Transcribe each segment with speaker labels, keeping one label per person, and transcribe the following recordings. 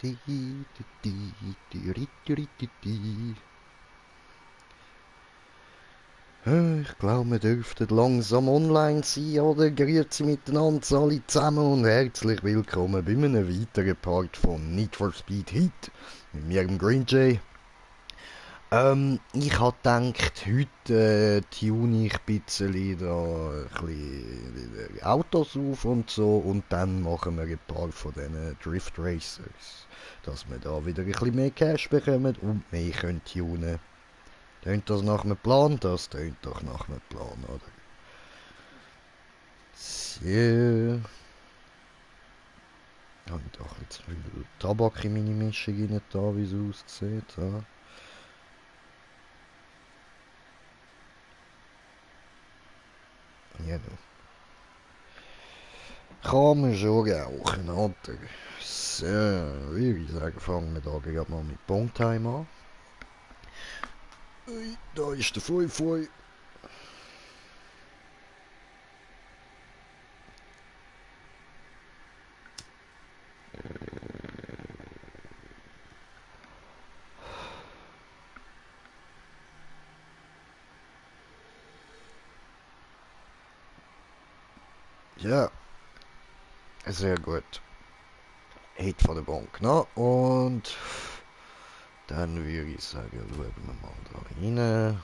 Speaker 1: Di, di, di, di, di, di, di. Ich glaube, wir dürften langsam online sein, oder? Grüezi miteinander alle zusammen und herzlich willkommen bei einem weiteren Part von Need for Speed Heat mit mir, dem Green Jay. Ich habe gedacht, heute tune ich ein bisschen, Autos auf und so und dann machen wir ein paar von diesen Drift Racers, dass wir da wieder ein bisschen mehr Cash bekommen und mehr können tunen. Tönt das nach einem Plan? Das tönt doch nach einem Plan, oder? So. Habe ich doch jetzt viel Tabak in meine Mischung rein, da, wie es aussieht. Ja. Ja, kann man schon rauchen, oder? So, würde ich sagen, fangen wir da gerade mal mit Bongtime an. Ui, da ist der Fui Fui. Ja, sehr gut. Hit von der Bank, ne? Und dann würde ich sagen, schauen wir mal da rein.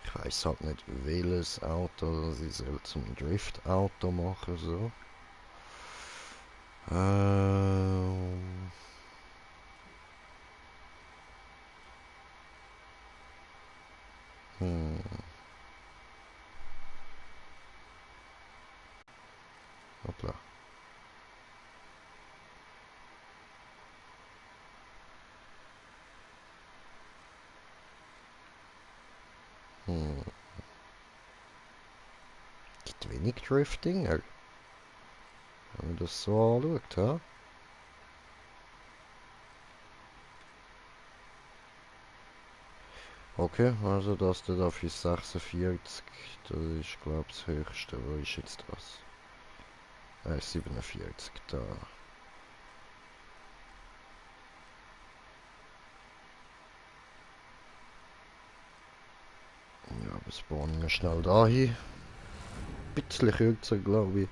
Speaker 1: Ich weiß halt nicht, welches Auto sie soll zum Drift-Auto machen, so. Ähm, hm, hoppla. Hm, gibt wenig Drifting, wenn man das so anschaut, ha? Okay, also das da für 46, das ist glaube ich das höchste. Wo ist jetzt das? 47, da. Ja, aber spawnen wir schnell dahin. Bisschen kürzer, glaube ich.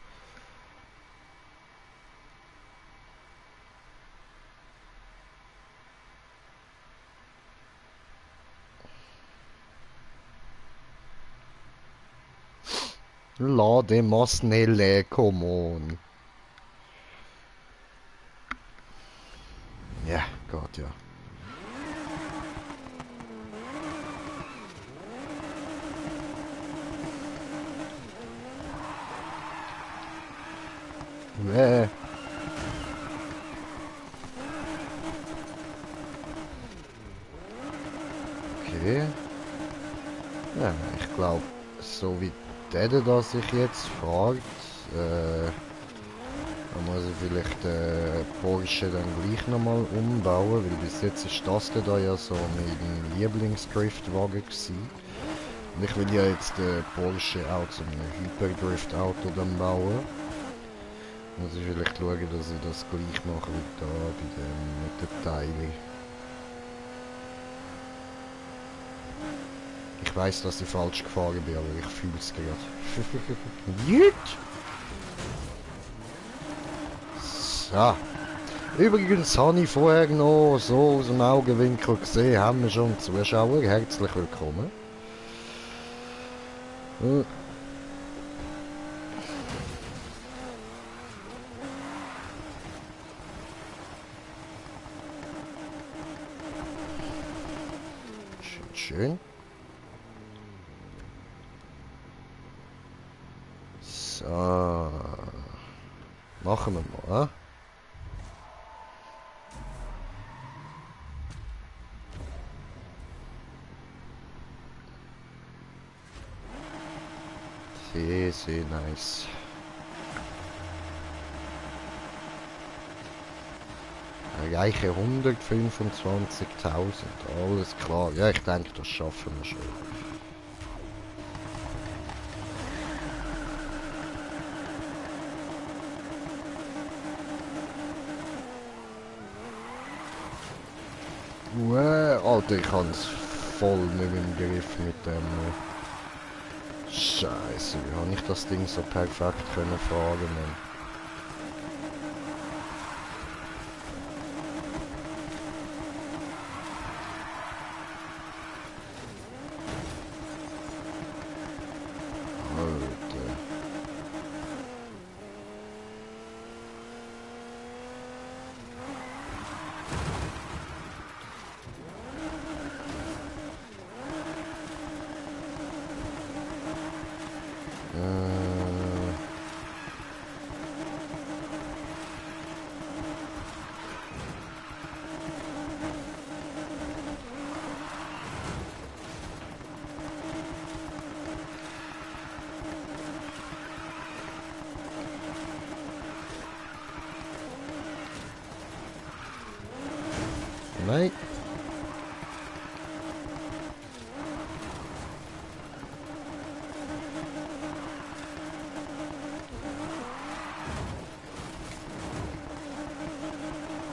Speaker 1: Lade mal schnell, come on. Ja, Gott, ja. Äh, okay. Ja, ich glaube, so wie der da sich jetzt fragt, dann muss ich vielleicht Porsche dann gleich nochmal umbauen, weil bis jetzt ist das da ja so mein Lieblingsdriftwagen gewesen. Und ich will ja jetzt Porsche auch zu einem Hyperdrift-Auto dann bauen. Muss ich vielleicht schauen, dass ich das gleich mache wie da bei dem mit den Teilen. Ich weiß, dass ich falsch gefahren bin, aber ich fühle es gerade. Jut! So. Übrigens habe ich vorher noch so aus dem Augenwinkel gesehen, haben wir schon Zuschauer. Herzlich willkommen. Schön, schön. So. Machen wir mal, hein? Sehr, sehr nice. reiche 125.000. Alles klar. Ja, ich denke, das schaffen wir schon. Alter, ich hab's voll nicht im Griff mit dem. Scheiße, wie habe ich das Ding so perfekt können fahren, Mann? Alter. Nein.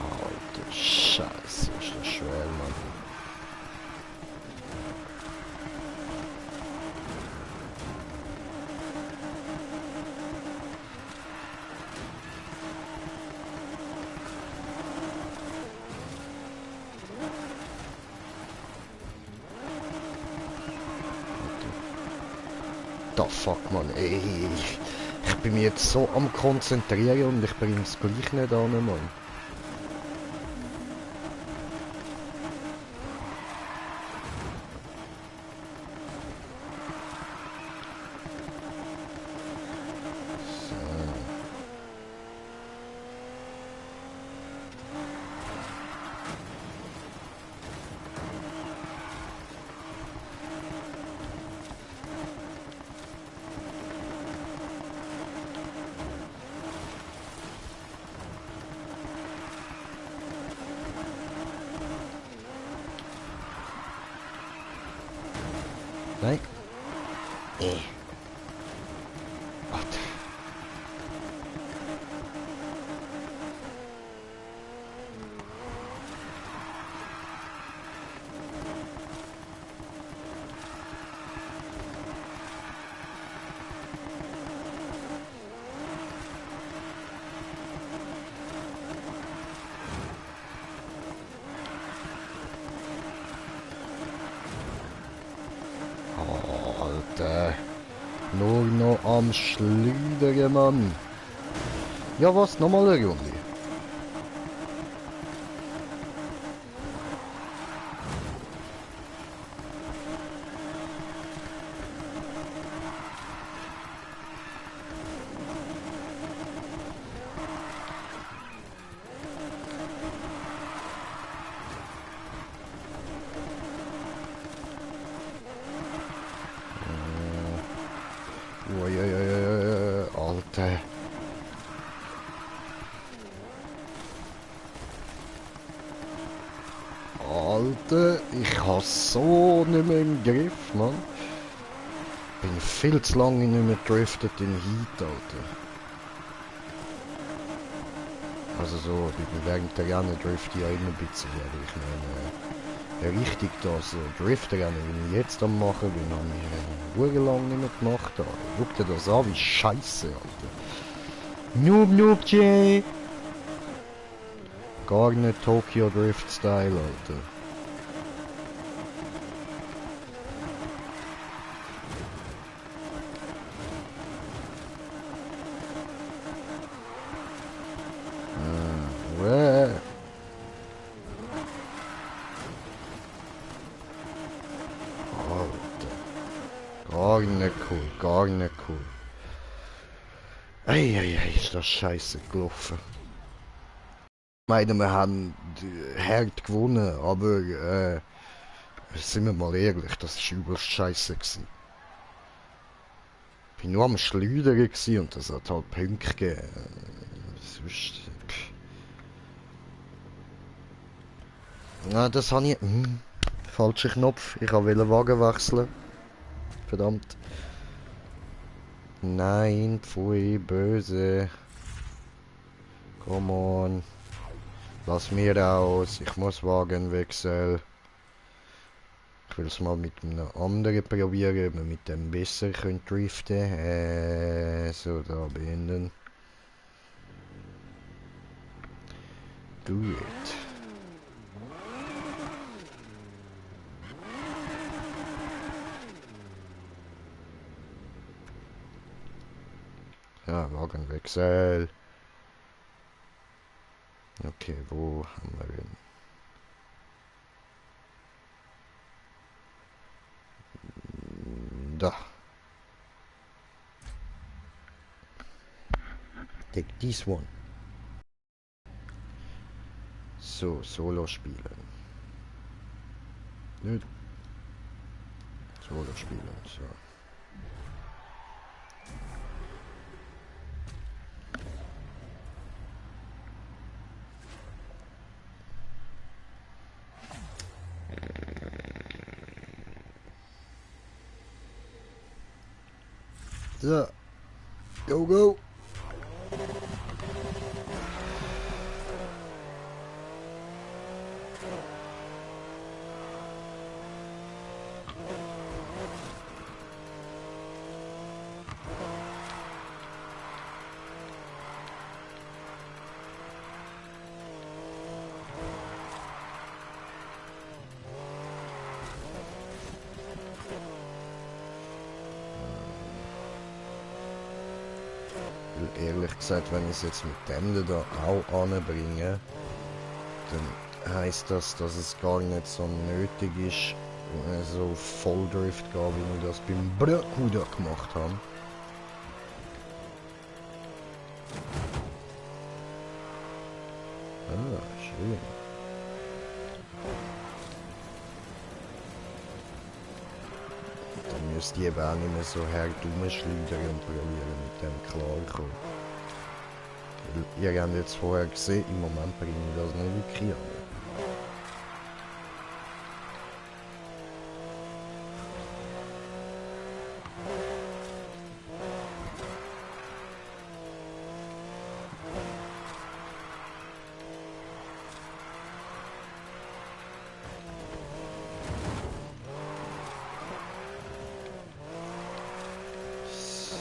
Speaker 1: Alter, Scheiße, ist das schwer, Mann. Da fuck, Mann, ey. Ich bin mir jetzt so am Konzentrieren und ich bring's gleich nicht an, Mann. Nein. Warte. Alter. Nur noch am Schleudern, Mann. Ja, was? Nochmal eine Runde? Alter. Alter, ich habe so nicht mehr im Griff, Mann. Bin viel zu lange nicht mehr gedriftet in Heat, Alter. Also so, während der Rennen drift ich ja immer ein bisschen, aber ich meine, richtig da so Driftrennen, wie ich jetzt am machen bin, habe ich lang nicht mehr gemacht. Alter. Guck dir das an, wie scheiße, Alter. Noob, Jay! Gar nicht Tokyo Drift Style, Alter. Gar nicht cool. Eieiei, ist das scheiße gelaufen. Ich meine, wir haben hart gewonnen, aber sind wir mal ehrlich, das war übelst scheiße gewesen. Ich war nur am Schleudern und das hat halt Punkte gegeben. Sonst... Ah, das habe ich... falscher Knopf. Ich wollte Wagen wechseln. Verdammt. Nein, pfui, böse. Come on. Lass mir aus. Ich muss Wagen wechseln. Ich will es mal mit einem anderen probieren, ob wir mit dem besser können driften. So, da beenden. Gut. Ja, Wagenwechsel. Okay, wo haben wir ihn? Da. Take this one. So, Solo spielen. Nö. Solo spielen, so. So. Go, go. Ehrlich gesagt, wenn ich es jetzt mit dem da auch anbringe, dann heisst das, dass es gar nicht so nötig ist, so Volldrift gehen, wie wir das beim Bracuda gemacht haben. Ah, schön. Dann müsst ihr eben auch nicht mehr so hart rumschleudern und probieren mit dem klarkommen. Ihr habt jetzt vorher gesehen, im Moment bringe ich das nicht wirklich an.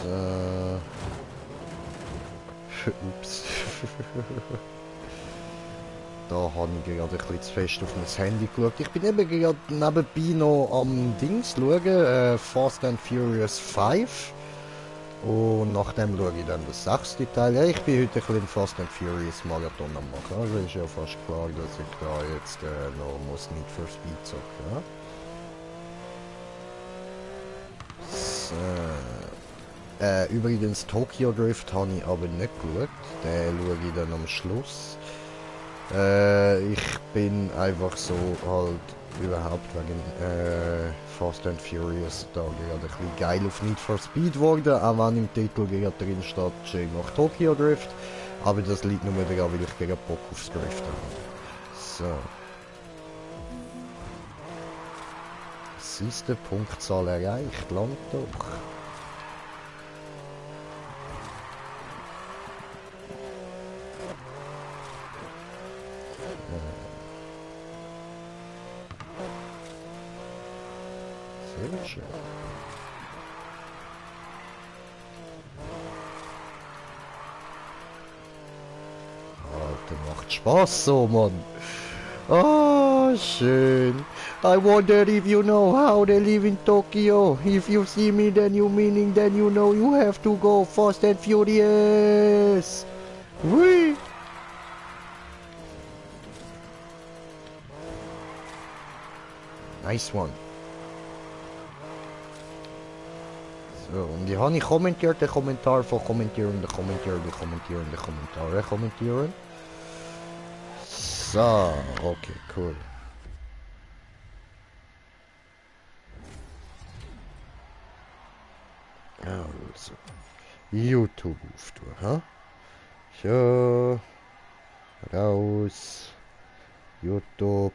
Speaker 1: So. Ups. Da habe ich gerade ein bisschen zu fest auf mein Handy geschaut. Ich bin eben gerade nebenbei noch am Dings schauen, Fast and Furious 5. Und nachdem schaue ich dann das 6. Teil. Ja, ich bin heute ein bisschen Fast and Furious Marathon am machen. Also ist ja fast klar, dass ich da jetzt noch muss Need for Speed zocken. Ja? So. Übrigens, Tokyo Drift habe ich aber nicht geschaut. Den schaue ich dann am Schluss. Ich bin einfach so halt überhaupt wegen Fast and Furious da gerade ein bisschen geil auf Need for Speed geworden, auch wenn im Titel gerade drin steht, schön nach Tokyo Drift. Aber das liegt nur daran, weil ich gerade Bock aufs Drift habe. So. Siehste, Punktzahl erreicht, langt doch. Sehr schön. Alter, macht Spaß so, Mann. Oh, schön. I wonder if you know how they live in Tokyo. If you see me, then you meaning, then you know you have to go fast and furious. Whee! Nice one. So, und die habe ich kommentiert, den Kommentar von kommentieren, den kommentieren, den kommentieren, den Kommentare kommentieren. So, okay, cool. Also, YouTube auftun, ha? So, raus, YouTube.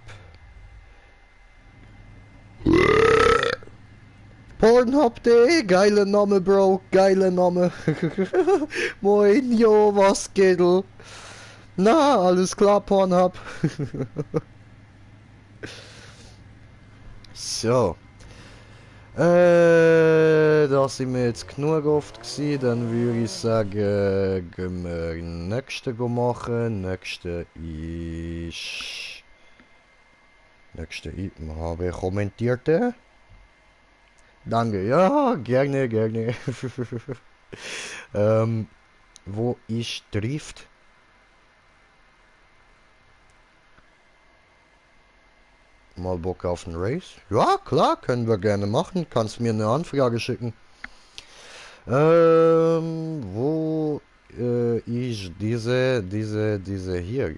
Speaker 1: Pornhub.de, geiler Name, Bro, geiler Name. Moin, jo, was geht? Na, alles klar, Pornhub. So. Da sind wir jetzt genug oft gewesen, dann würde ich sagen, gehen wir den nächsten machen. Nächste ist... Nächste ist... Habe kommentierte. Danke, ja, gerne, gerne. Wo ist Drift? Mal Bock auf ein Race? Ja, klar, können wir gerne machen. Kannst mir eine Anfrage schicken. Wo ist diese hier?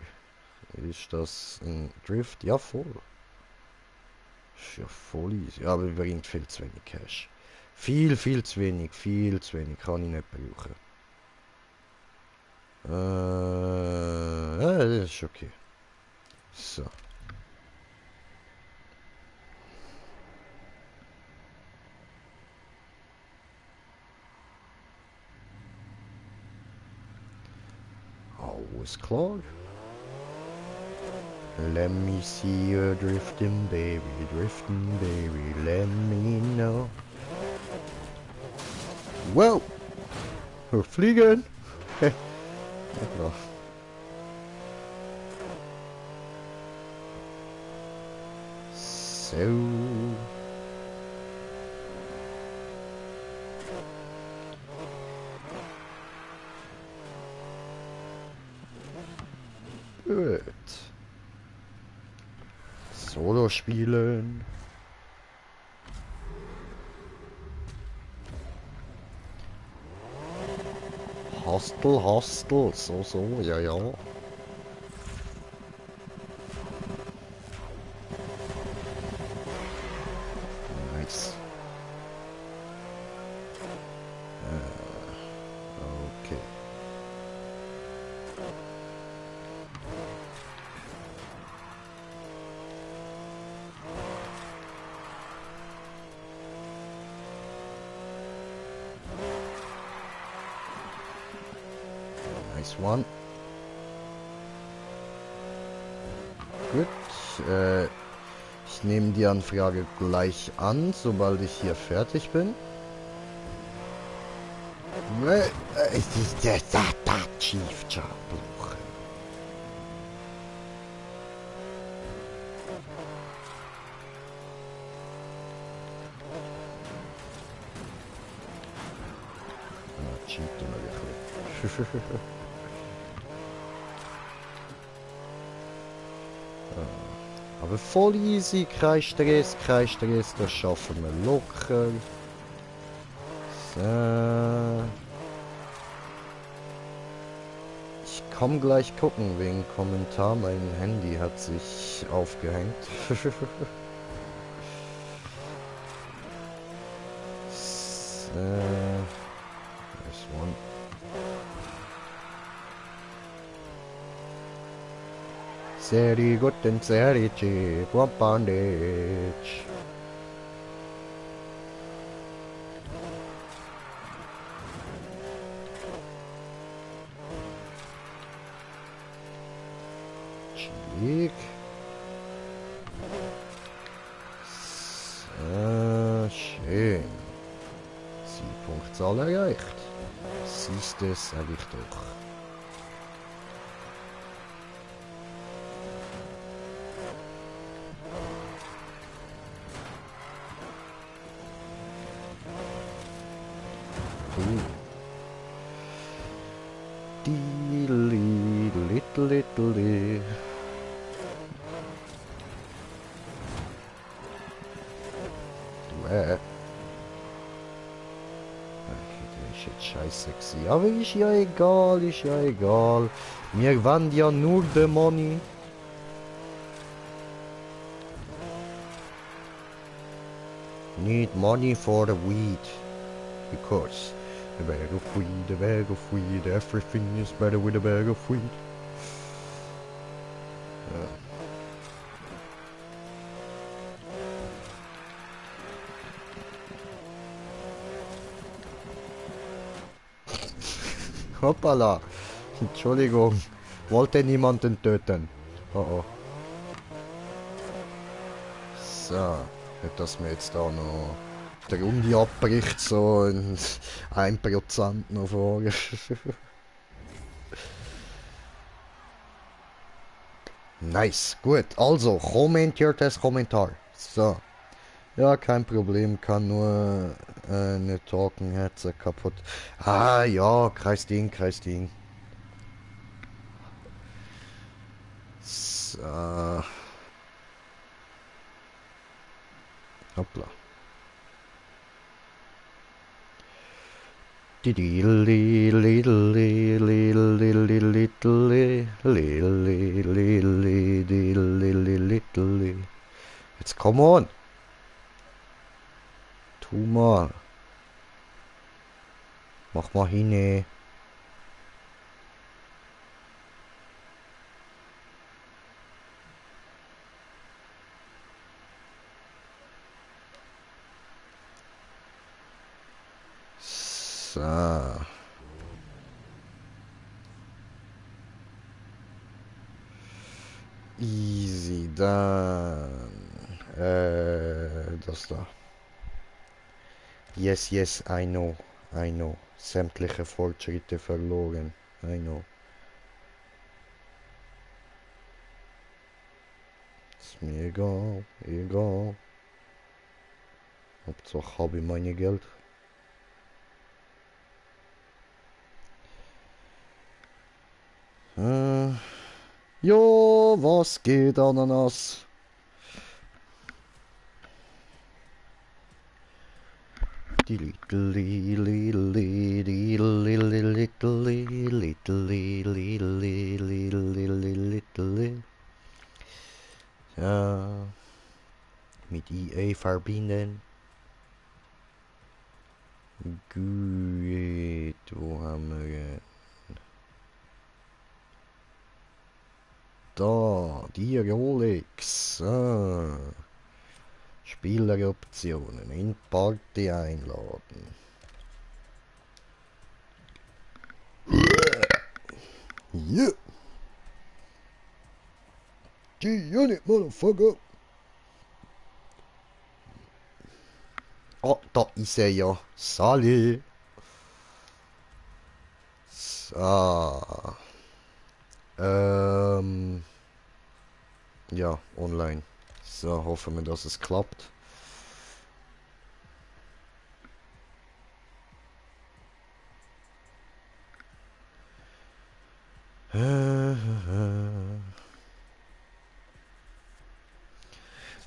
Speaker 1: Ist das ein Drift? Ja, voll. Ist ja voll easy. Aber bringt viel zu wenig Cash. Viel zu wenig, kann ich nicht brauchen. Ja, das ist okay. So. Alles klar. Let me see you drifting, baby, let me know. Wow! Wir fliegen! Ja. So. Gut. Solo spielen. Hostel, so, ja. Nice. Okay. Nice one. Gut. Ich nehme die Anfrage gleich an, sobald ich hier fertig bin. Es ist der Chief Jabluch. Cheat immer wieder. Aber voll easy, kein Stress, das schaffen wir locker. So. Ich komm gleich gucken wegen Kommentar, mein Handy hat sich aufgehängt. So. Nice one. Very good and very cheap, one bondage. Cheek. So, schön. Zielpunktzahl erreicht. Siehst du, sag ich doch. Little. Okay, der ist jetzt scheiß sexy. Aber ist ja egal, Wir wollen ja nur the money. Need money for the weed. Because a bag of weed, everything is better with a bag of weed. Hoppala. Entschuldigung. Wollte niemanden töten. Oh oh. So. Nicht, dass mir jetzt da noch der Runde abbricht, so in 1% noch vorher. Nice, gut. Also, kommentiert das Kommentar. So. Ja, kein Problem, kann nur eine Talking Headset kaputt. Ah, ja, Kreisding, Kreisding. So. Hoppla. Jetzt come on. Tu mal. Mach mal hin. So. Easy, dann. Das da. Yes, yes, I know. I know. Sämtliche Fortschritte verloren. I know. Ist mir egal, egal. Hauptsache habe ich meine Geld. Jo, was geht, Ananas? Ja, mit EA verbinden. Gut, wo haben wir... Da, die Rolex. Spieleroptionen in Party einladen. Yeah. G-Unit, motherfucker. Oh, da ist er ja. Salut. So. Ja, online. So, hoffen wir, dass es klappt.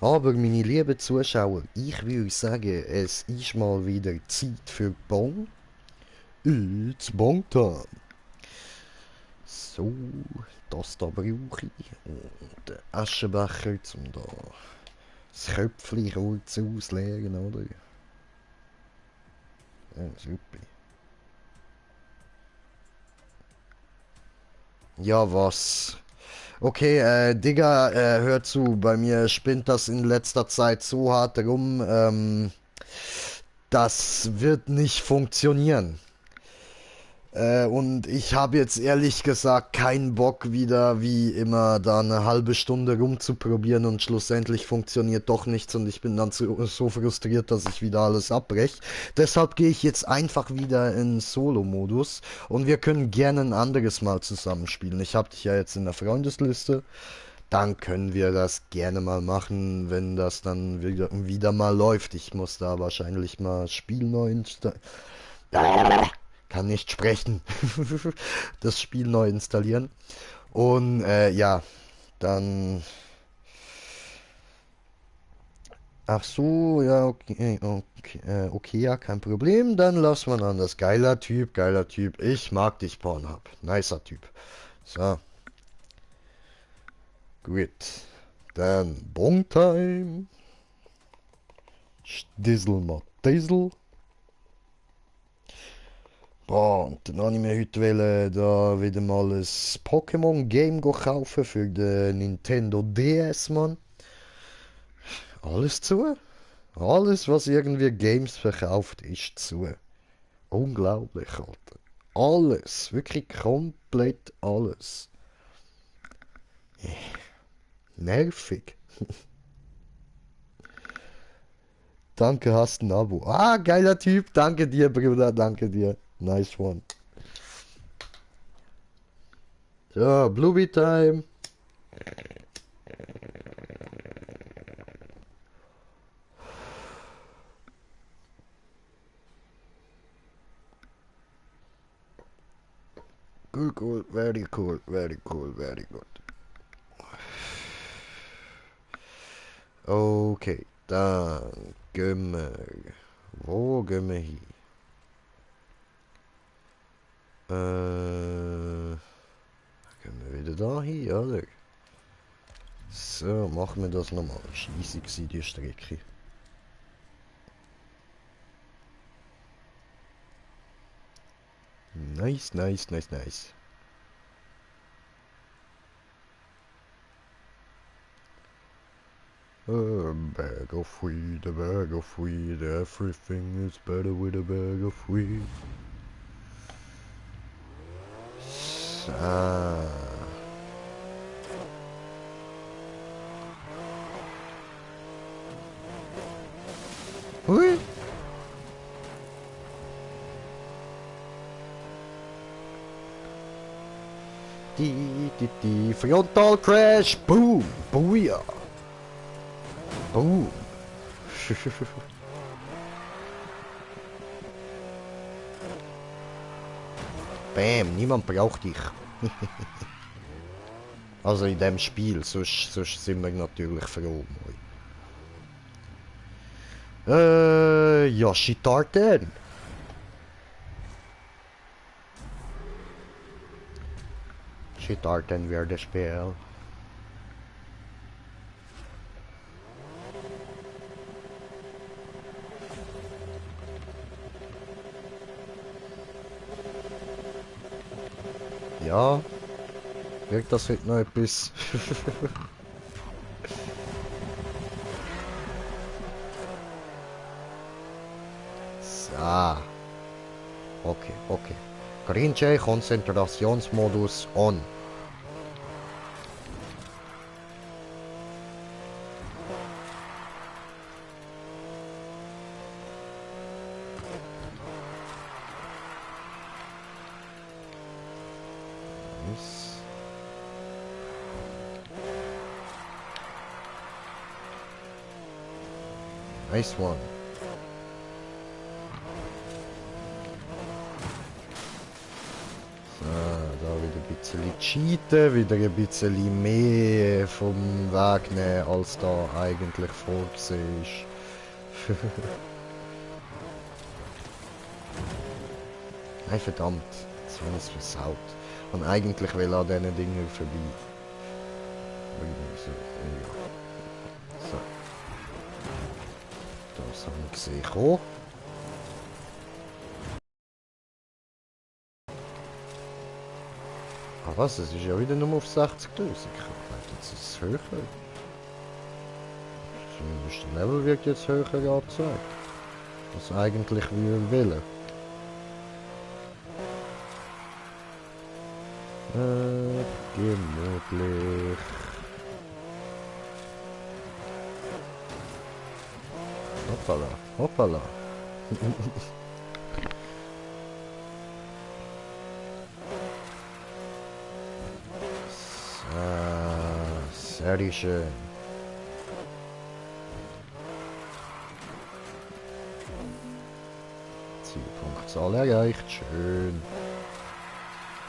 Speaker 1: Aber meine lieben Zuschauer, ich würde sagen, es ist mal wieder Zeit für Bon. It's Bon Time. So, das da brauche ich. Und den Aschenbecher, um da das Köpfchen kurz ausleeren, oder? Ja, super. Ja, was? Okay, Digga, hör zu, bei mir spinnt das in letzter Zeit so hart rum, das wird nicht funktionieren. Und ich habe jetzt ehrlich gesagt keinen Bock wieder wie immer da eine halbe Stunde rumzuprobieren und schlussendlich funktioniert doch nichts und ich bin dann so frustriert, dass ich wieder alles abbreche. Deshalb gehe ich jetzt einfach wieder in Solo-Modus und wir können gerne ein anderes Mal zusammenspielen. Ich habe dich ja jetzt in der Freundesliste. Dann können wir das gerne mal machen, wenn das dann wieder mal läuft. Ich muss da wahrscheinlich mal Spiel neu installieren. Kann nicht sprechen. Das Spiel neu installieren. Und ja, dann. Ach so, ja, okay, okay, okay, ja, kein Problem. Dann lass mal an das. Geiler Typ, geiler Typ. Ich mag dich, Pornhub. Nicer Typ. So, gut. Dann Bongtime. Stizzle mal Diesel. Boah, und dann habe ich mir heute da wieder mal ein Pokémon-Game kaufen für den Nintendo DS, Mann. Alles zu. Alles, was irgendwie Games verkauft, ist zu. Unglaublich, Alter. alles. Wirklich komplett alles. Nervig. Danke, hast ein Abo. Ah, geiler Typ. Danke dir, Bruder. Danke dir. Nice one. So, Bluey Time. Cool, cool. Very cool. Very cool. Very good. Okay, dann gehen wir. Wo gehen wir hin? Gehen wir wieder da hin, oder? So, machen wir das nochmal. Ist easy gewesen, die Strecke. Nice, nice, nice, nice. A bag of weed, a bag of weed, everything is better with a bag of weed. Ah. Hui. Die Frontal Crash, boom, booyah. Boom. Bam, niemand braucht dich. Also in dem Spiel, sonst sind wir natürlich froh. Yoshi Tartan. Yoshi Tartan weer das Spiel. Ja, wirkt das heute noch etwas? So. Okay, okay. Grinche, Konzentrationsmodus on. Nice. Nice one. Da wieder ein bisschen cheaten, wieder ein bisschen mehr vom Weg nehmen, als da eigentlich vorgesehen ist. Nein, verdammt, jetzt habe ich es versaut. Und eigentlich will an diesen Dingen vorbei. So, ja. So. Das habe ich gesehen. Oh. Ah was, es ist ja wieder nur auf 60'000. Ich glaube, jetzt ist es höher. Zumindest der Level wird jetzt höher angezeigt. Was eigentlich wir wollen. Gemütlich. Hoppala, hoppala. Sehr schön. Zielpunktzahl erreicht, schön.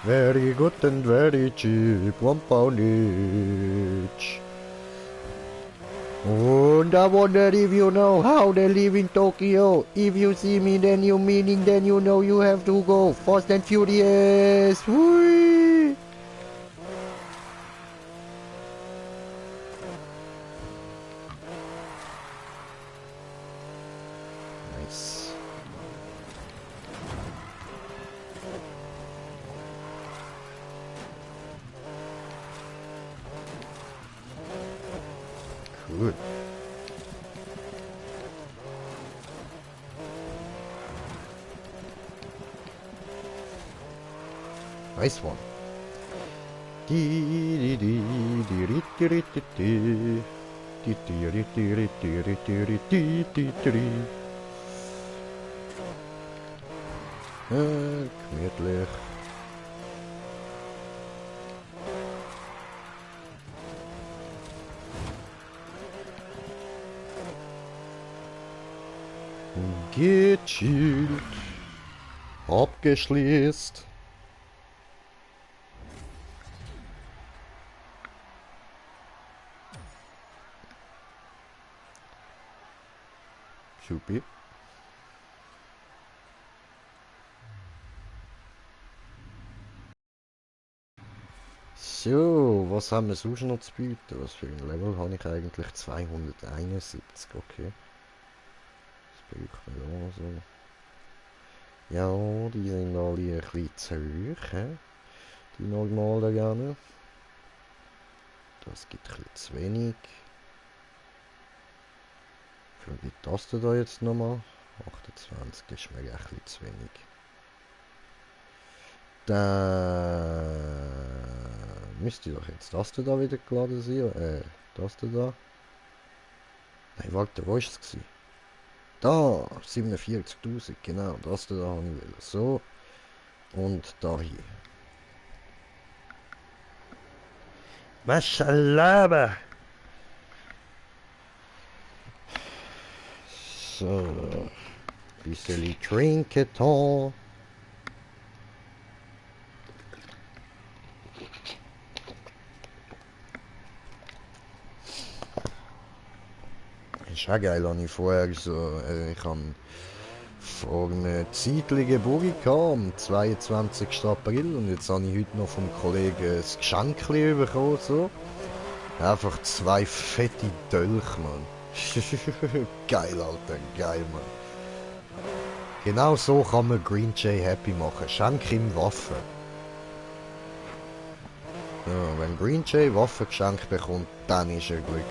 Speaker 1: Very good and very cheap, one pound each. And I wonder if you know how they live in Tokyo. If you see me, then you meaning, then you know you have to go fast and furious. Whee! Nice. Cool. Nice one. Di di di di di di di di di. Di di di di di di di di di di di. Gemütlich. Gechillt. Abgeschließt. Supi. So, was haben wir sonst noch zu bieten? Was für ein Level habe ich eigentlich? 271, okay. Das braucht man auch so. Ja, die sind alle ein bisschen zu hoch, he? Die normalen gerne. Das gibt ein bisschen zu wenig. Wie viel gibt das denn da jetzt nochmal? 28 ist mir ein bisschen zu wenig. Dann müsste doch jetzt das da wieder geladen sein. Das da. Nein, warte, wo ist es? Da, 47.000, genau, das da habe ich will. So, und da hier. Maschallah! So, bisschen trinken da. Ist auch geil, habe ich vorher so, ich habe vor einer Zeitlichen Geburtstag gehabt, am 22. April, und jetzt habe ich heute noch vom Kollegen ein Geschenk bekommen, so. Einfach 2 fette Dolch, Mann. Geil, Alter, geil, Mann. Genau so kann man Green Jay happy machen. Schenk ihm Waffen. Ja, wenn Green Jay Waffen geschenkt bekommt, dann ist er glücklich.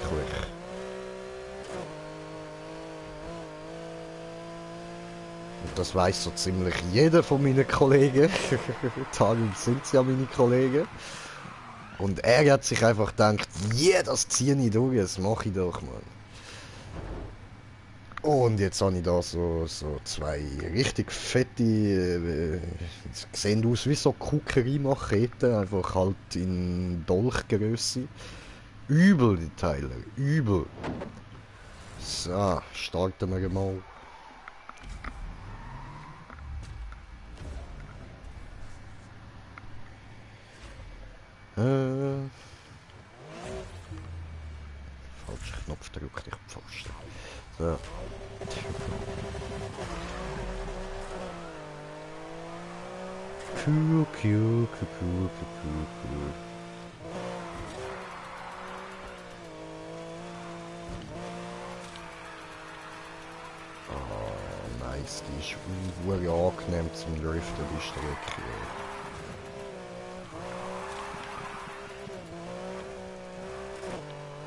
Speaker 1: Und das weiss so ziemlich jeder von meinen Kollegen. Darum sind sie ja meine Kollegen. Und er hat sich einfach gedacht, yeah, das ziehe ich durch, das mache ich doch, Mann. Und jetzt habe ich da so 2 richtig fette, sehen aus wie so Cookery-Macheten, einfach halt in Dolchgröße. Übel die Teile, übel. So, starten wir mal. Falscher Knopf drückt, ich hab Pfosten. So. Cool. Oh, nice, die ist wirklich angenehm zum Driften, die Strecke.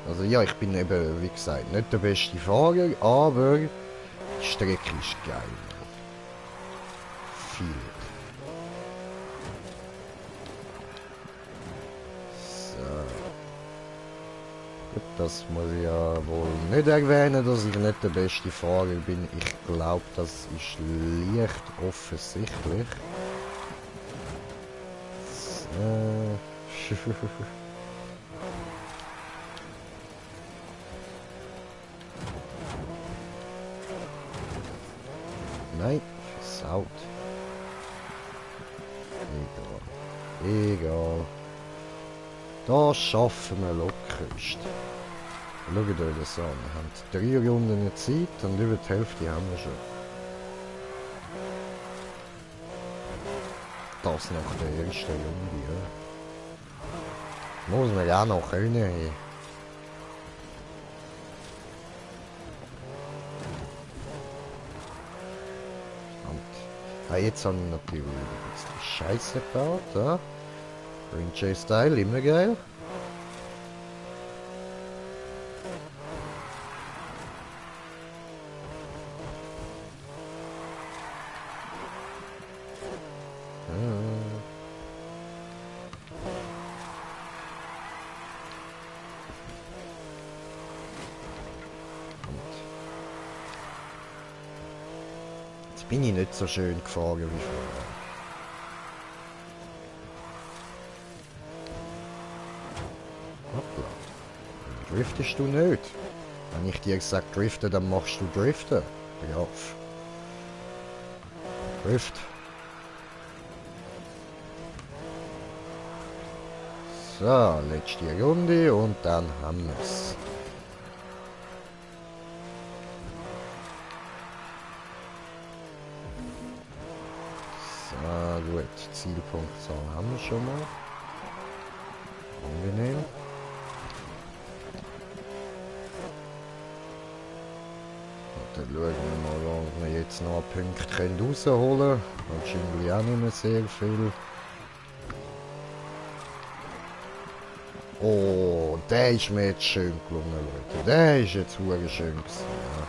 Speaker 1: Also ja, ich bin eben, wie gesagt, nicht der beste Fahrer, aber die Strecke ist geil. Viel. Gut, das muss ich ja wohl nicht erwähnen, dass ich nicht der beste Fahrer bin. Ich glaube, das ist leicht offensichtlich. So. Nein, versaut. Egal. Das schaffen wir lockerst. Schaut euch das an. Wir haben 3 Runden Zeit und über die Hälfte haben wir schon. Das nach der ersten Runde, ja. Muss man ja noch können. Jetzt habe ich natürlich die Scheiße gebaut, ja. Green Jay Style, immer geil. bin ich nicht so schön gefahren wie vorher. Hoppla. Driftest du nicht? Wenn ich dir gesagt drifte, dann machst du driften. Brav. Drift. So, letzte Runde und dann haben wir's. So, gut. Zielpunktzahl haben wir schon mal. Angenehm. Und dann schauen wir mal, ob wir jetzt noch einen Punkt rausholen können. Wahrscheinlich auch nicht mehr sehr viel. Oh, der ist mir jetzt schön gelungen, Leute. Der ist jetzt wirklich schön gewesen. Ja.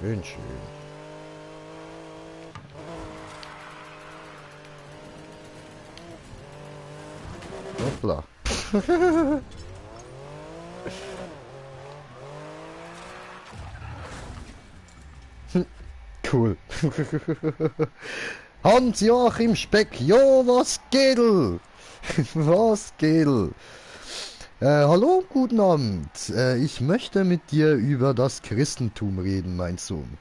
Speaker 1: Schön, schön. Hoppla. Cool. Hans-Joachim Speck, jo, was geht? Was geht? Hallo, guten Abend. Ich möchte mit dir über das Christentum reden, mein Sohn.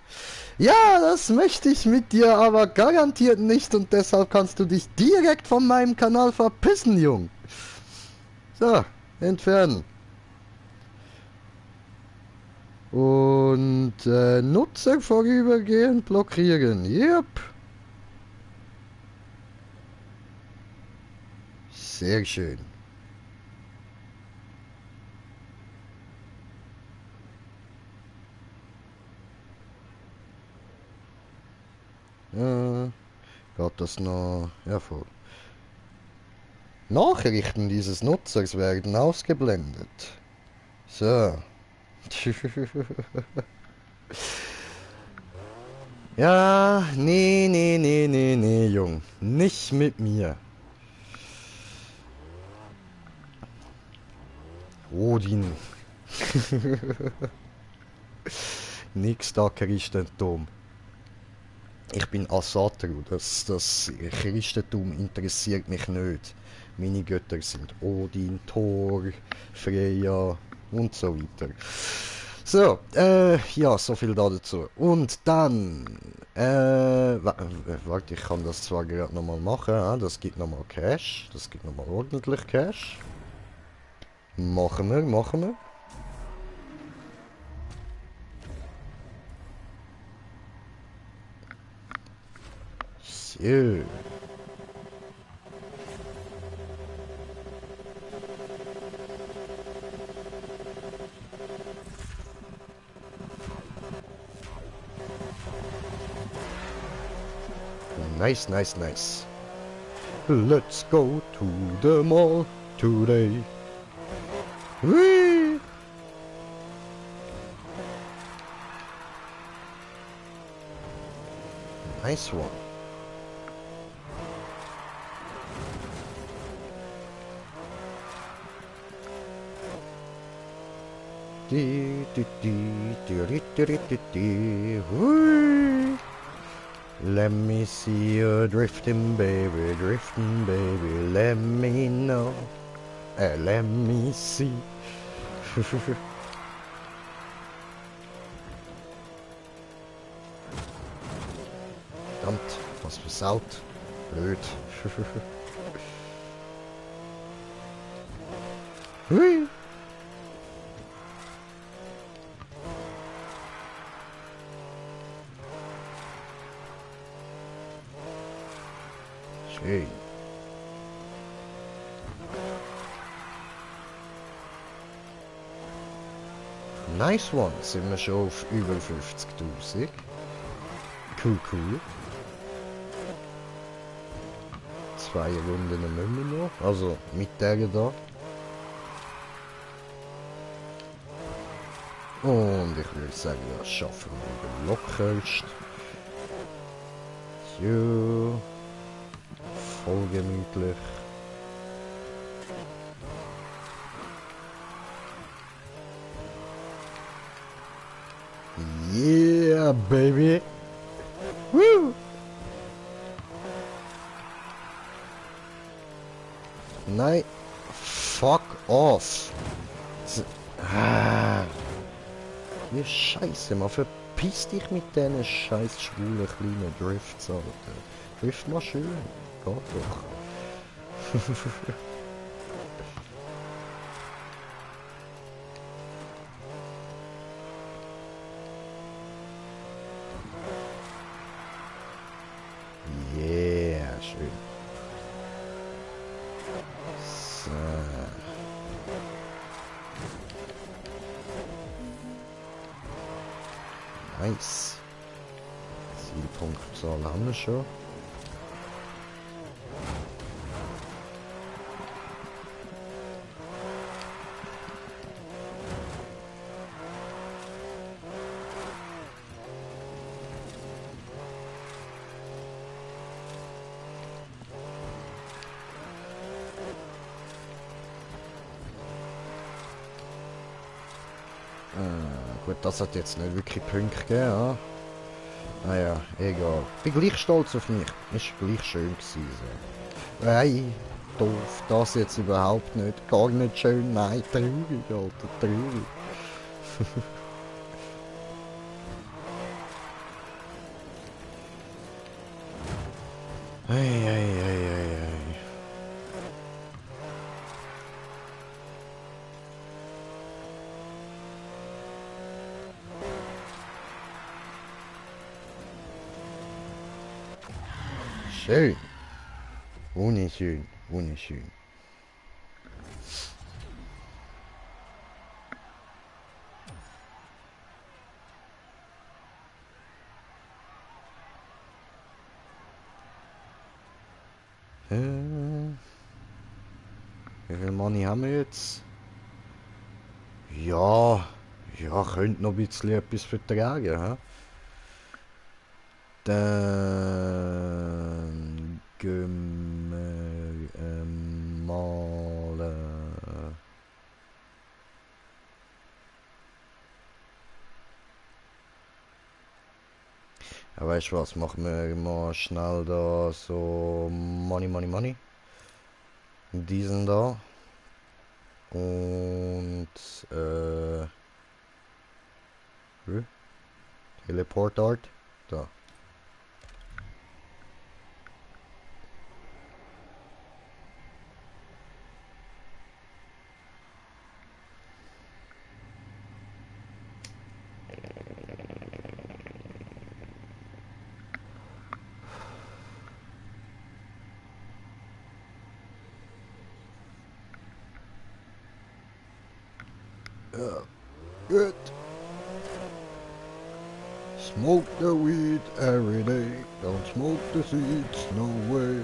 Speaker 1: Ja, das möchte ich mit dir aber garantiert nicht und deshalb kannst du dich direkt von meinem Kanal verpissen, Jung. So, entfernen. Und Nutzer vorübergehend blockieren. Yep. Sehr schön. Geht das noch? Ja, voll. Nachrichten dieses Nutzers werden ausgeblendet. So. Ja, nee, Jung. Nicht mit mir. Odin. Nix da Christentum. Ich bin Asatru. Das Christentum interessiert mich nicht. Meine Götter sind Odin, Thor, Freya und so weiter. So, ja, so viel dazu. Und dann, warte, ich kann das zwar gerade nochmal machen, das gibt nochmal Cash, das gibt nochmal ordentlich Cash. Machen wir. So. Nice. Let's go to the mall today. Whee! Nice one. Whee! Let me see you drifting, baby, let me know. Let me see. Verdammt, was versaut. Blöd. Hui. Schön. Nice one, sind wir schon auf über 50.000. Cool. 2 Runden müssen wir noch, also mit der da. Und ich würde sagen, das schaffen wir lockerst. So. Voll gemütlich. Yeah, baby! Woo! Nein! Fuck off! Wie scheiße, man verpiss dich mit diesen scheiß schwulen kleinen Drifts, Alter. Drift mal schön. Geht doch. Yeah, schön. So. Nice. Zielpunktzahl haben wir schon. Gut, das hat jetzt nicht wirklich Punkte gegeben, ja. Naja, egal. Bin gleich stolz auf mich. Ist gleich schön gewesen. So. Nein, doof. Das jetzt überhaupt nicht. Gar nicht schön. Nein, traurig, Alter. Traurig. Ei, ei, ei, ei, ei. Schön. Wunderschön. Wunderschön. Wie viel Money haben wir jetzt? Ja, ja, könnte noch ein bisschen etwas vertragen, hä? Dann gehen wir mal. Ja, weißt du was? Machen wir mal schnell da so Money, Money, Money. Diesen da. Und Teleport Art. Da. Ja, gut. Smoke the weed every day. Don't smoke the seeds, no way.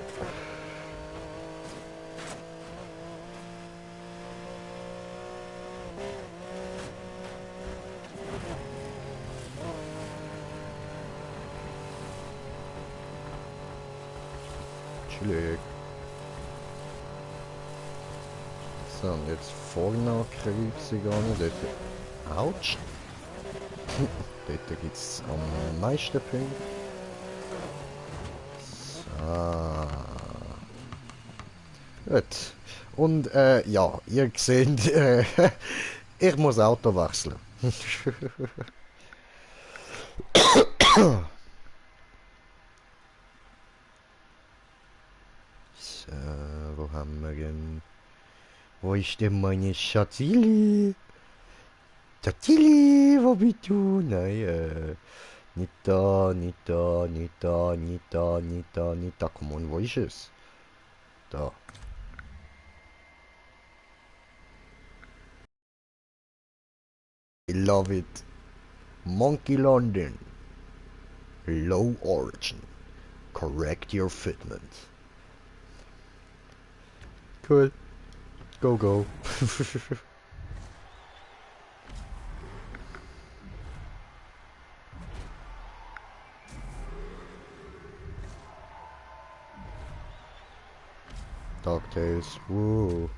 Speaker 1: Chillig. So, und jetzt vorne Kreuzung an. Dort. Autsch. Dort gibt es am meisten Punkte. So. Gut. Und ja, ihr seht, ich muss Auto wechseln. So, wo haben wir denn? Wo ist denn meine Schatzili? Schatzili, wo bist du? Nein, nicht da, nicht da, nicht da, nicht da, nicht da, nicht da. Komm on, wo ist es? Da. I love it. Monkey London. Low origin. Correct your fitment. Cool. Go, go. DuckTales. Wow.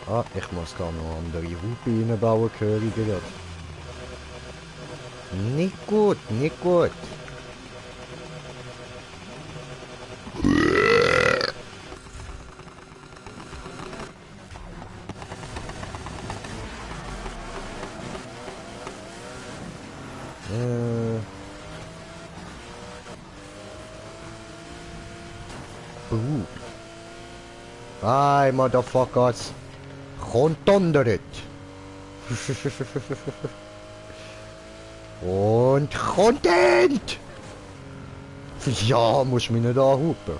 Speaker 1: Ah, ich muss gar noch andere Hupe reinbauen, höre ich gerade. Nicht gut, nicht gut. Buh. Bye, motherfuckers. Kommt unter it. Und Content! Ja, muss mich nicht anhupen.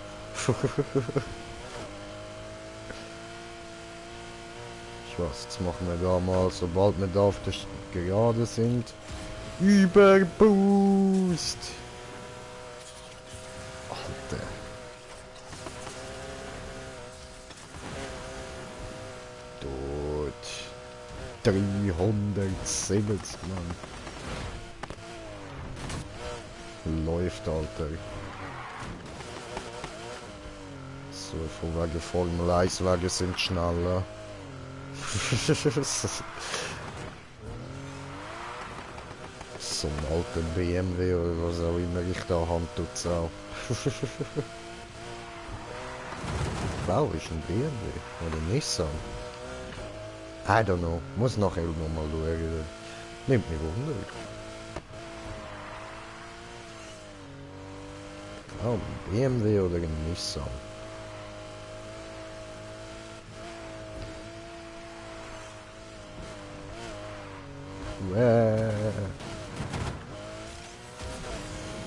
Speaker 1: Ich weiß, jetzt machen wir da mal, sobald wir da auf der Gerade sind, Überboost! Alter. Tot. 370, Mann. Läuft, Alter. So, von wegen Formel 1 Wagen sind schneller. So ein alter BMW oder was auch immer ich da Hand tut's auch. Wow, ist ein BMW oder Nissan? I don't know, muss nachher nochmal schauen. Nimmt mich wunder. Oh, ein BMW oder ein Nissan?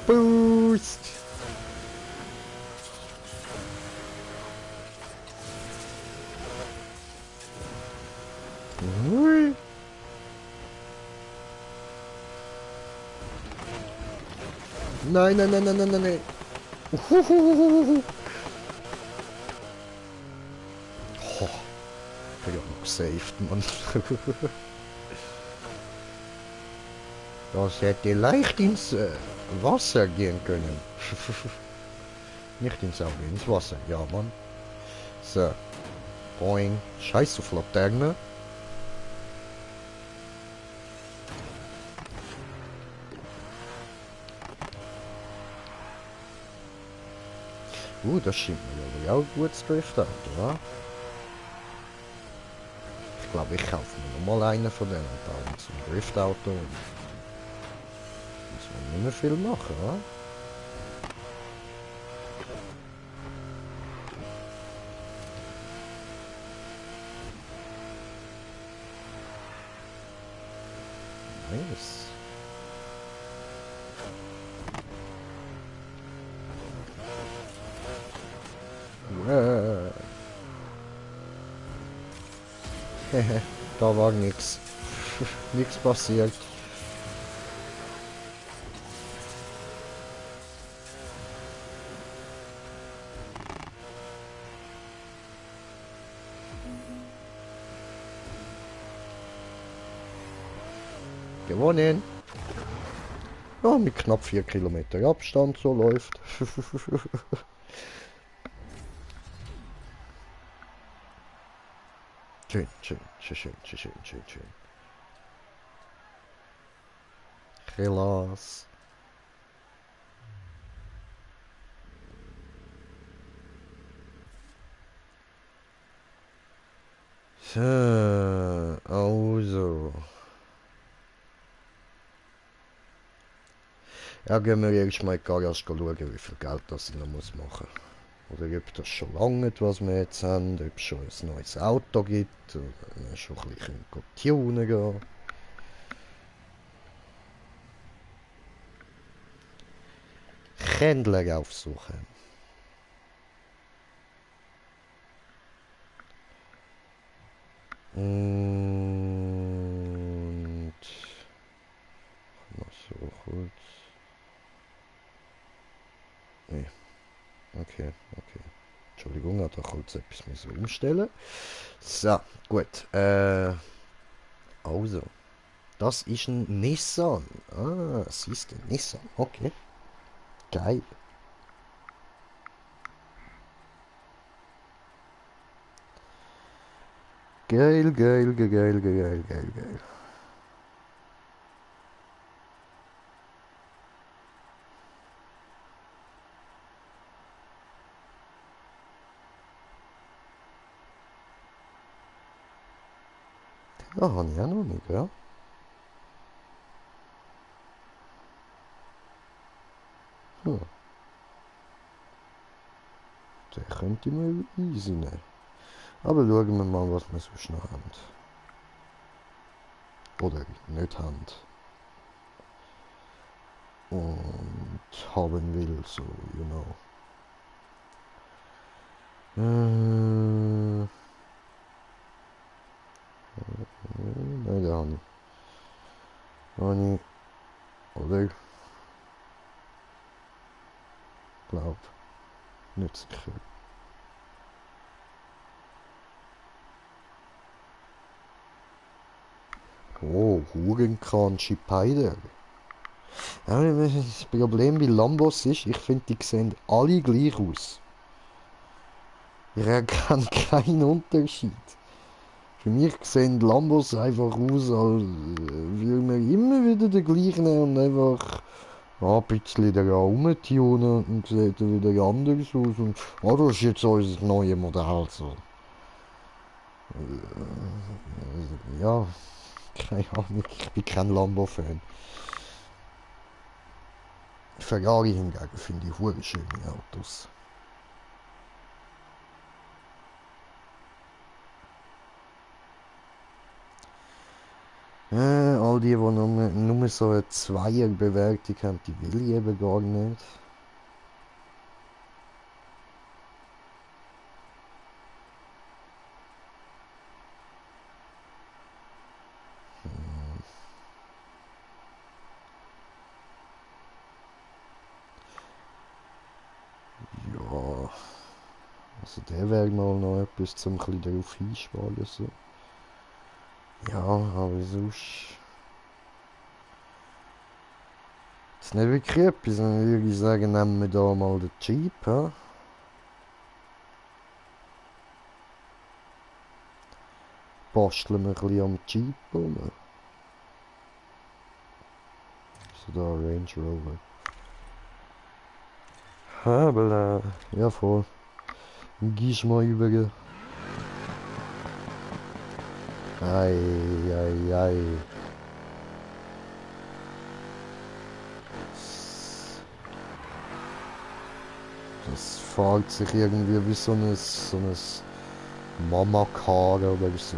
Speaker 1: Boost! Ui. Nein, nein, nein, nein, nein, nein, nein. Oh, ich hab noch gesaved, Mann. Das hätte leicht ins Wasser gehen können. Nicht ins Auge, ins Wasser. Ja, Mann. So. Boing. Scheiß auf Laterne. Das stimmt mir aber auch gut Drift-Auto, oder? Ich glaube, ich kaufe mir nochmal einen von denen und baue zum Drift-Auto. Muss man nicht mehr viel machen, oder? Nice. Da war nix. Nix passiert. Gewonnen. Ja, mit knapp 4 Kilometer Abstand, so läuft. Schön, schön, schön, schön, schön, schön, schön. Relax. So, also. Ja, gehen wir erst mal in die Garage schauen, wie viel Geld das ich noch machen muss. Oder ob das schon lange was wir jetzt haben, ob es schon ein neues Auto gibt, oder schon ein bisschen tunen gehen. Händler aufsuchen. Und mal so kurz. Nee. Okay, okay. Entschuldigung, da kurz etwas müssen umstellen. So, gut. Also. Das ist ein Nissan. Ah, siehst du, Nissan. Okay. Geil. Geil, geil, geil, geil, geil, geil, geil. Ja, habe ich auch noch nicht, ja. Hm. Den könnte man easy nehmen. Aber schauen wir mal, was wir sonst noch haben. Oder nicht haben. Und haben will, so, you know. Nein, da habe ich. Habe ich, oder? Glaub, nicht sicher. Oh, Hurenkransche Spider. Ja, das Problem bei Lambos ist, ich finde, die sehen alle gleich aus. Ich erkenne keinen Unterschied. Für mich sehen Lambos einfach aus, als würde man immer wieder den gleichen nehmen und einfach ein bisschen daran rumtunen und sieht dann wieder anders aus. Und das ist jetzt unser neues Modell. So. Ja, keine Ahnung, ich bin kein Lambo-Fan. Ferrari hingegen finde ich hure schöne Autos. All die nur so eine Zweierbewertung haben, die will ich eben gar nicht. Ja, also der wäre mal noch etwas zum ein bisschen darauf einsparen. So. Ja, aber sonst... Das ist nicht wirklich etwas, dann würde ich sagen, nehmen wir da mal den Jeep. He? Basteln wir ein bisschen am Jeep rum. So da, Range Rover. Aber ja voll. Gehst mal über. Ei, ei, ei. Das fährt sich irgendwie wie so ein Mama-Car oder so.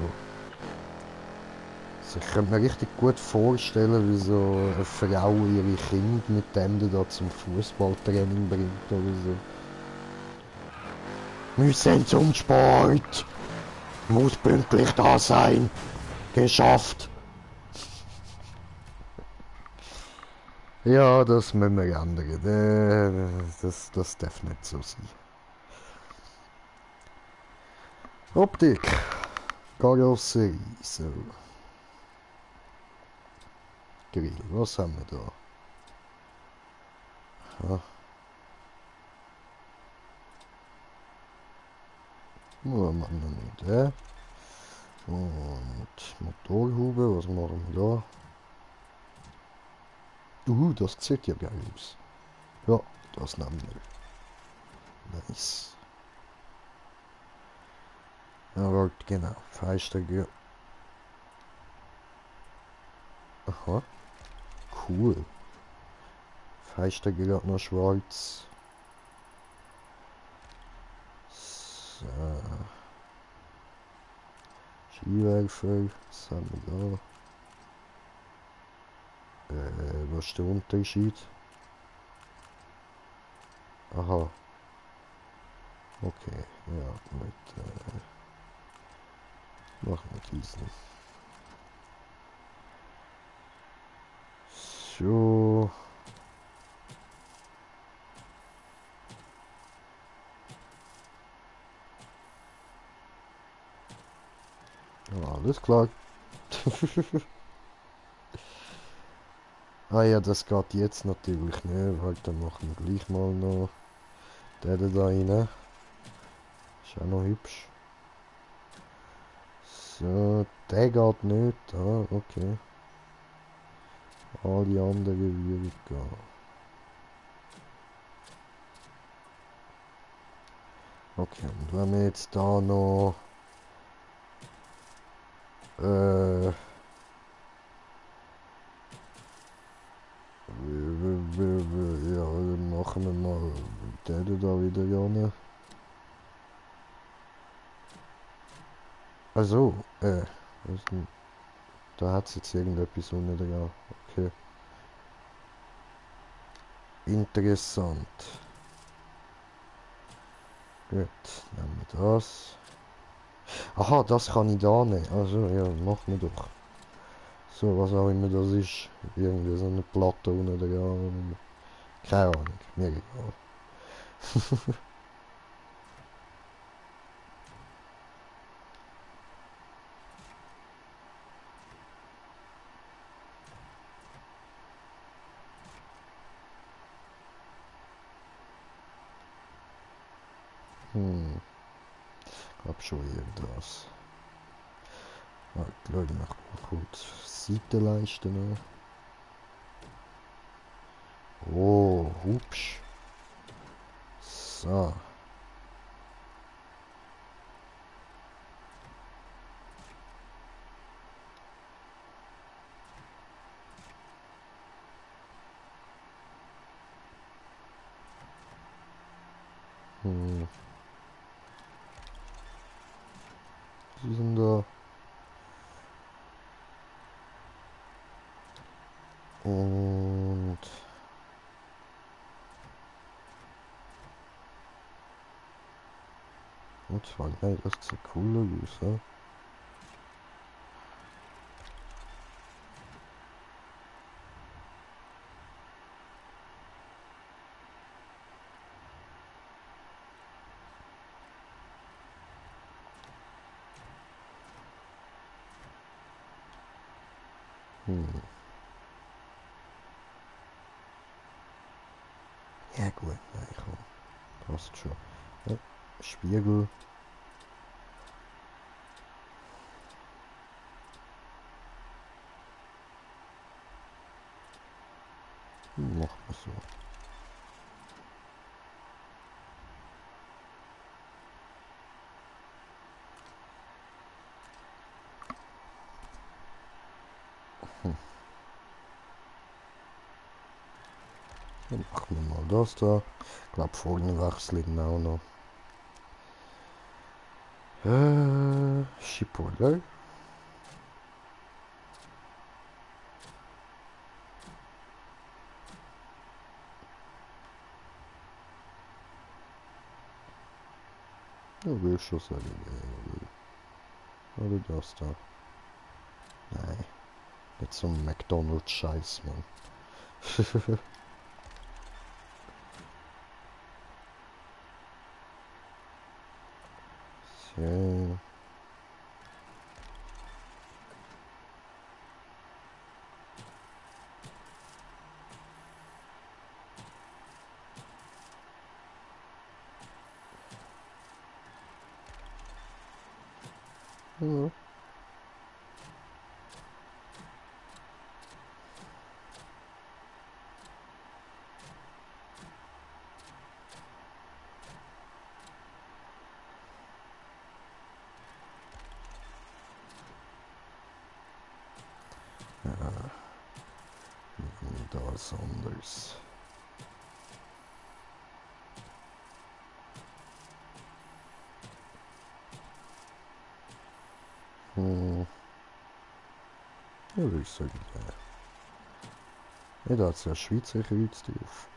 Speaker 1: Also ich könnte mir richtig gut vorstellen, wie so eine Frau ihre Kinder mit dem da zum Fußballtraining bringt oder so. Wir sind zum Sport. Muss pünktlich da sein. Geschafft. Ja, das müssen wir ändern. Das darf nicht so sein. Optik. Karosserie. So. Grill. Was haben wir da? Aha. Nur machen wir nicht, Und Motorhaube, was machen wir da? Das sieht ja geil aus. Ja, das nehmen wir. Nice. Ja, genau. Feinsteiger. Aha. Cool. Feinsteiger gerade noch schwarz. So. Skiwerfer. Was haben wir da? Was ist der Unterschied? Aha. Okay. Ja, gut. Machen wir diesen. So. Ja, alles klar. Ah ja, das geht jetzt natürlich nicht, weil dann machen wir gleich mal noch den da rein. Ist auch noch hübsch. So, der geht nicht. Ah, okay. Alle anderen würden gehen. Okay, und wenn wir jetzt da noch ja, dann machen wir mal den da wieder rein. Also, was denn? Da hat es jetzt irgendetwas unten dran. Okay, interessant. Gut, nehmen wir das. Aha, das kann ich da nehmen. Also, ja, machen wir doch. So, was auch immer das ist. Irgendwie so eine Platte unten dran. Keine Ahnung, mir egal. Hm, hab schon irgendwas. Halt, schau ich mal kurz Seitenleiste noch. Oh, hübsch. So. Hm, sie sind da. Und zwar, nein, das sieht cooler aus, ja? Hm. Ja gut, nein, komm, passt schon. Ja, Spiegel. Machen wir so. Dann machen wir mal das da. Ich glaube, vorne wechseln auch noch. Chipotle. Ja, will schon sagen. Oder das da. Nein, nicht so ein McDonald's-Scheiß, Mann. So. Ja. Da was anderes. Hm. Ja, würde ich sagen, ja. Ja, da hat es ja Schweizer Kreuz drauf.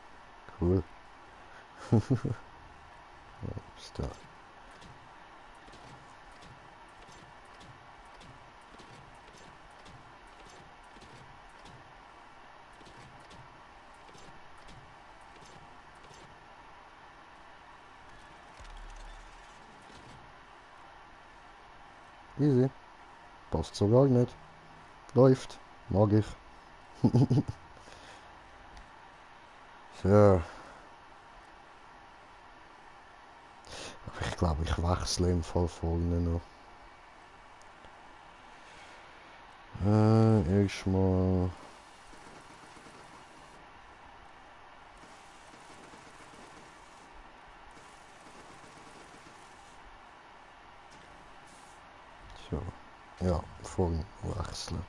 Speaker 1: Cool. Was ist da? Easy. Passt sogar nicht. Läuft. Mag ich. Ja. Aber ich glaube, ich wechsle im Fall vorne noch. Erstmal. So. Ja, vorne wechseln.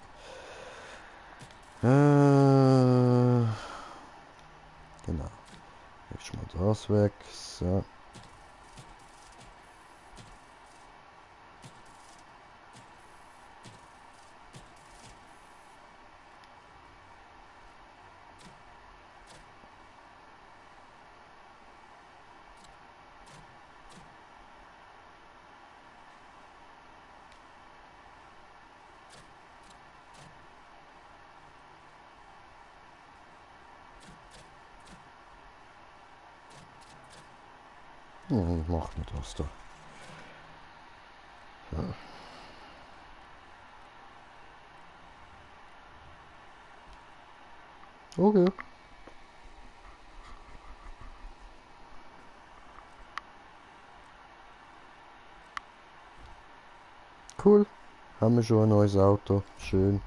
Speaker 1: Genau. Erstmal das weg. So. Machen wir das da. Ja. Okay. Cool. Haben wir schon ein neues Auto. Schön.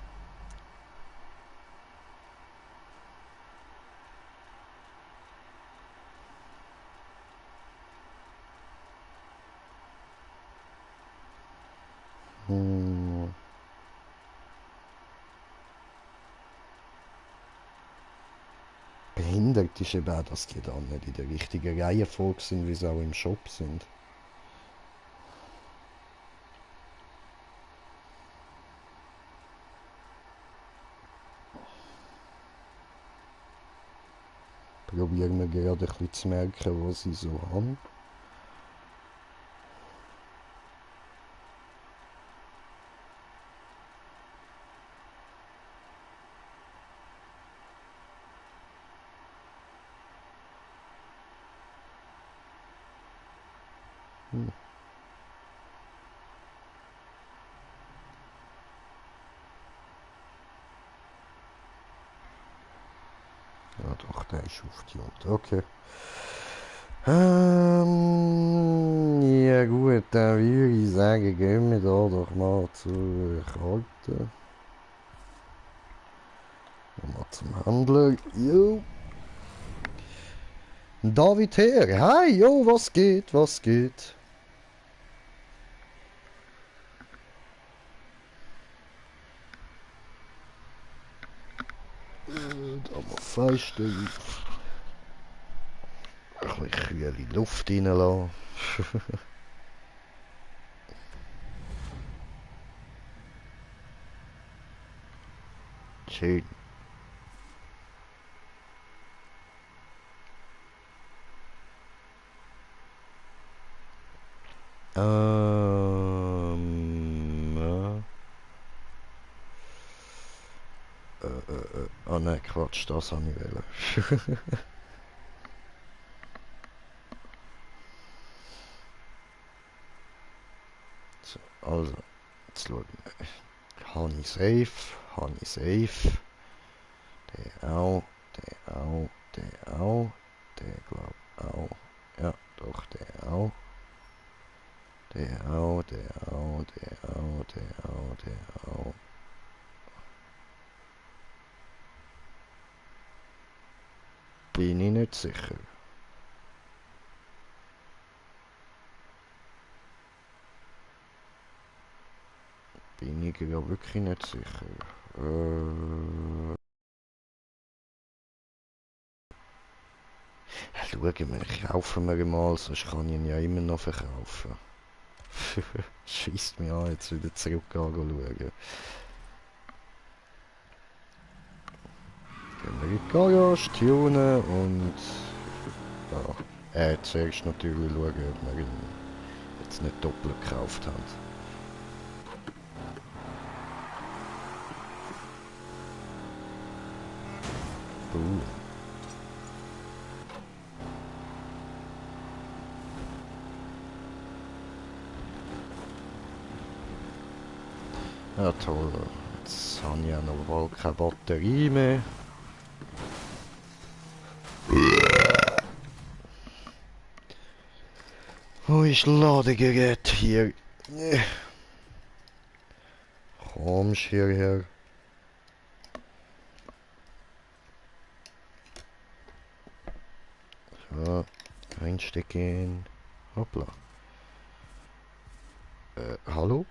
Speaker 1: Hm. Behindert ist eben auch, dass die dann nicht in der richtigen Reihenfolge sind, wie sie auch im Shop sind. Probieren wir gerade ein bisschen zu merken, was sie so haben. Hm. Ja doch, der ist aufgetunt. Okay. Ja gut, dann würde ich sagen, gehen wir da doch mal zur Karte. Mal zum Händler. Jo. David Her. Hi, jo, was geht, was geht? Da mal feststellen. Ein bisschen kühle Luft reinlassen. Schön. Ja. Oh ne, Quatsch, das habe ich wollen. So, also, jetzt schauen wir. Habe ich safe, habe ich safe. Der auch, der auch, der auch. Der glaub auch. Ja, doch, der auch. Der auch, der auch, der auch, der auch, der auch. Bin ich nicht sicher. Bin ich ja wirklich nicht sicher. Schauen wir, kaufen wir mal, sonst kann ich ihn ja immer noch verkaufen. Schießt mich an, jetzt wieder zurück schauen. Gehen wir in die Garage, tunen und ja, zuerst natürlich schauen, ob wir ihn jetzt nicht doppelt gekauft haben. Ja toll, jetzt habe ich ja noch wohl keine Batterie mehr. Wo ist Ladegerät hier? Kommst hierher. So, einstecken. Hoppla. Hallo?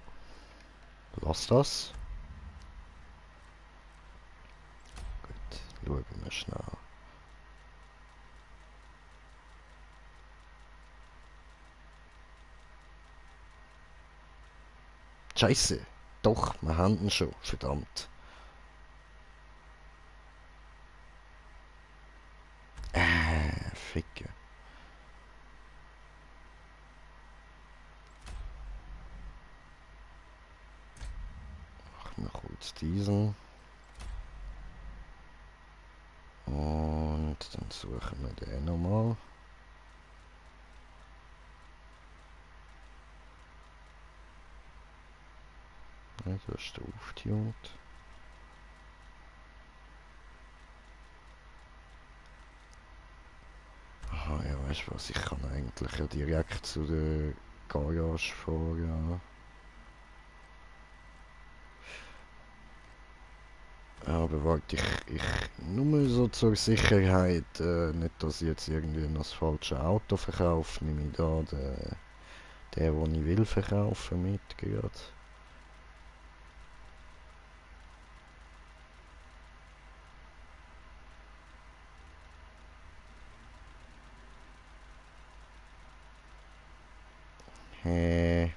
Speaker 1: Lass das. Gut, schauen wir schnell. Scheiße. Doch, wir haben ihn schon. Verdammt. Ficke. Machen wir kurz diesen. Und dann suchen wir den nochmal. Ja, du hast den aufgetunt. Aha, ja, weißt du was, ich kann eigentlich ja direkt zu der Garage fahren. Aber warte, nur so zur Sicherheit, nicht, dass ich jetzt irgendwie noch das falsche Auto verkaufe, nehme ich da den ich will verkaufen mit gerade. Hä?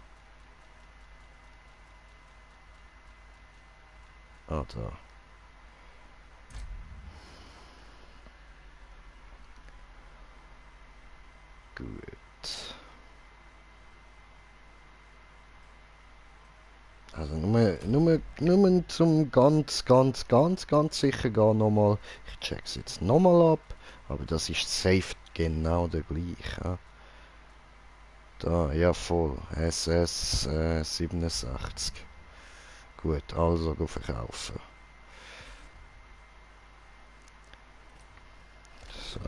Speaker 1: Ah, da. Gut. Also nur zum ganz sicher gehen nochmal. Ich check's jetzt nochmal ab. Aber das ist safe genau der gleiche. Ja? Da, ja voll. SS 67. Gut, also go verkaufen. So.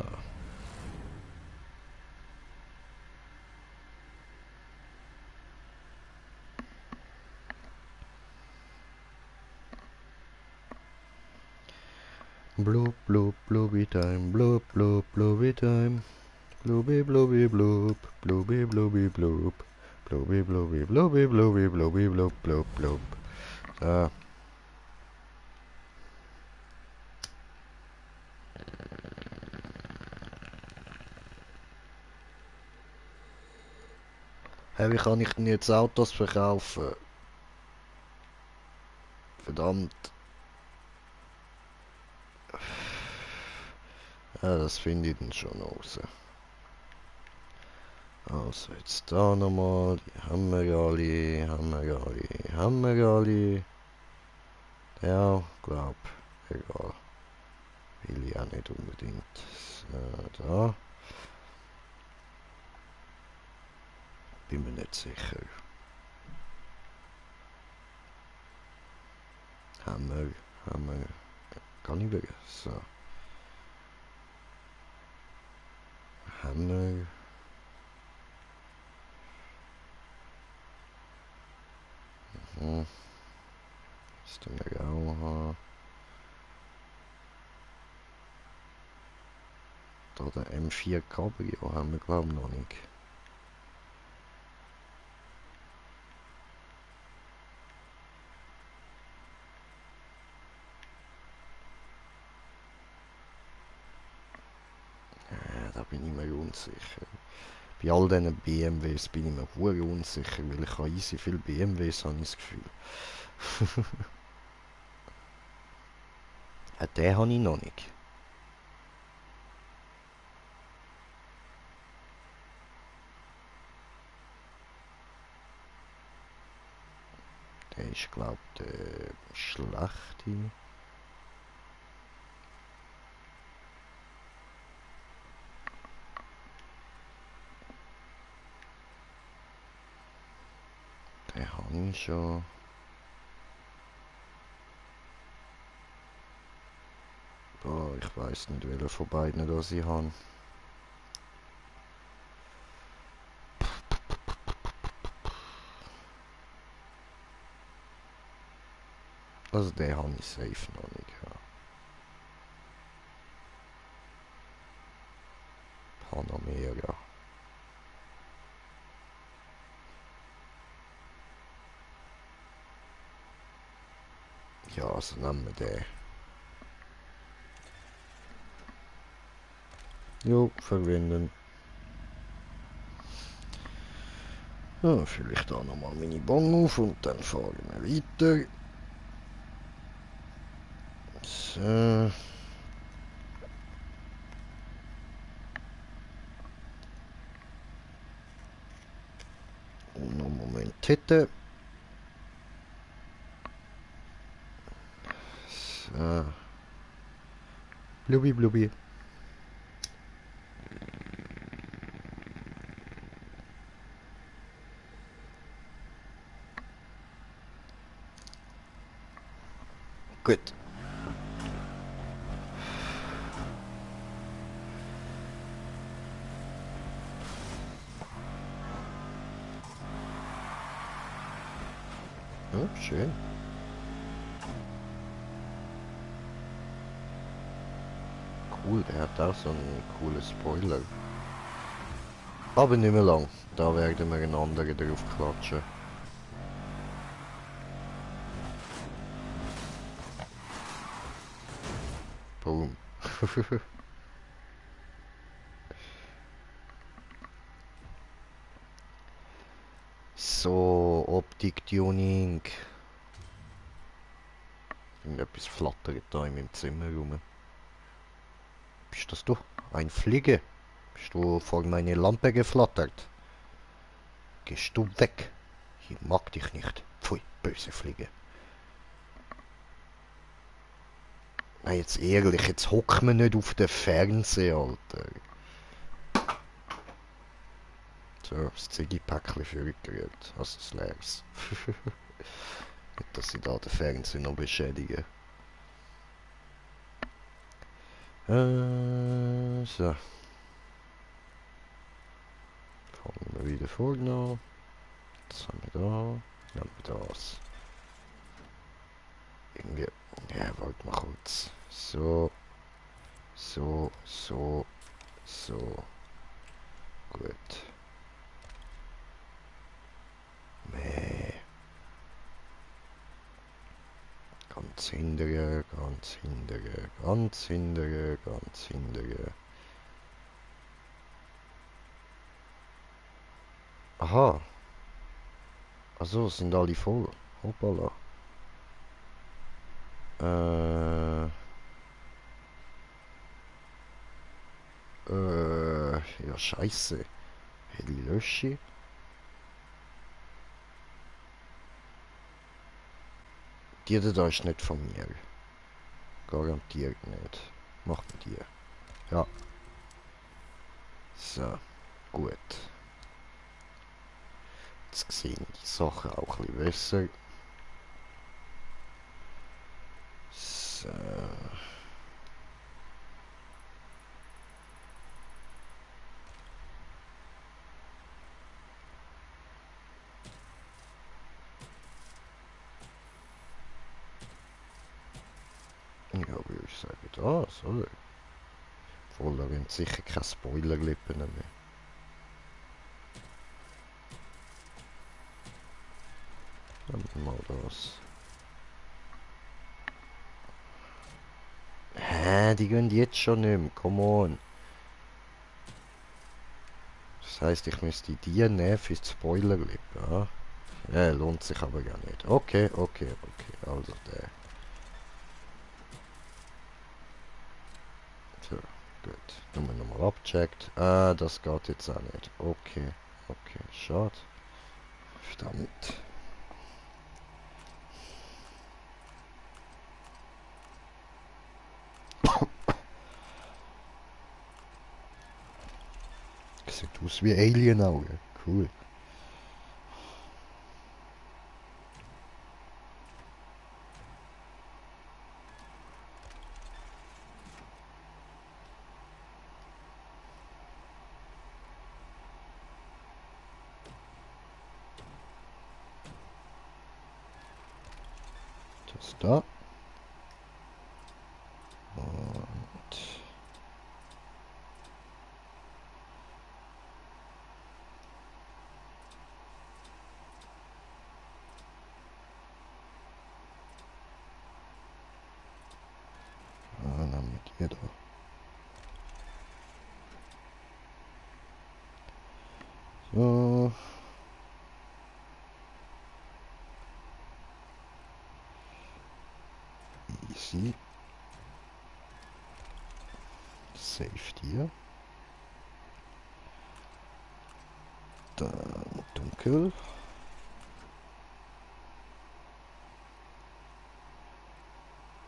Speaker 1: Blub, blub, blubby time, blub, blub, blubby time. Blubby, blubby, blub, blubby, blubby, blub. Blubby, blubby, blubby, blubby, blubby, blub, blub, blub. So. Hey, wie kann ich denn jetzt Autos verkaufen? Verdammt. Ja, das finde ich dann schon raus. Also, jetzt da nochmal. Die haben wir alle, haben wir alle. Ja, glaub. Egal. Will ich auch nicht unbedingt. So, da. Bin mir nicht sicher. Haben wir. Kann ich schauen. So. Haben wir. Hm. Das tun wir auch haben. Da der M4 Cabrio haben wir glaube ich noch nicht. Da bin ich mir unsicher. Bei all diesen BMWs bin ich mir hure unsicher, weil ich habe easy viele BMWs, habe ich das Gefühl. Den habe ich noch nicht. Der ist glaube ich der schlechte. Den habe ich schon. Boah, ich weiß nicht, welchen von beiden das ich habe. Also den habe ich safe noch nicht. Ja. Panamera. Ja, also nehmen wir den. Jo, verwenden. Ja, fülle ich da nochmal meine Bon auf und dann fahren wir weiter. So. Und noch einen Moment hätte. So. Blubbi, blubbi. Gut. Ja, schön. Cool, der hat auch so einen coolen Spoiler. Aber nicht mehr lang. Da werden wir einen anderen drauf klatschen. Boom. So, Optik-Tuning. Irgendetwas flattert da in meinem Zimmer rum. Bist das du? Ein Fliege? Bist du vor meine Lampe geflattert? Gehst du weg? Ich mag dich nicht. Pfui, böse Fliege. Nein, jetzt ehrlich, jetzt hocken wir nicht auf den Fernseher, Alter. So, das Ziggy-Päckchen vorgerührt. Also das leeres. Nicht, dass ich da den Fernseher noch beschädige. So. Fangen wir wieder vorne an. Was haben wir da? Nehmen wir das. Irgendwie. Ja, warte mal kurz. So. So. So. So. Gut. Nee. Ganz hindere, ganz hindere, ganz hindere, ganz hindere. Aha. Also sind alle voll. Hoppala. Ja, scheiße. Heli lösche. Die da ist nicht von mir. Garantiert nicht. Mach mit dir. Ja. So. Gut. Jetzt sehen die Sachen auch ein bisschen besser. So. Ja, würde ich sagen, da, so. Obwohl, da sind sicher keine Spoilerlippen mehr. Dann mal das. Hä, die gehen jetzt schon nicht mehr. Come on. Das heisst, ich müsste die nehmen für die Spoilerlippen, ja? Ja, lohnt sich aber gar nicht. Okay, okay, okay. Also der. So, gut. Nummer nochmal abcheckt. Ah, das geht jetzt auch nicht. Okay, okay, schade. Verdammt. Sieht aus wie Alien-Augen. Cool. Ist da. Und dann mit ihr da. So. Easy. Saved hier. Dann dunkel.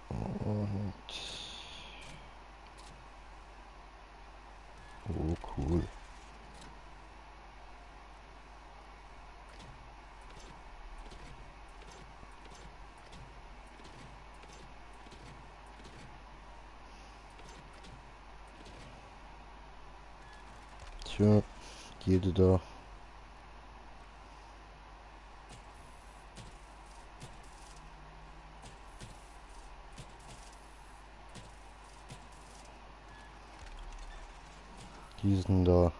Speaker 1: Und... Oh, cool. Tja, jede da. Diesen da.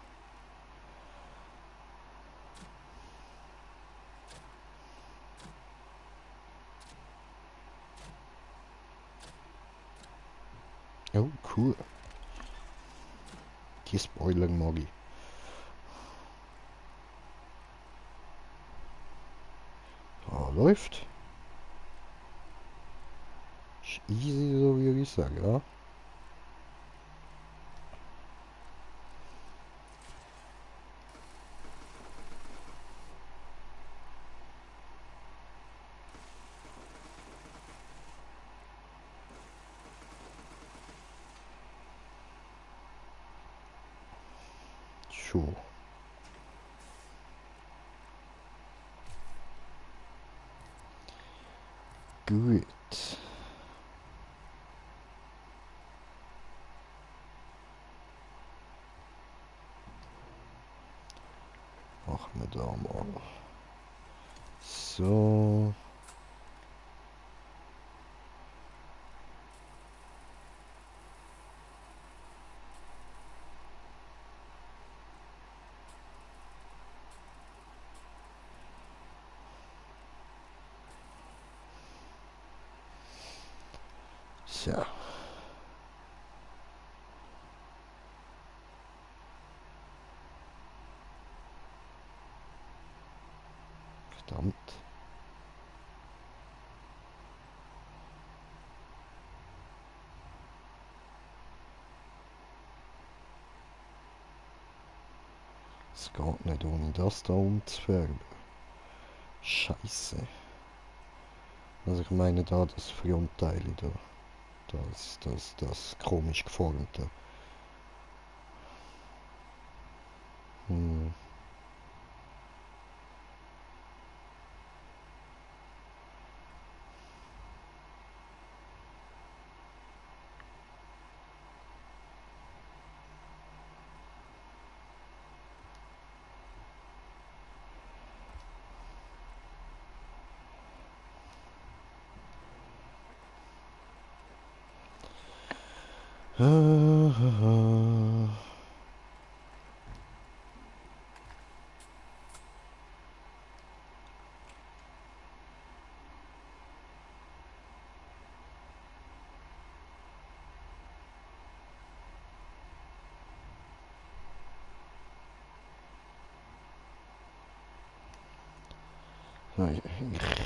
Speaker 1: Oh, cool. Die Spoilern mag ich. Ah, läuft. Ist easy, so wie ich sage, ja. So. Gut. Machen wir da mal. So. Tja. Verdammt. Es geht nicht ohne das da umzufärben. Scheiße. Also ich meine da das Frontteil da. Das komisch geformte. Hm.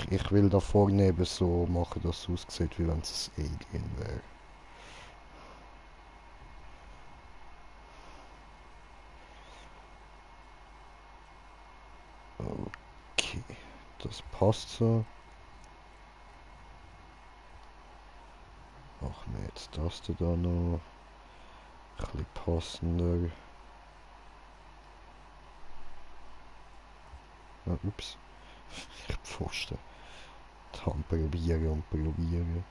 Speaker 1: Ich will da vorne eben so machen, dass es aussieht, wie wenn es ein Alien wäre. Okay, das passt so. Machen wir jetzt das da noch. Ein bisschen passender. Ah, ups. Ich Pfosten. Die Hand probieren und probieren.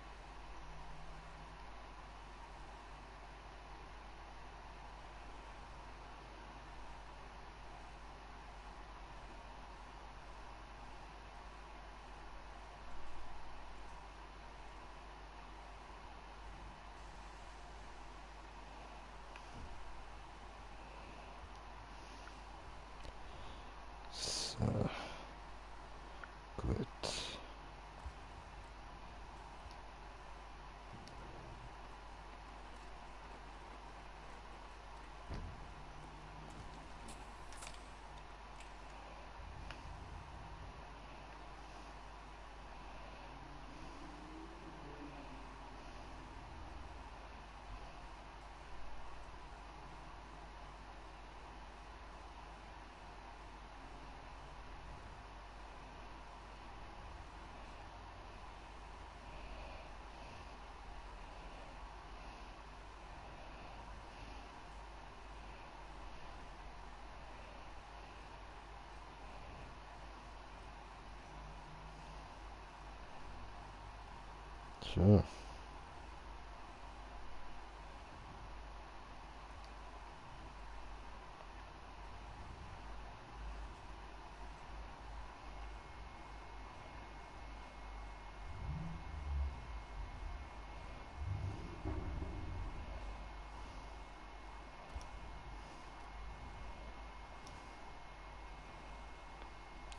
Speaker 1: So.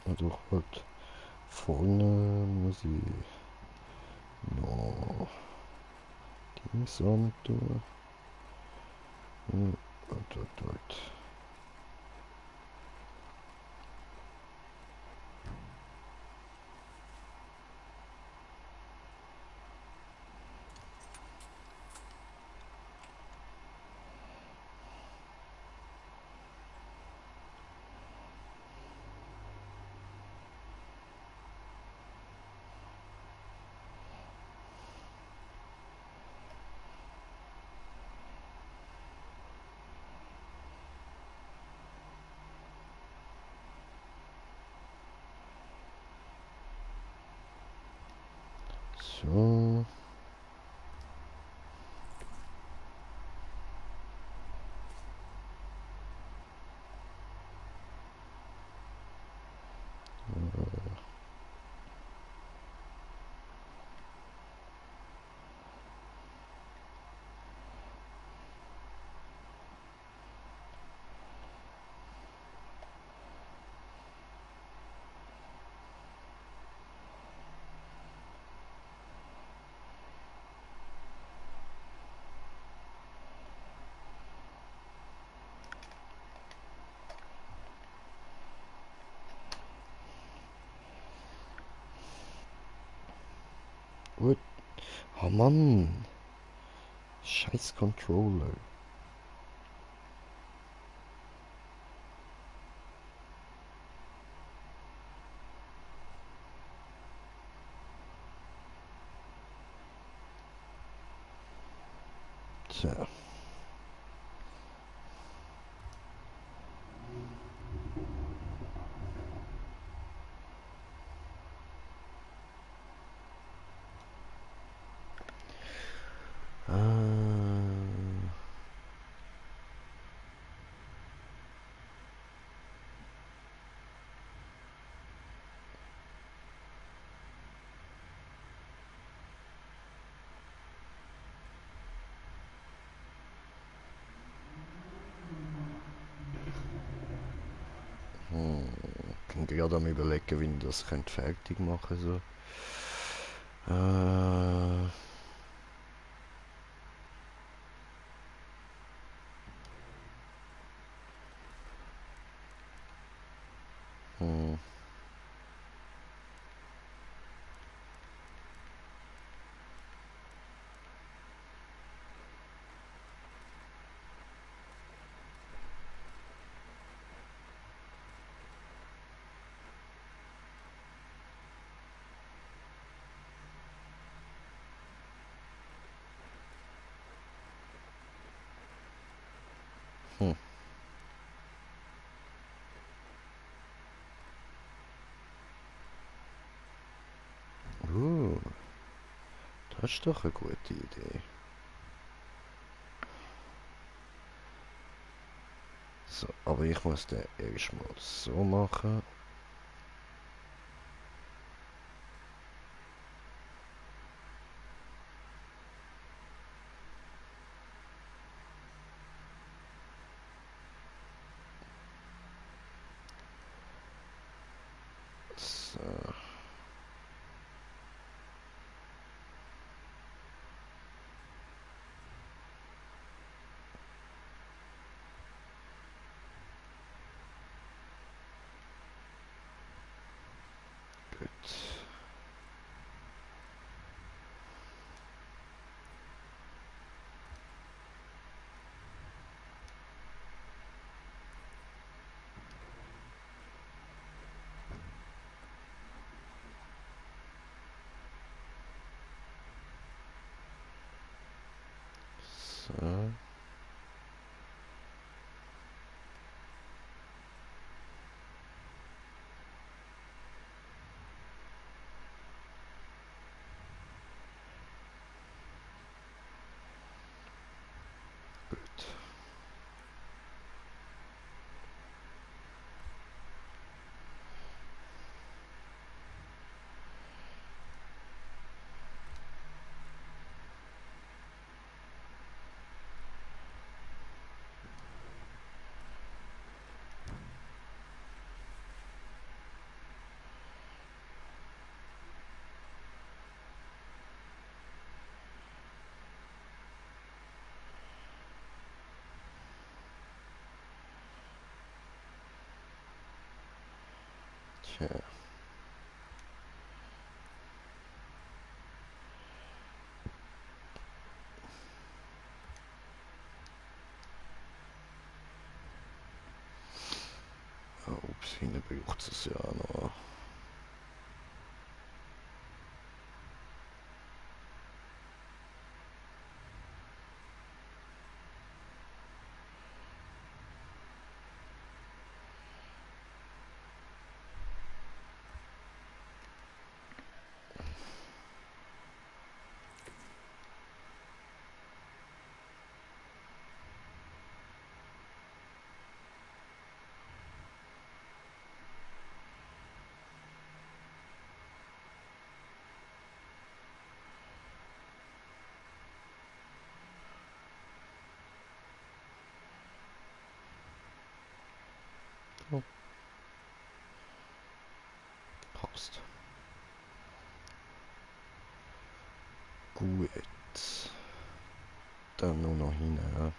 Speaker 1: Also halt vorne muss ich noch Dings an tun. Warte. So. Gut. Oh Mann. Scheiß Controller. Tja. Äh, bin gerade am überlegen, wie ich das könnte fertig machen so. Äh, hm, hm. Uh, das ist doch eine gute Idee. So, aber ich muss den erstmal so machen. So, gut. So, Okay. Ups, hinten braucht es ja noch. Oh, passt. Gut. Dann nur noch hin, ja.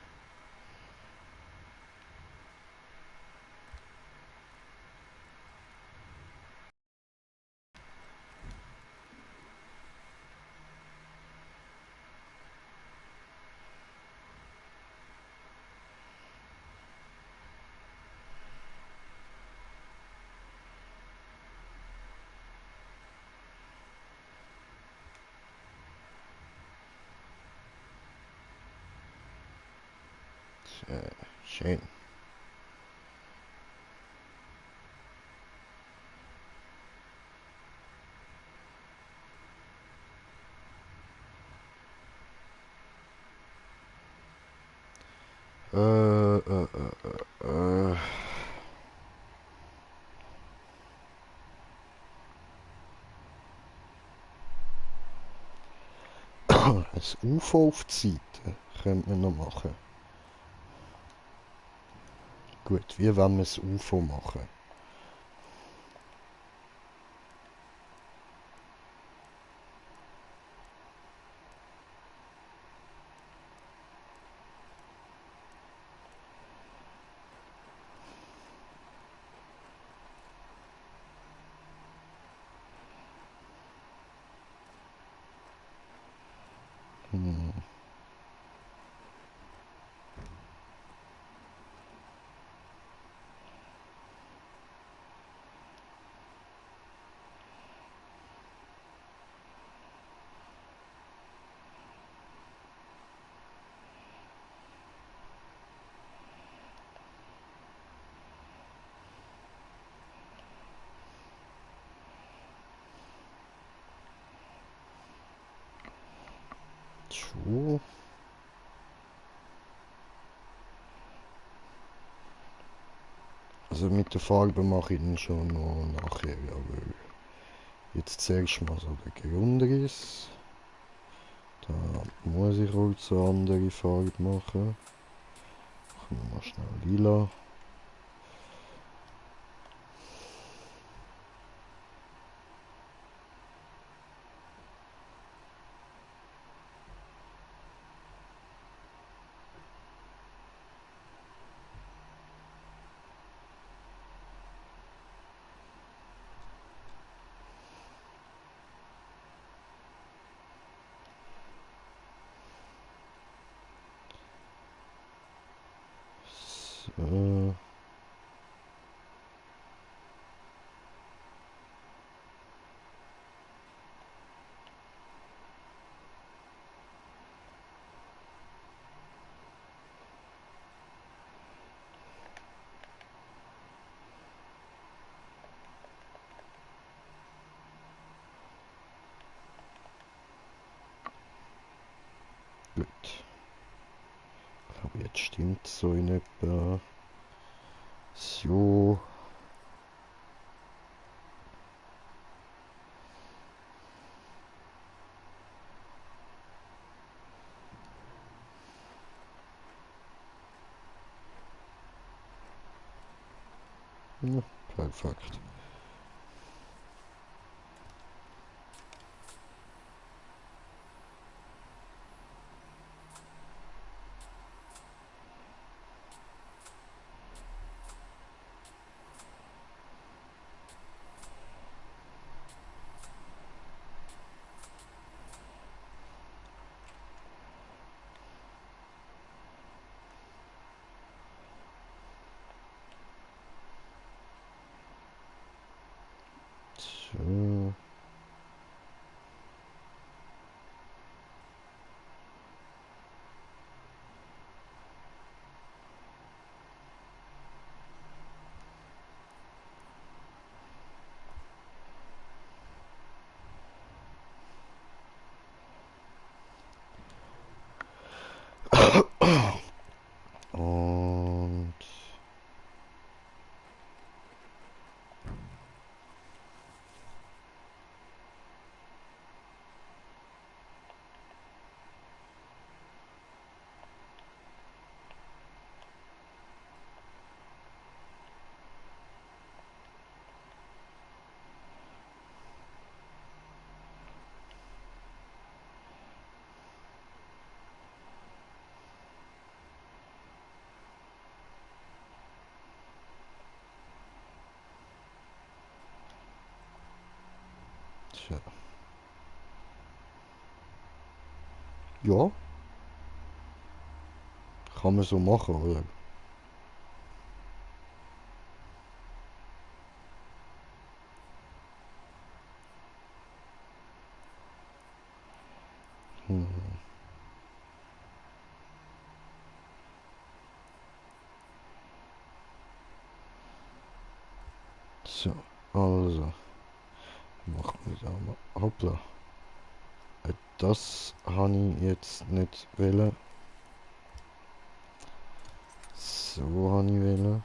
Speaker 1: Schön. Äh, äh, äh, äh. Ein UFO auf die Seite könnte man noch machen. Gut, wie wollen wir ein UFO machen? Hm. So. Also mit der Farbe mache ich dann schon noch nachher, jawohl. Jetzt zuerst mal so der Grundriss. Da muss ich auch so eine andere Farbe machen. Machen wir mal schnell lila. So. Gut. Ich glaube, jetzt stimmt so in etwa. So. Ja, perfekt. So. Und tja. Ja, kann man so machen, oder? Hm. So, also, machen wir da mal. Hoppla. Das habe ich jetzt nicht wollen. So habe ich wollen.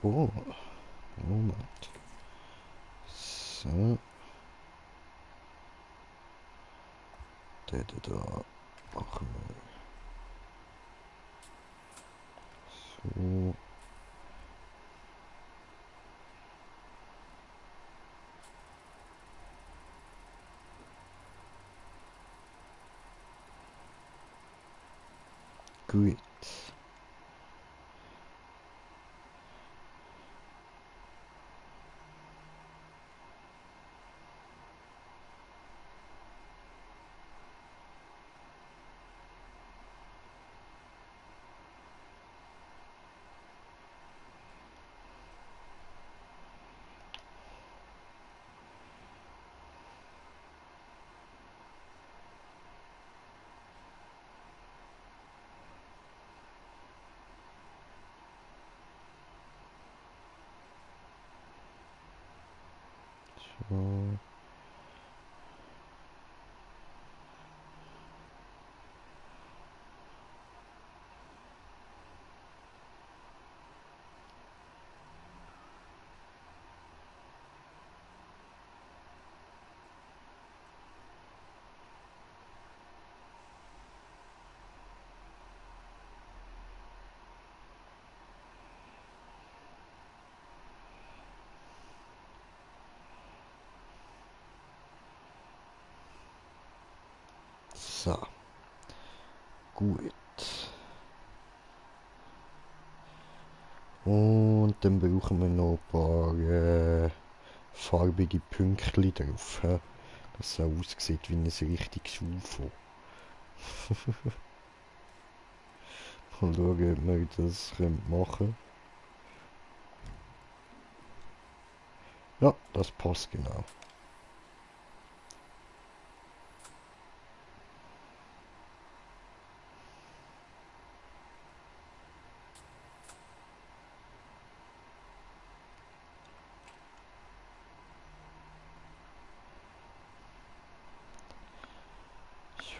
Speaker 1: Oh, Moment. So, da machen wir so. Gut. So. So, gut. Und dann brauchen wir noch ein paar farbige Pünktchen drauf, hä? Dass es auch aussieht wie ein richtiges UFO. Mal schauen, ob wir das machen können. Ja, das passt genau.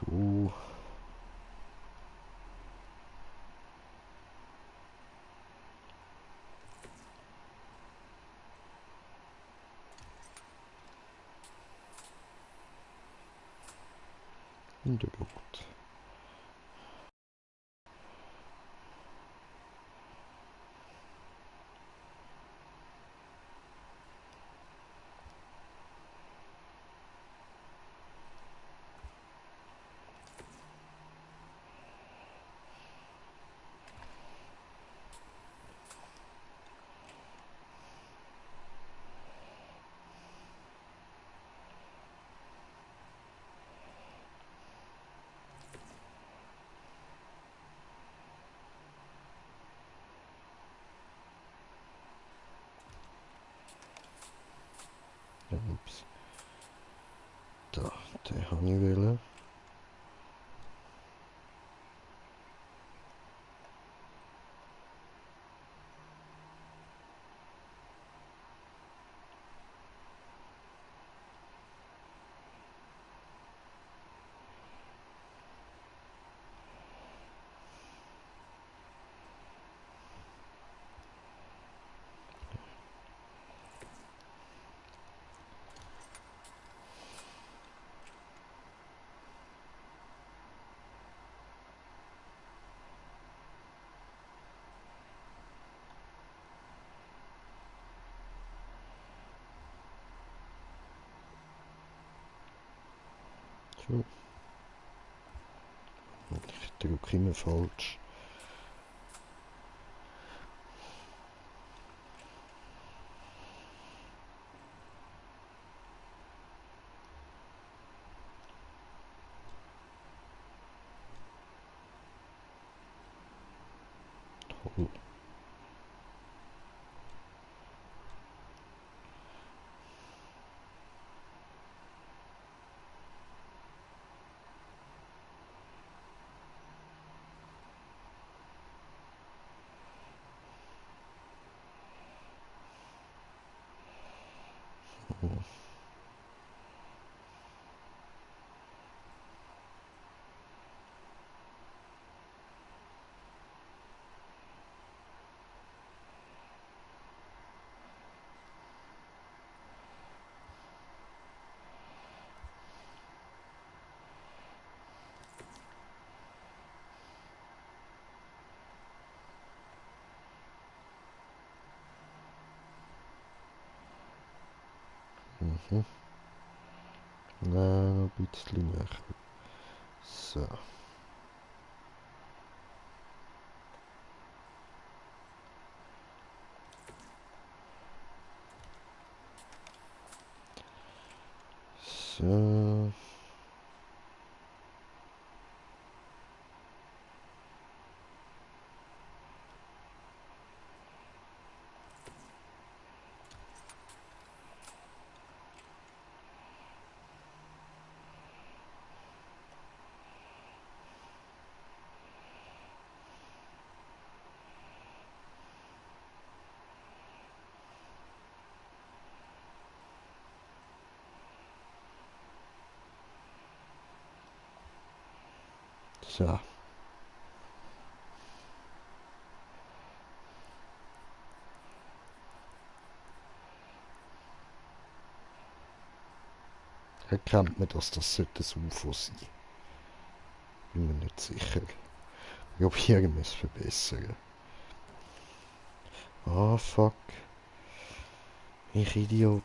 Speaker 1: So. In der Luft. Ups. Da, den habe ich wählen. So. Ich drücke immer falsch. Toll. Mhm. Nein, noch ein bisschen näher. So. So. So. Erkennt man, dass das ein UFO sein sollte? Bin mir nicht sicher. Probieren wir es verbessern. Ah, fuck. Ich Idiot.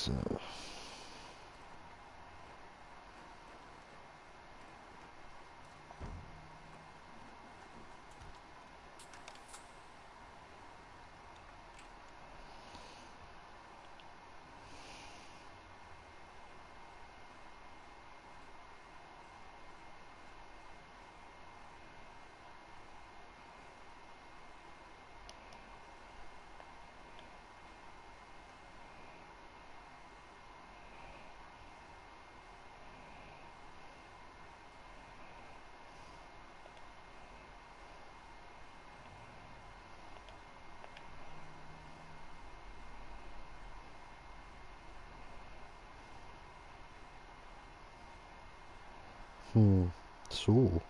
Speaker 1: So. So.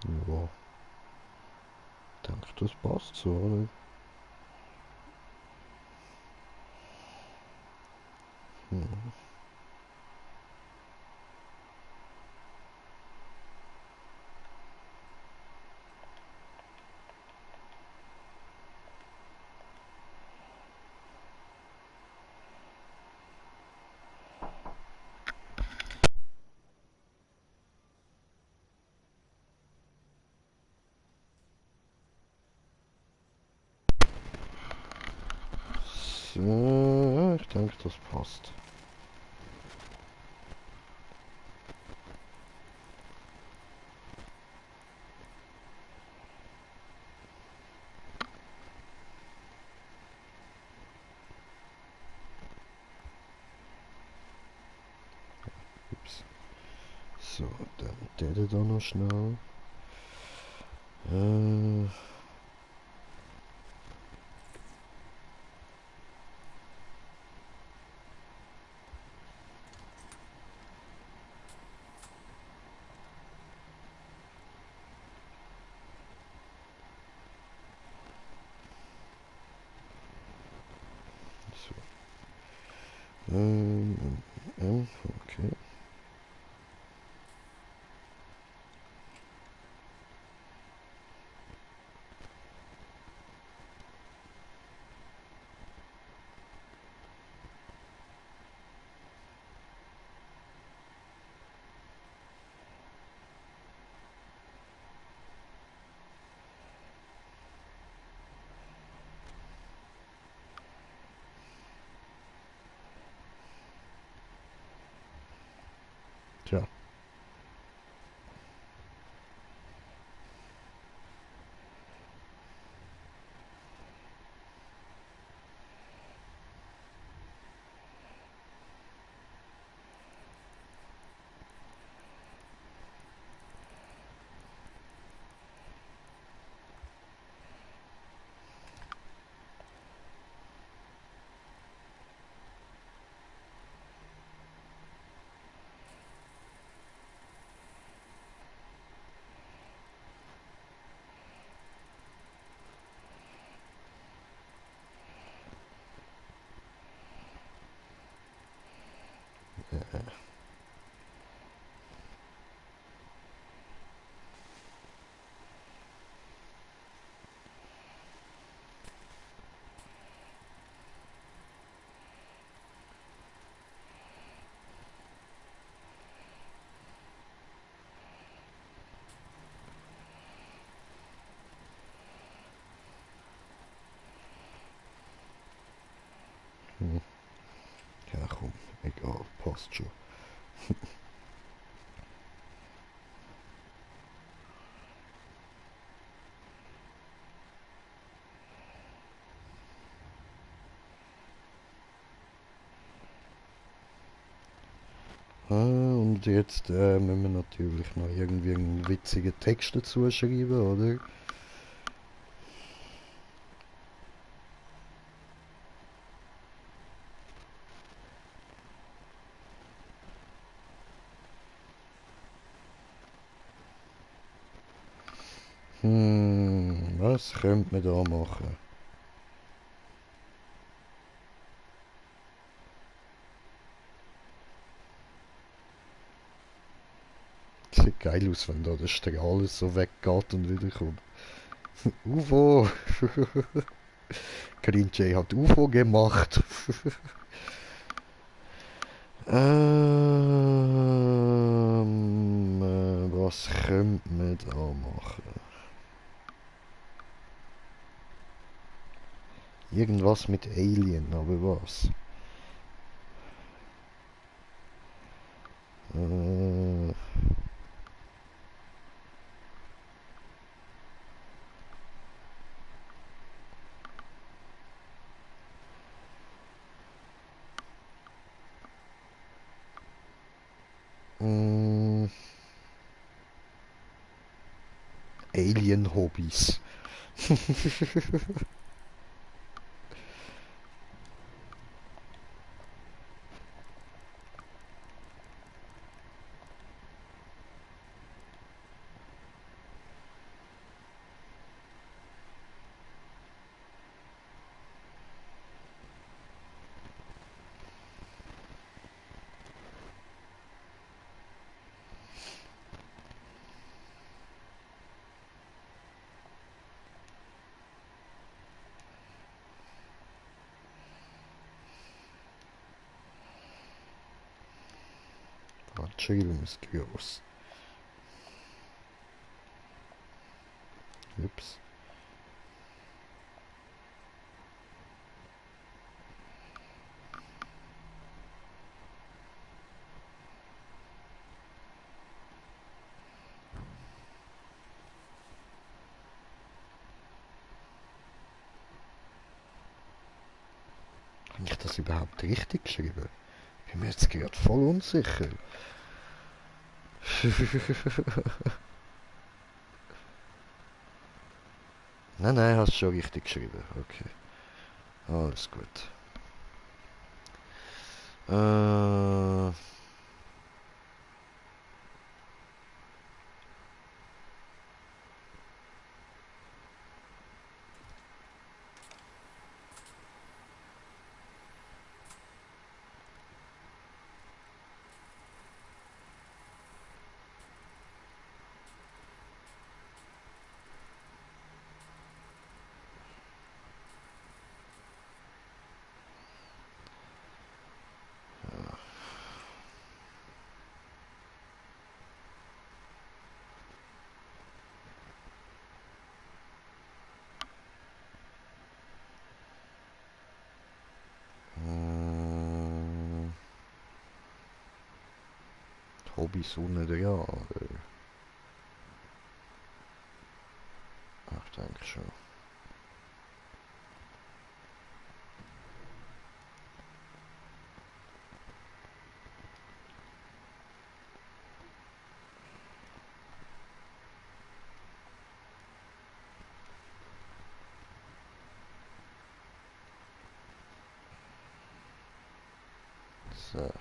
Speaker 1: Ja, denke, das passt so, oder? Hm. So, ich denke, das passt. Ups. So, dann der da noch schnell. Äh, so. Okay. Tja. Hm. Ja, komm. Egal. Passt schon. Und jetzt müssen wir natürlich noch irgendwie einen witzigen Text dazu schreiben, oder? Was könnte man da machen? Sieht geil aus, wenn da der Strahl so weggeht und wiederkommt. UFO! Green Jay hat UFO gemacht. Was könnte man da machen? Irgendwas mit Alien, aber was? Äh, mh, Alien-Hobbys. geschrieben, mysteriös. Ups. Habe ich das überhaupt richtig geschrieben? Bin mir jetzt gerade voll unsicher. Nein, nein, hast schon richtig geschrieben. Okay. Alles gut. Äh, äh, Hobby Sonne der Jahre. Ach, denke schon. So.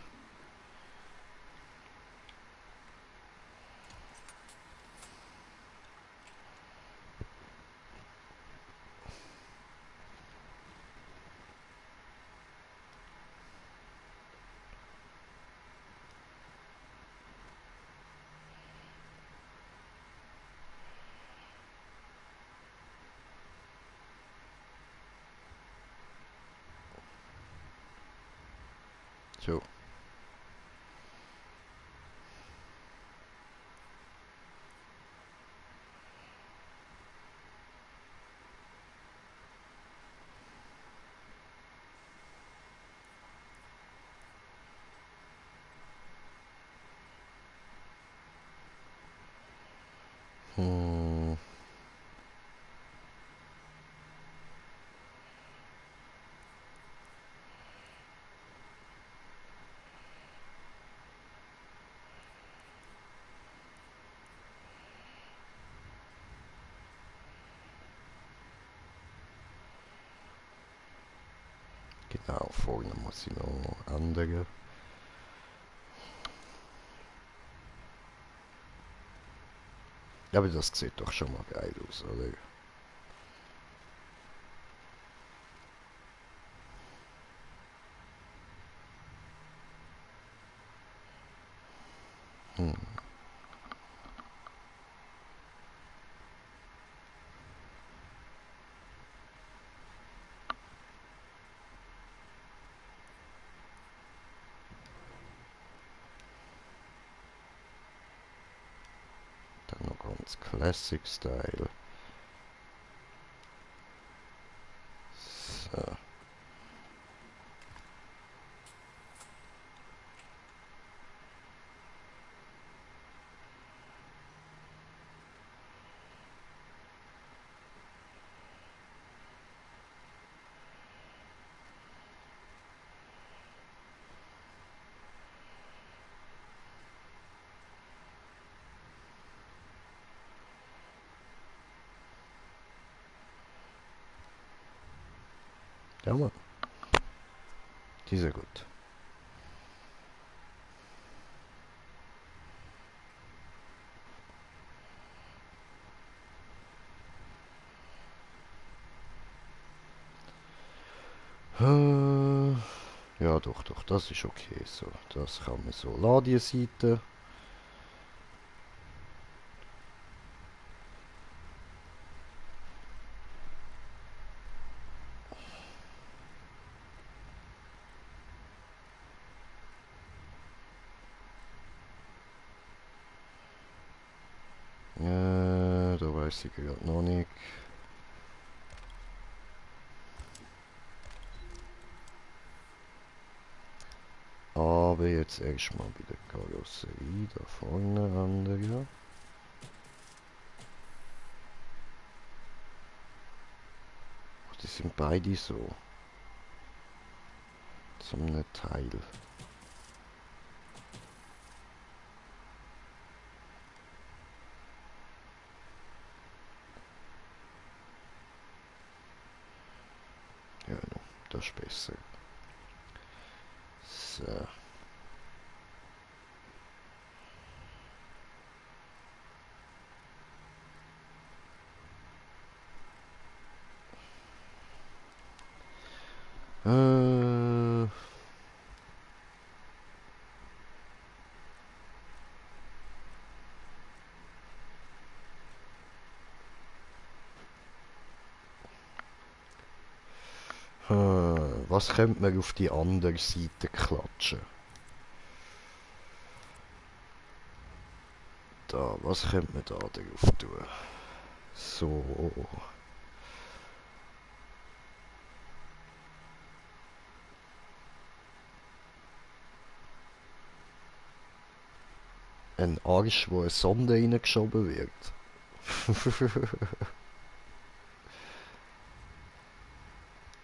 Speaker 1: So. Hm. Genau, vorne muss ich noch ändern. Ja, aber das sieht doch schon mal geil aus, oder? Hm. Dann noch ganz Classic Style. So. Ja, Mann. Die sind gut. Ja, doch, doch, das ist okay so. Das kann man so. Ladieseite. weiß ich gerade noch nicht. Aber jetzt erstmal bei der Karosserie, da vorne andere. Ach, die sind beide so. Zum Teil. Ja, no, das ist besser. So. Äh, was könnte man auf die andere Seite klatschen? Da, was könnte man da drauf tun? So. Ein Arsch, wo eine Sonde reingeschoben wird.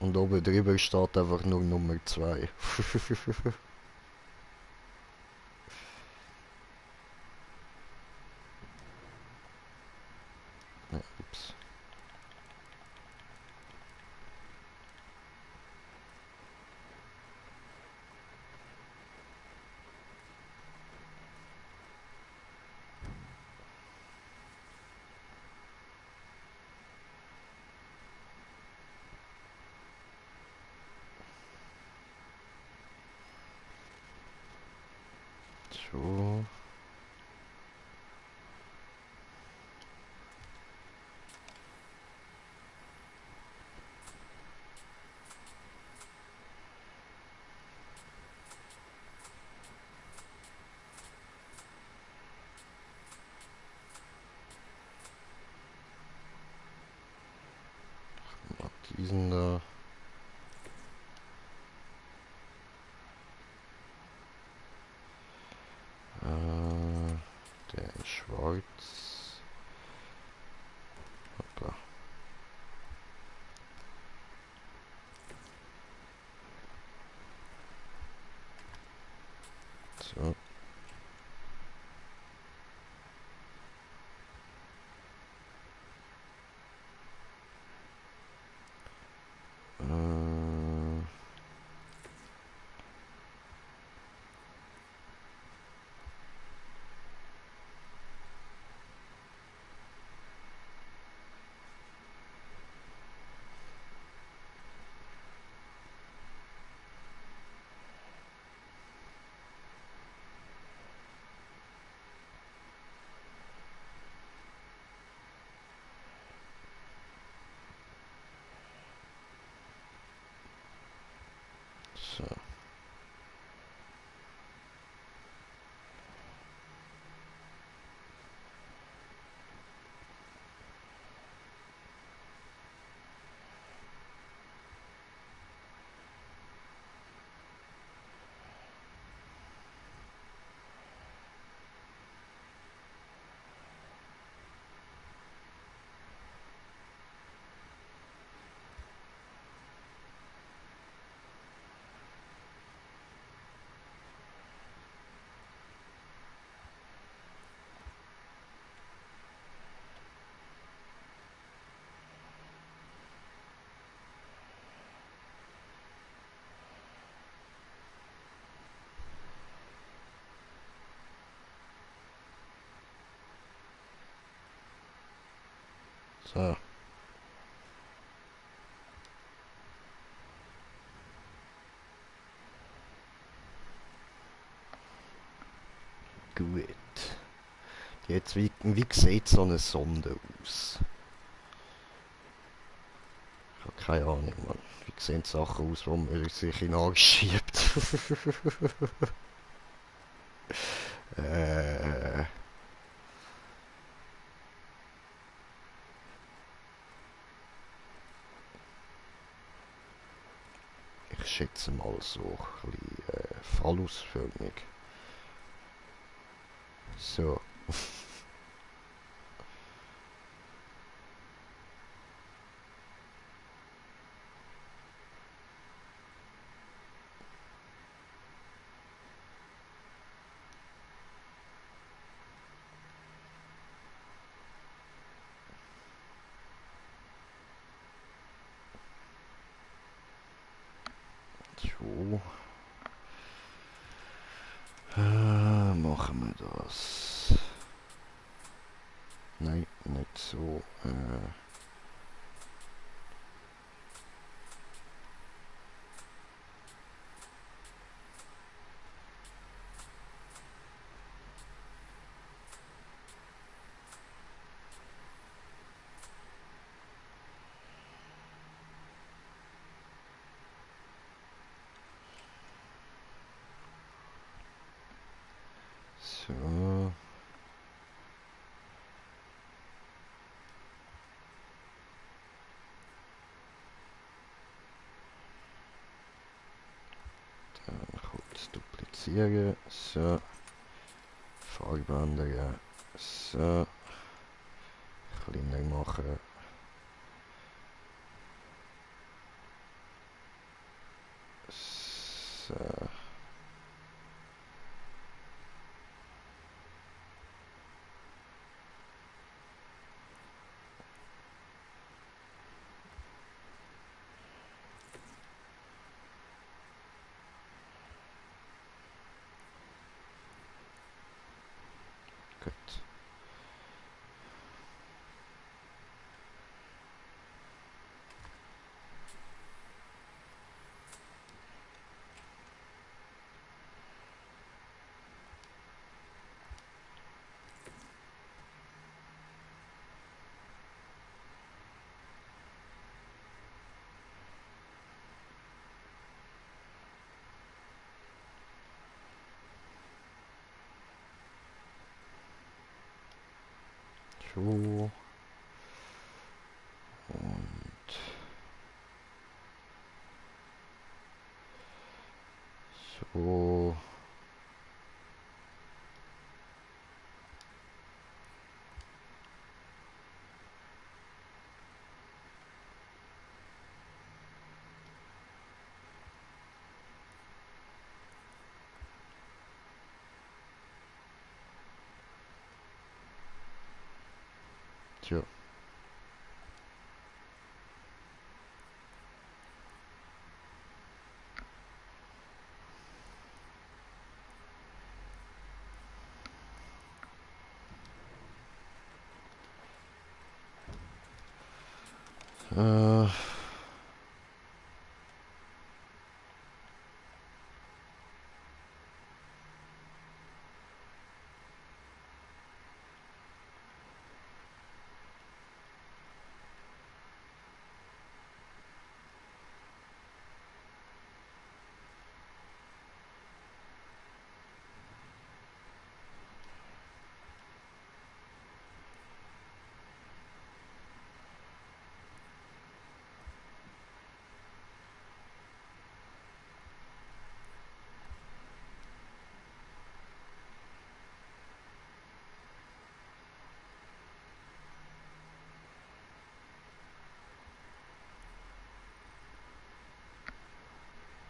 Speaker 1: Und oben drüber steht einfach nur Nummer 2. Ja, ups. So. Mal diesen da. Der ist schwarz. Hoppla. So. Äh, so. So. Gut. Jetzt, wie sieht so eine Sonde aus? Ich habe keine Ahnung, Mann. Wie sehen die Sachen aus, wo man sich in den Arsch schiebt? äh, schätze mal so ein bisschen fallausförmig. So. So. Machen wir das. Nein, nicht so. So. Dann kurz duplizieren. So. Farbe ändern. So. Kleiner machen. So. Gut. So. Und so. Tja. Äh.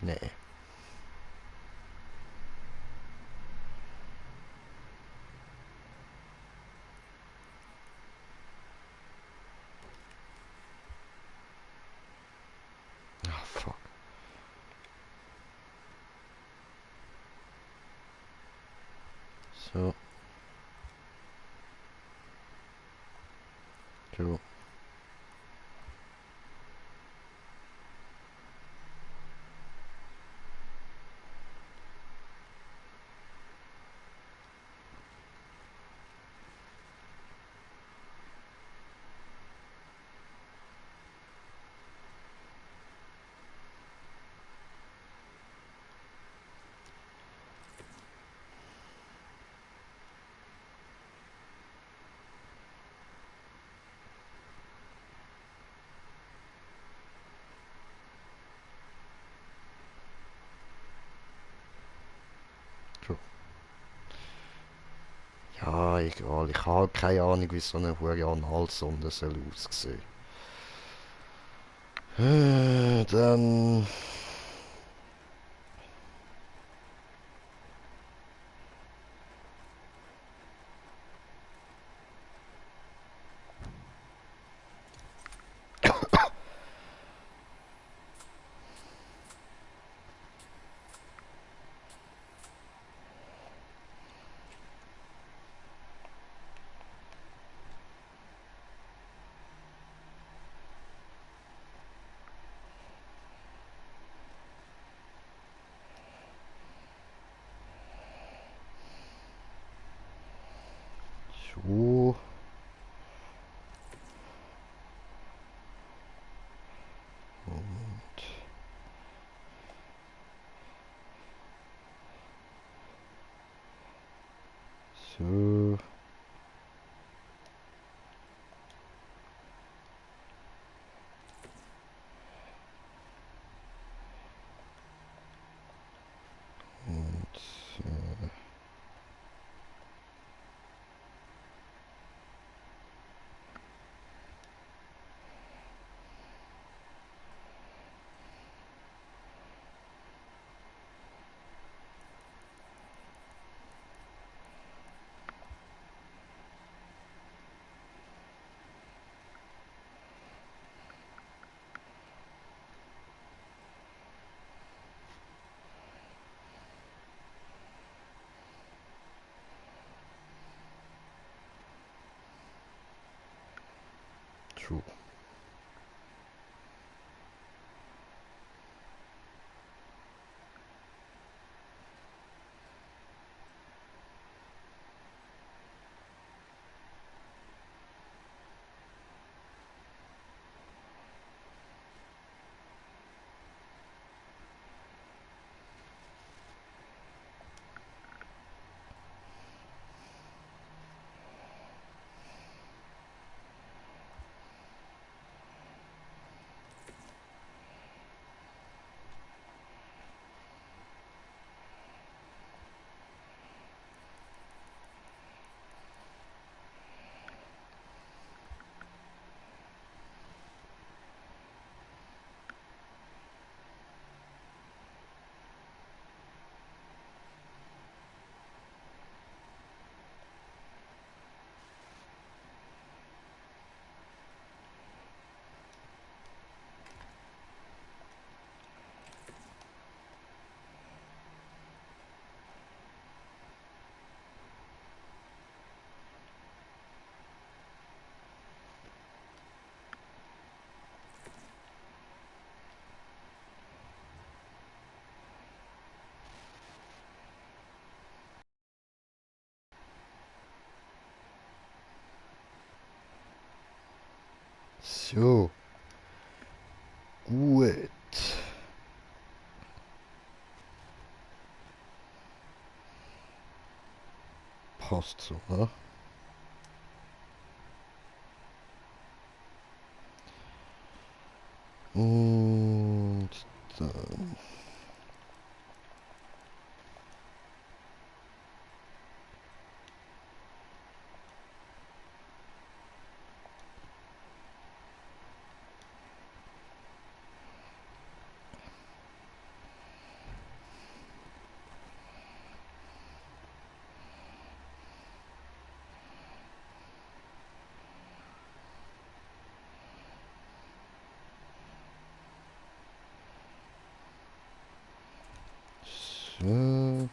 Speaker 1: Nee. Ah, fuck. So. So. Ja, egal. Ich habe halt keine Ahnung, wie so eine hure Analsonde soll aussehen. Dann... So... Und... So... Und... So... So... Gut. Passt so, ne? Und dann... So...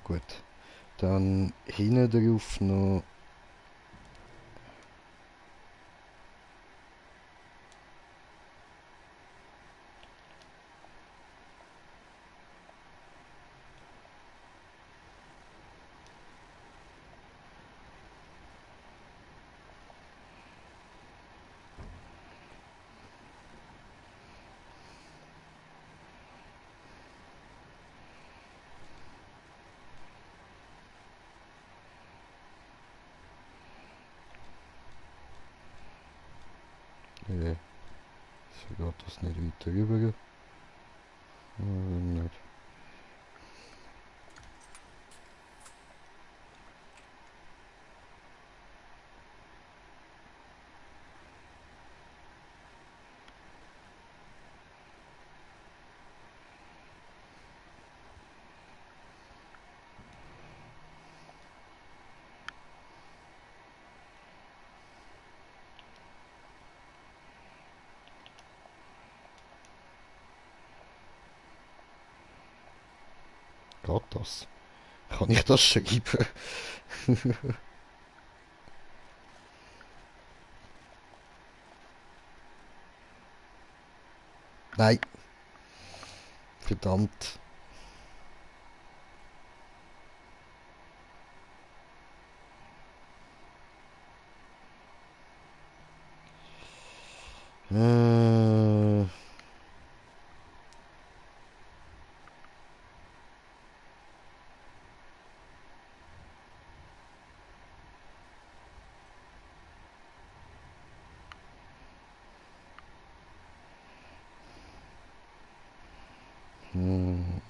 Speaker 1: Gut. Dann hinten drauf noch... Wieso geht das nicht weiter rüber? Nicht. Geht das? Kann ich das schreiben? Nein, verdammt. Äh, hm.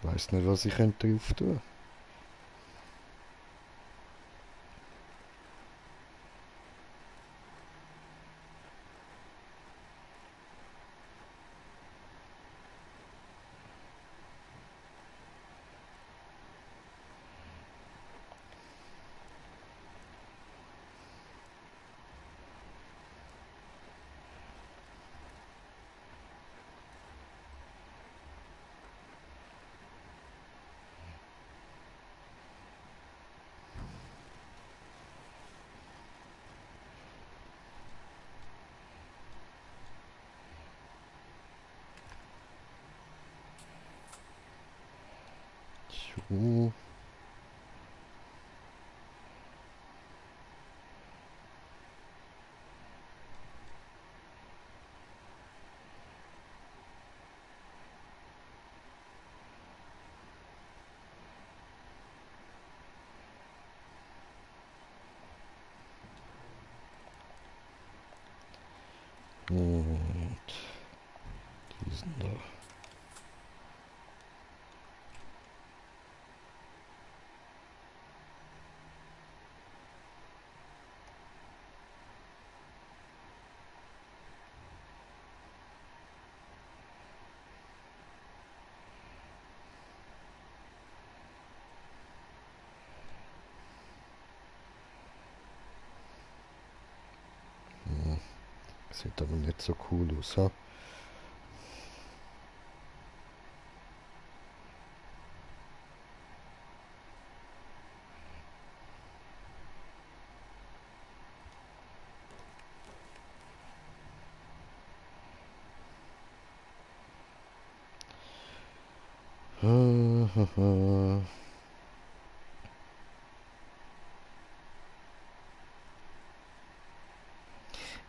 Speaker 1: Weiß nicht, was ich könnte drauf tun. So. Und diesen da. Sieht aber nicht so cool aus, ha?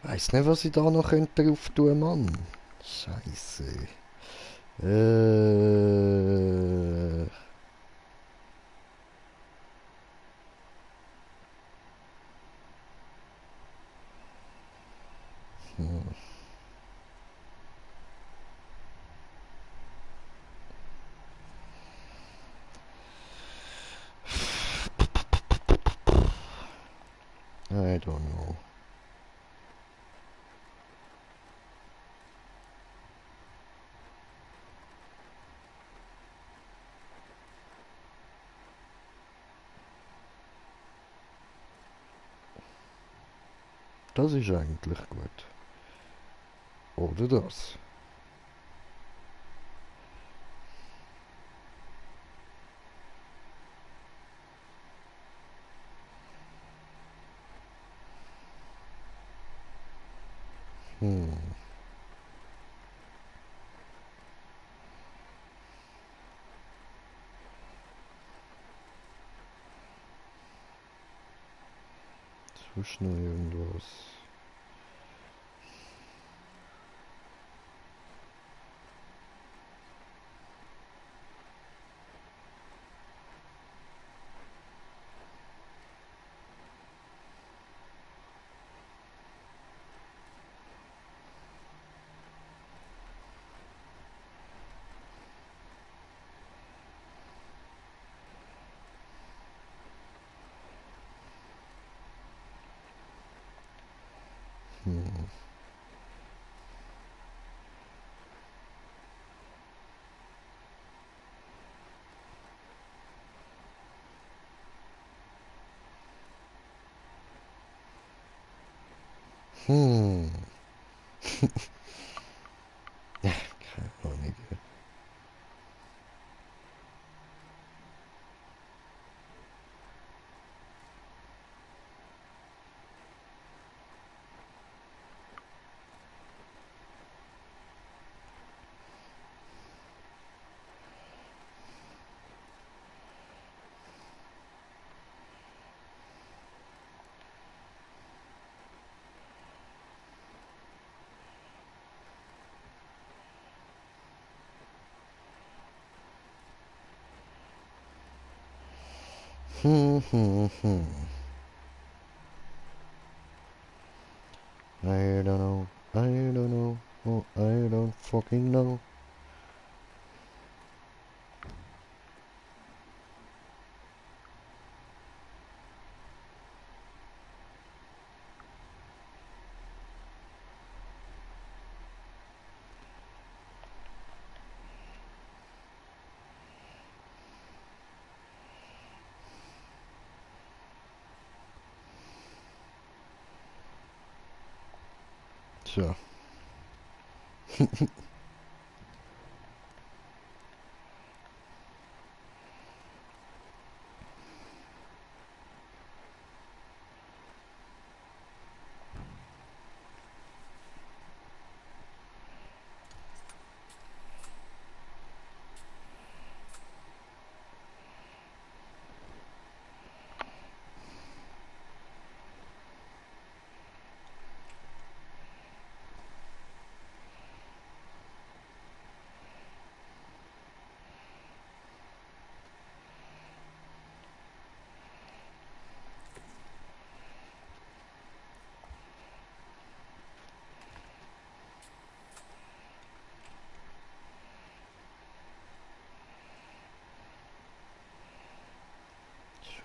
Speaker 1: Weiß nicht, was ich da noch könnte drauf tun, Mann. Scheiße. Äh. I don't know. Das ist eigentlich gut. Oder das. Hm. Sonst noch irgendwas. Hm. Hm. Ja, keine Ahnung. Hmm. I don't know. I don't know. Oh, I don't fucking know. So.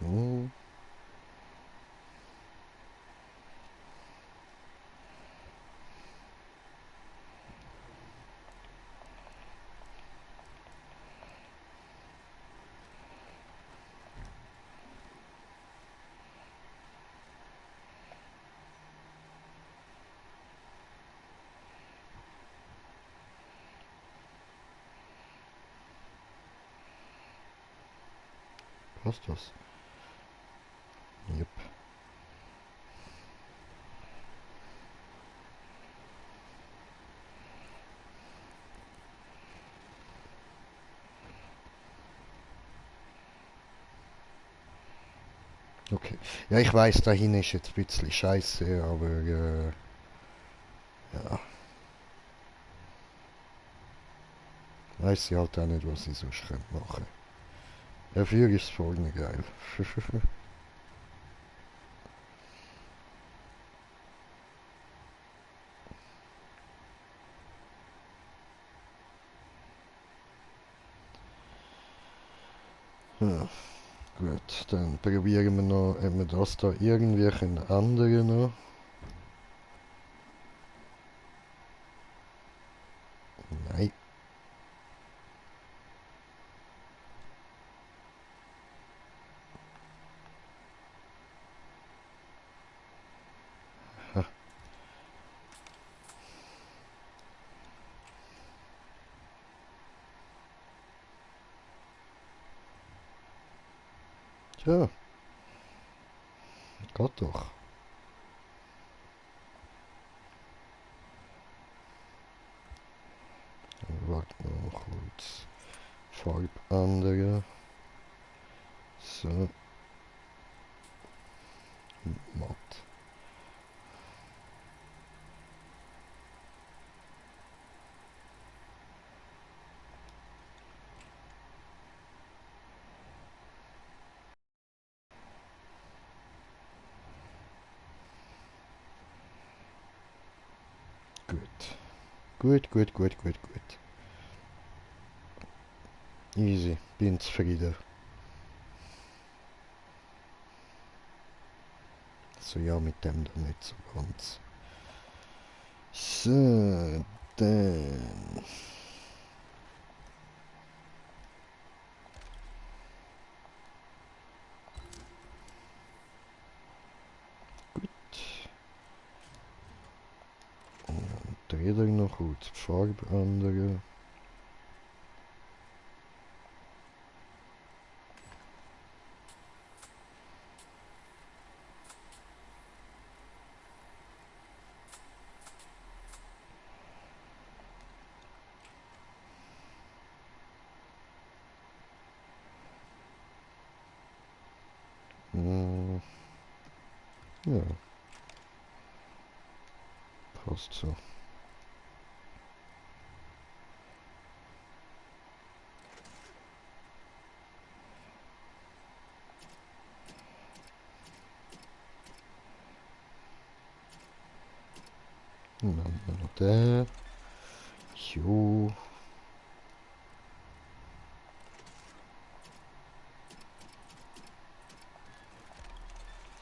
Speaker 1: So. Passt das? Yep. Okay. Ja, ich weiß, dahin ist jetzt ein bisschen scheiße, aber ja, weiß ich halt auch nicht, was ich sonst machen könnte. Dafür ist es vorne geil. Ja, gut, dann probieren wir noch, ob wir das da irgendwie ändern können. Nein. Ha. Tja, geht doch. kurz Farbe ändern. So. Matt. Gut. Gut, gut, gut, gut, gut. Easy. Bin zufrieden. So, ja, mit dem dann nicht so ganz. So, dann. Dreh ich noch kurz die Farbe ändern. Hm, ja, passt so. Und dann haben wir noch den. Jo.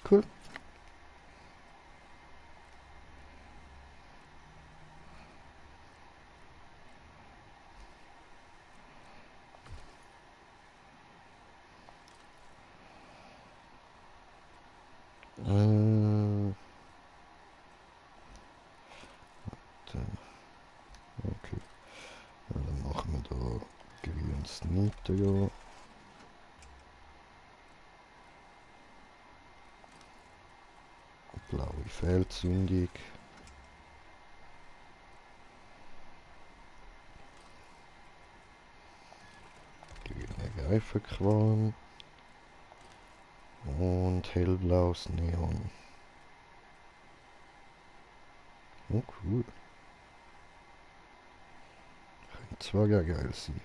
Speaker 1: Cool. Äh, dann, okay. Ja, dann machen wir da grünes Nitro. Blaue Feldzündig. Grüne Reifenqualm. Und hellblaues Neon. Oh, cool. Könnte zwar ja geil sein.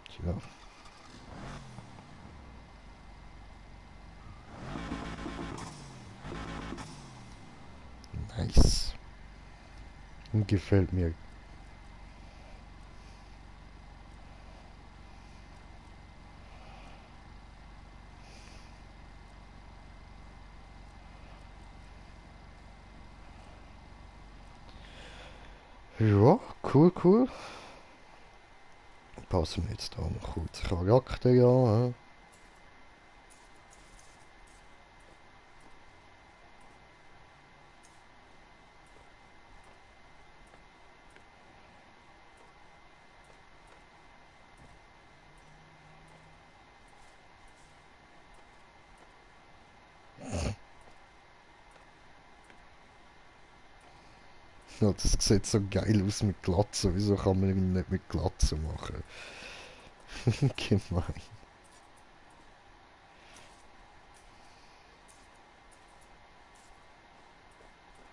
Speaker 1: Tja. Nice. Gefällt mir. Ja, cool, cool. Passen wir jetzt da noch kurz Charakter an. Ja, das sieht so geil aus mit Glatze. Wieso kann man ihn nicht mit Glatze machen? Gemein.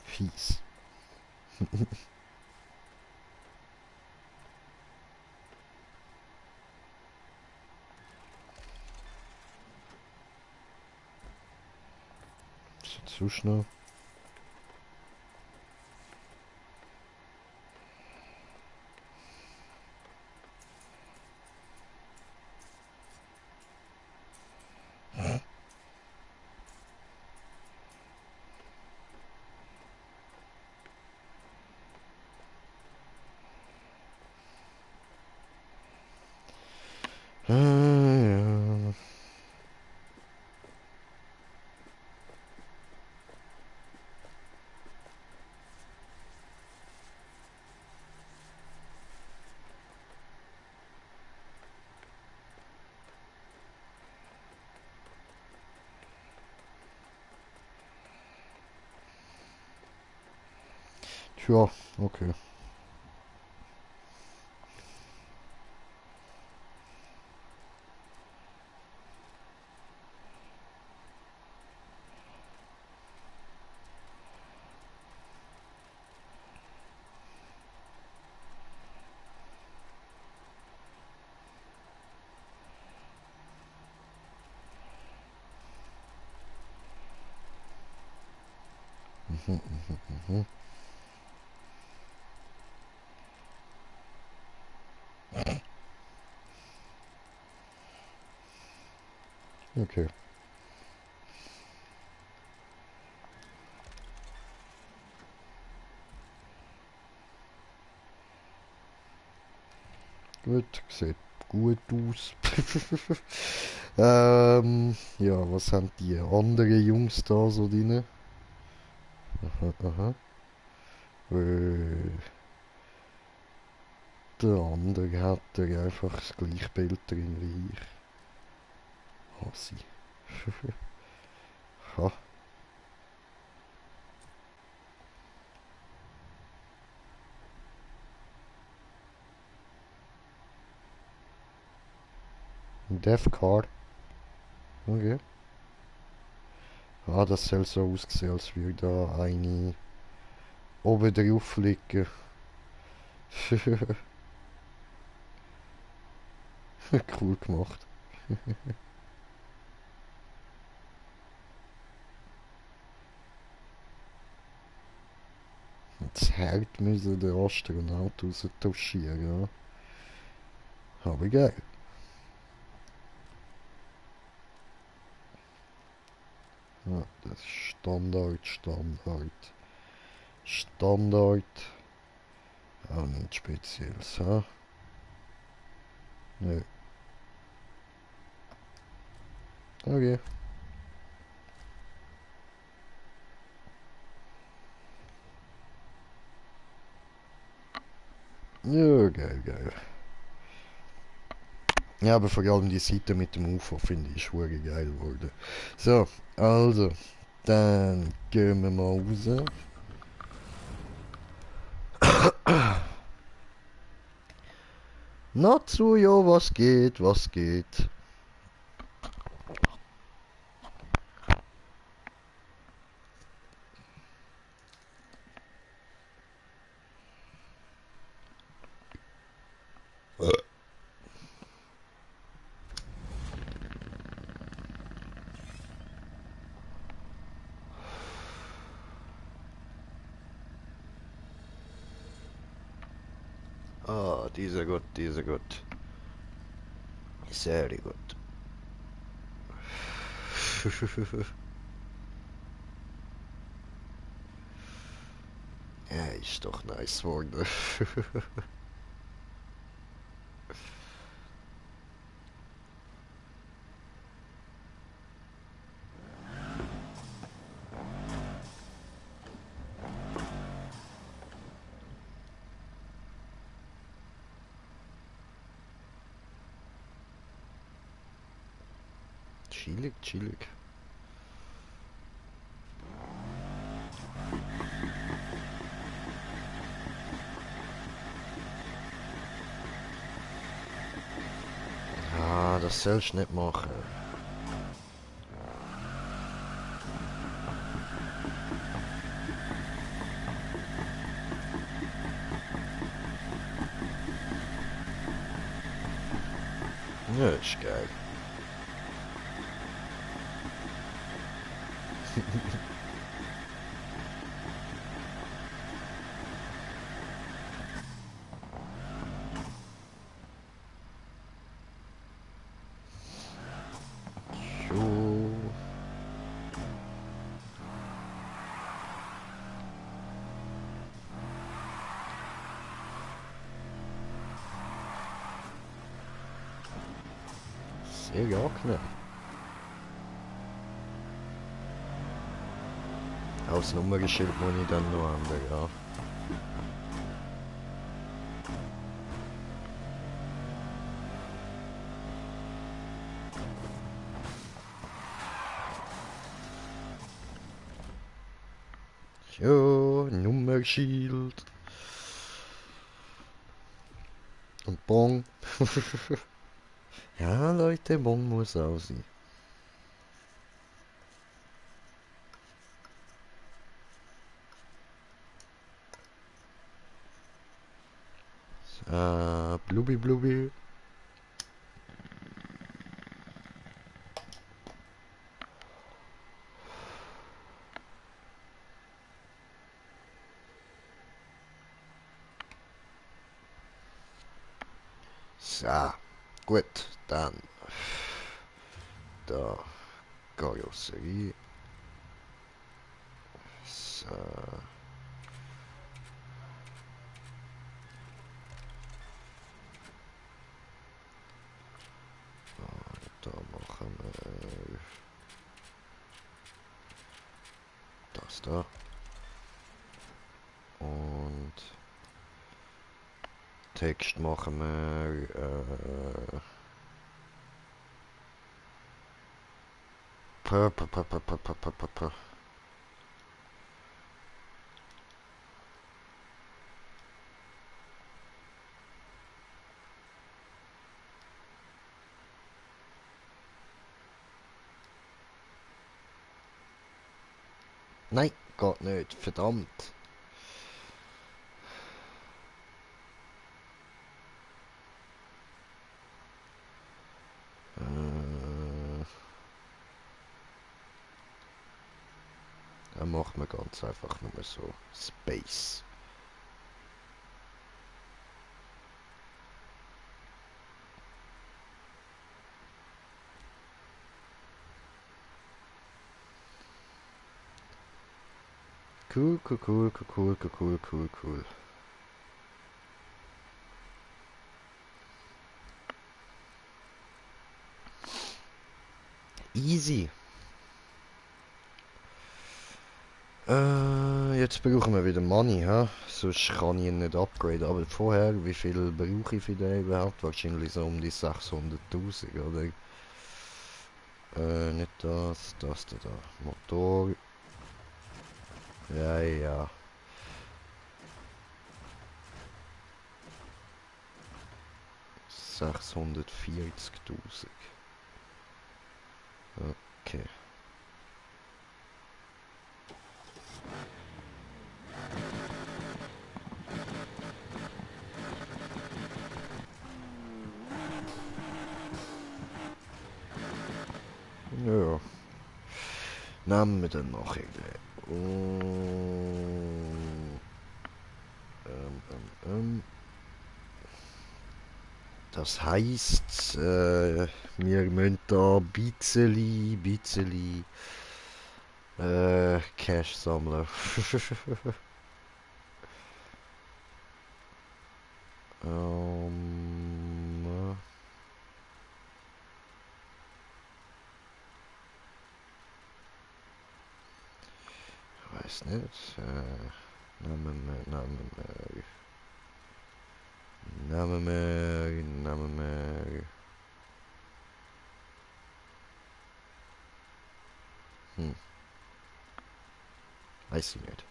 Speaker 1: Fies. So, zu schnell. Ja. Ja, okay. Mhm. Okay. Gut, sieht gut aus. Ja, was haben die anderen Jungs da so drin? Aha, aha. Äh, der andere hat er einfach das gleiche Bild drin wie ich. Hasi. Ha, Death Card. Okay. Ah, das soll so aussehen, als würde da eine oben drauf liegen. Cool gemacht. Das Herd müssen der Astronaut raustauschen, ja. Aber geil. Ja, das ist Standard, Standard. Standard. Auch nichts Spezielles, ha? Nö. Okay. Ja, geil, geil. Ja, aber vor allem die Seite mit dem UFO finde ich schwer geil geworden. So, also, dann gehen wir mal raus. Natsu, ja, was geht, was geht? Ah, dieser gut, dieser gut. Sehr gut. Ja, ist doch nice geworden. Chillig, chillig. Ah, das sollst du nicht machen. Ja, ist geil. Jo. Sehr angenehm. Auch das Nummernschild muss ich dann noch ändern, ja. Jo, Nummer mehr Shield. Und Bong. Ja, Leute, Bong muss auch sein. Blubi Blubi. So, gut, dann da Karosserie. So. Da machen wir das da. Und Text machen wir Nein, geht nicht, verdammt. Dann macht man ganz einfach nur so Space. Cool, cool, cool, cool, cool, cool, cool, cool. Easy. Jetzt brauchen wir wieder Money, ha? Sonst kann ich ihn nicht upgraden. Aber vorher, wie viel brauche ich für den überhaupt? Wahrscheinlich so um die 600.000, oder? Nicht das, das da. Motor. Ja, ja. 640.000. Okay. Ja. Nehmen wir dann noch irgendwie. Das heisst, wir müssen da ein bisschen Cash sammeln. ähm, weiß nicht. Nehmen wir. Weiß ich nicht.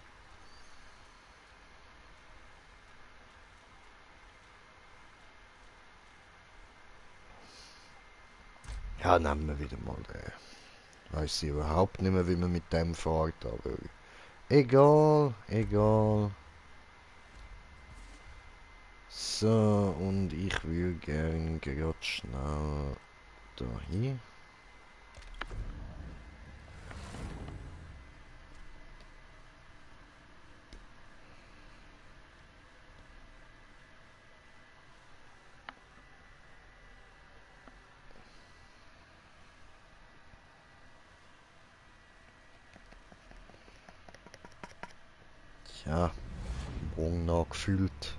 Speaker 1: Ja, nehmen wir wieder mal. Weiß ich überhaupt nicht mehr, wie man mit dem fährt, aber egal, egal. So, und ich will gern gerade schnell dahin. Ja, Bon nachgefüllt.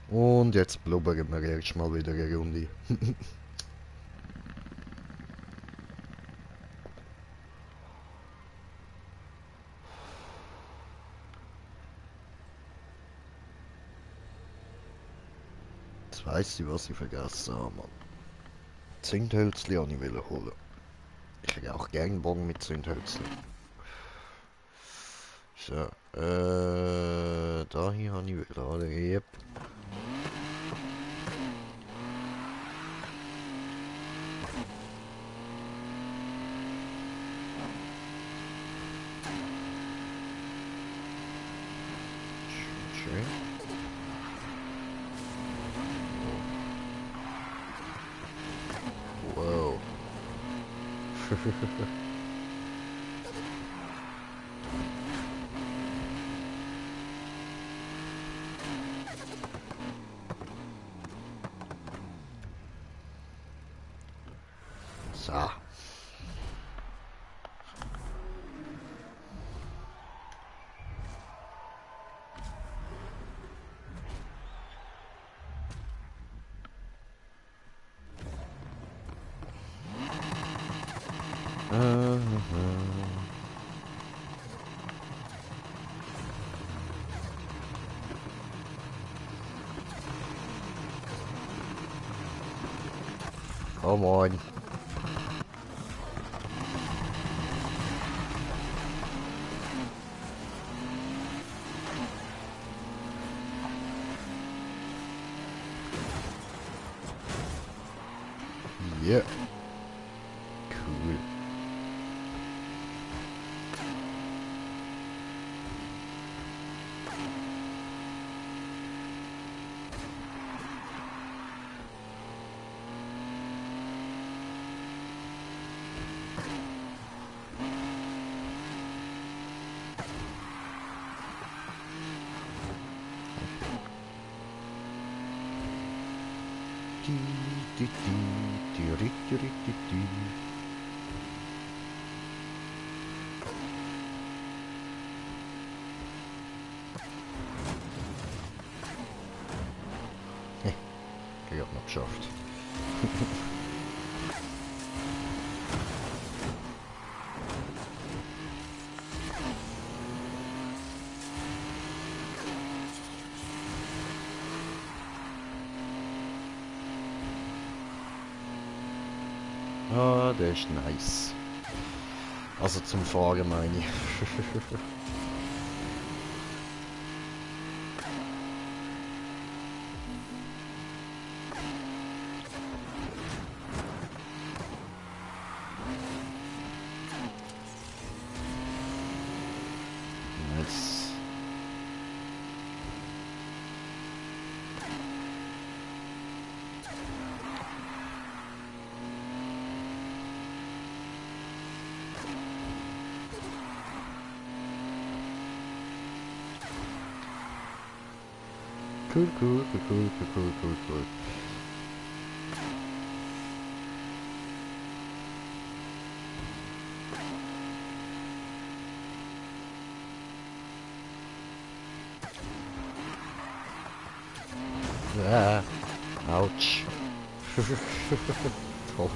Speaker 1: Und jetzt blubbern wir erstmal wieder eine Runde. Jetzt weiss ich, was ich vergessen habe, Mann. Zündhölzli wollte ich holen. Ich hätte auch gern Bon mit Zündhölzli. So. Da hier habe ich gerade Yep. Schön. Wow. So. Come on. Yeah. Cool. Ich hab noch geschafft. Ah, der ist nice. Also zum Fahren meine ich. Nice. Cool, cool, cool, cool, cool, cool, cool, cool. Ah, ouch. Toll.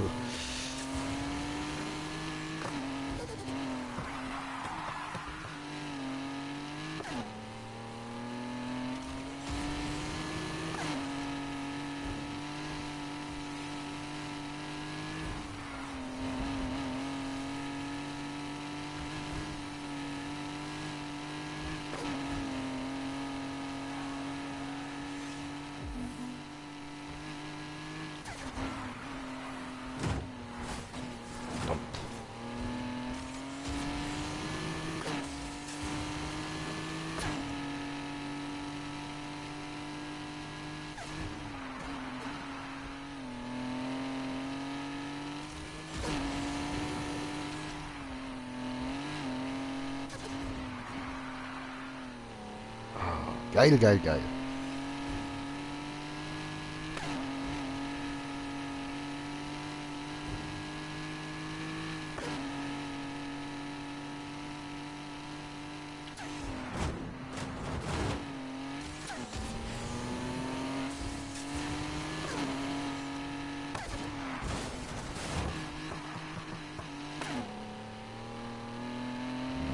Speaker 1: Geil, geil, geil.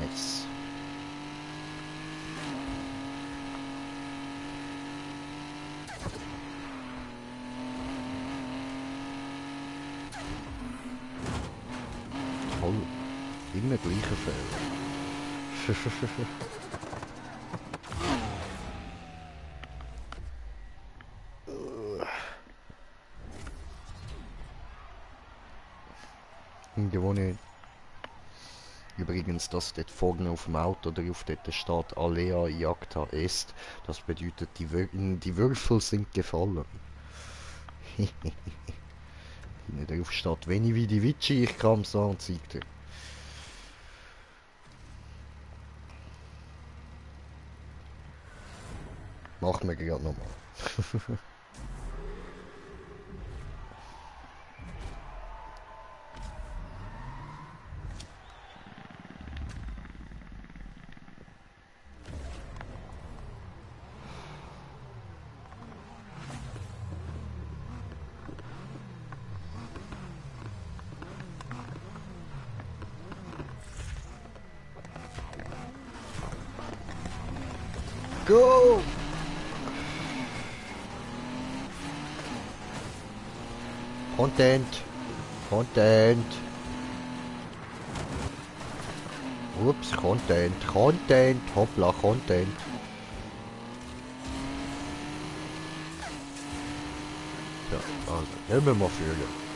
Speaker 1: Nice. Toll. Immer gleicher Fehler. Gewonnen. Übrigens, dass dort vorne auf dem Auto drauf dort steht Alea Jagda Est. Das bedeutet, die Würfel sind gefallen. Hinten drauf steht Veni Vidi Vici, ich kam es anzeigen. Machen wir gerade nochmal. Go! Content! Content! Ups, Content! Content! Hoppla, Content! Ja, also, nehmen wir mal fühlen.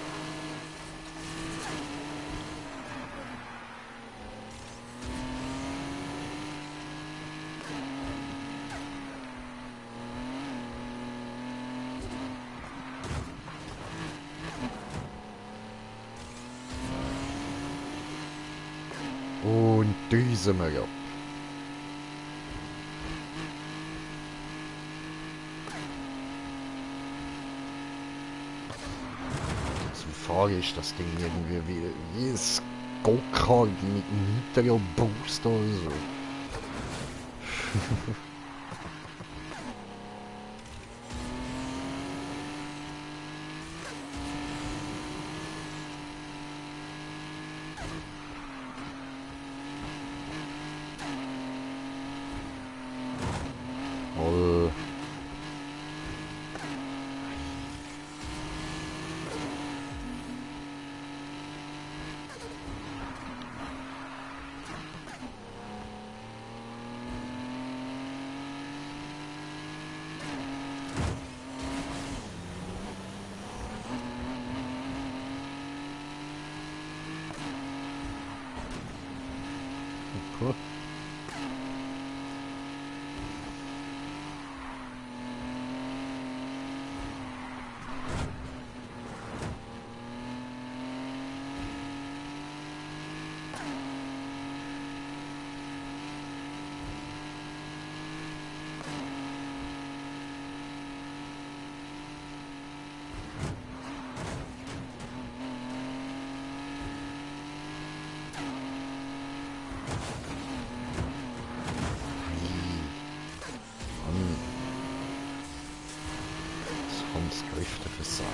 Speaker 1: Und düsen wir ja. Zum Fahren ist das Ding irgendwie wie ein Go-Kart mit Nitro Boost oder so. Voll. Cool. Hans Grifter versagt.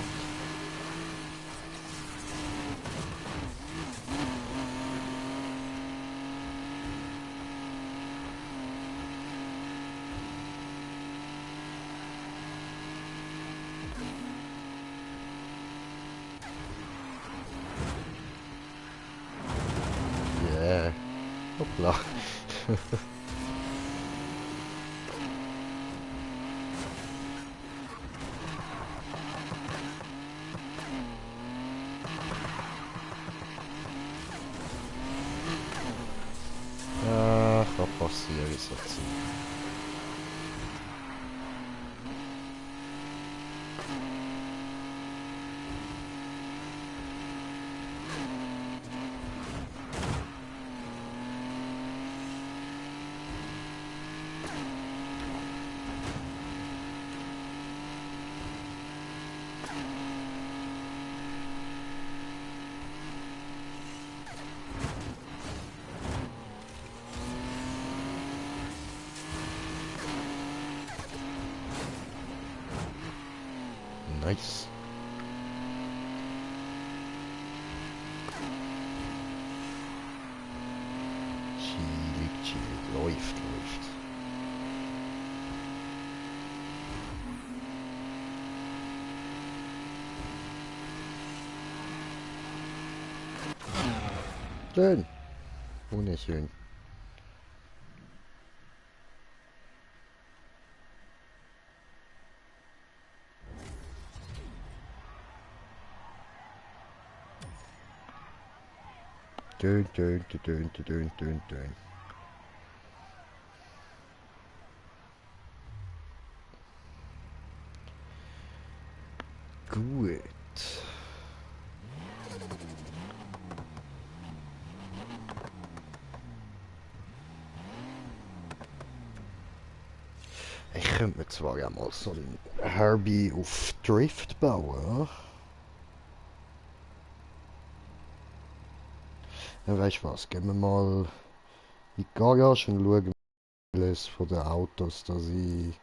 Speaker 1: Yeah. Hoppla. Ach, was passiert ist jetzt? Nice. Chillig, chillig. Läuft, läuft. Schön. Wunderschön. Dün, dün, dün, dün, dün, dün, dün. Gut. Ich könnte mir zwar ja mal so ein Herbie auf Drift bauen. Ja, weißt du was? Gehen wir mal in die Garage und schauen alles von den Autos, dass ich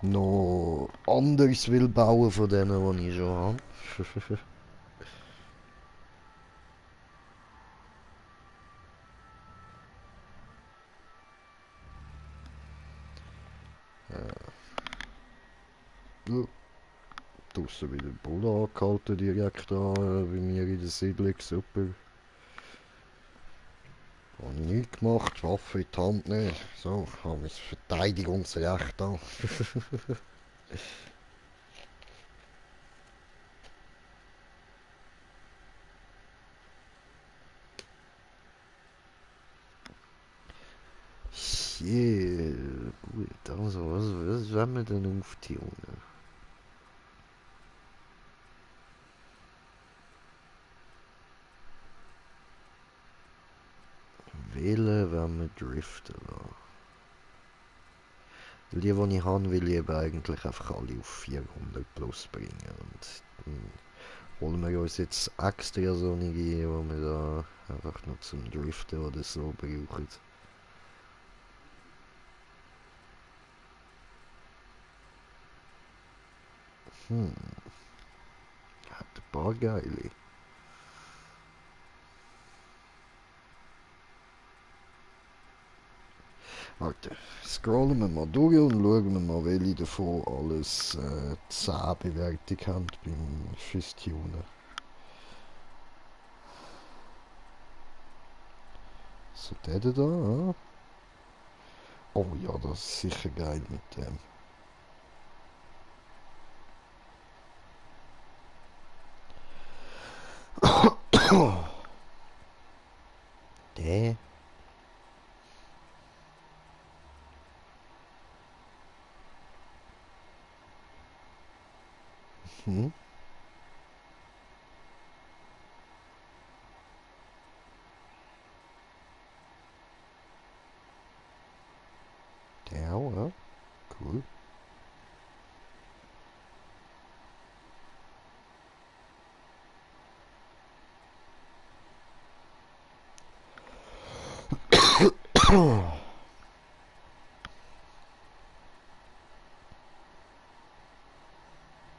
Speaker 1: noch anders will bauen von denen, die ich schon habe. Ja, draussen wieder Bulle angehalten, direkt da bei mir in der Siedlung, super. Habe ich nichts gemacht, Waffe in die Hand nehmen. So, habe mein Verteidigungsrecht da. Yeah, gut, also, was wollen wir denn auftun? Wählen wollen wir driften lassen. Die, die ich habe, will ich eben eigentlich einfach alle auf 400 plus bringen. Und dann holen wir uns jetzt extra so einige, die wir da einfach noch zum Driften oder so brauchen. Hat ein paar geile. Warte, scrollen wir mal durch und schauen wir mal, welche davon alles 10 Bewertung haben fürs Tunen. So, der da, ja. Oh ja, das ist sicher geil mit dem. Der. Hm. Der auch, ja. Cool.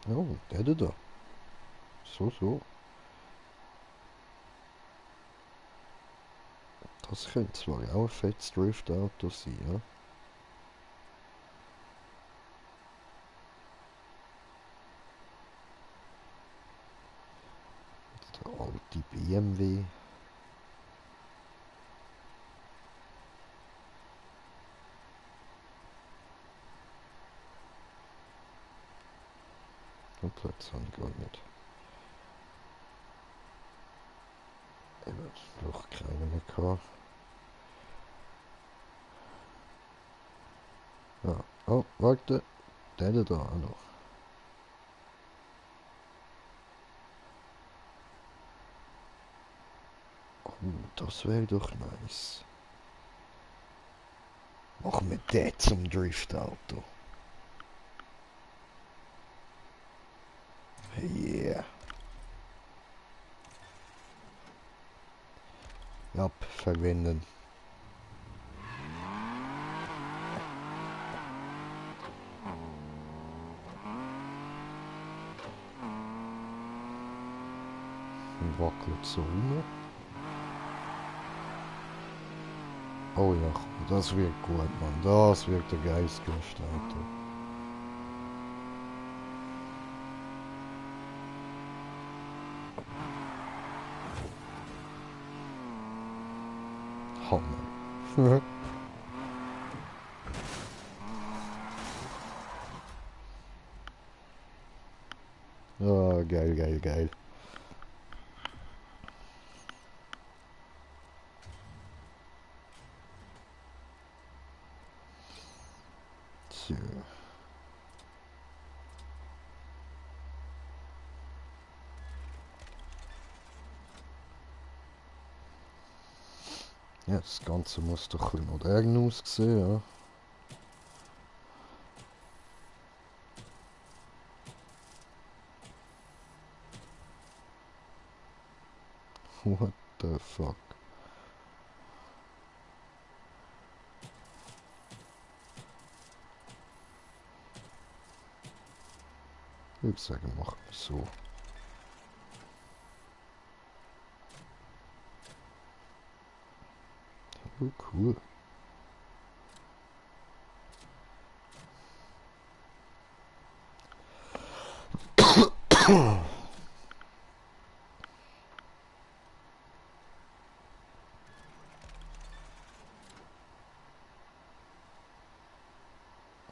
Speaker 1: Oh, der da. So, so. Das könnte zwar auch ein fettes Drift-Auto sein, ja. Der alte BMW. Und Platz habe ich gar nicht. Eben, doch keinen mehr gehabt. Ja. Oh, warte. Der da auch noch. Oh, das wäre doch nice. Machen wir den zum Driftauto. Yeah. Ja, verwenden. Und wackelt so rum. Oh ja, das wird gut, Mann. Das wird ein geiles Driftauto. Hammer. Ah, geil, geil, geil. So. Ja, das Ganze muss doch ein bisschen modern aussehen, ja. What the fuck? Ich würde sagen, machen wir so. Oh, cool.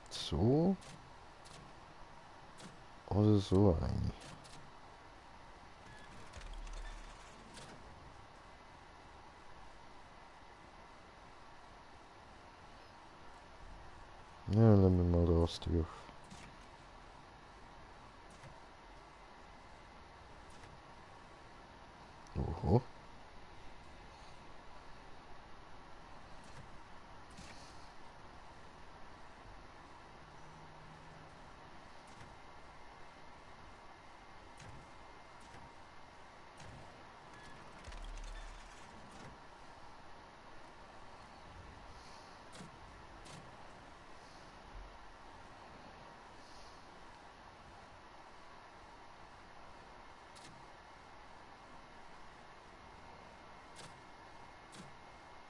Speaker 1: So. Oder so eigentlich. Ja, lassen wir mal das durch. Oho.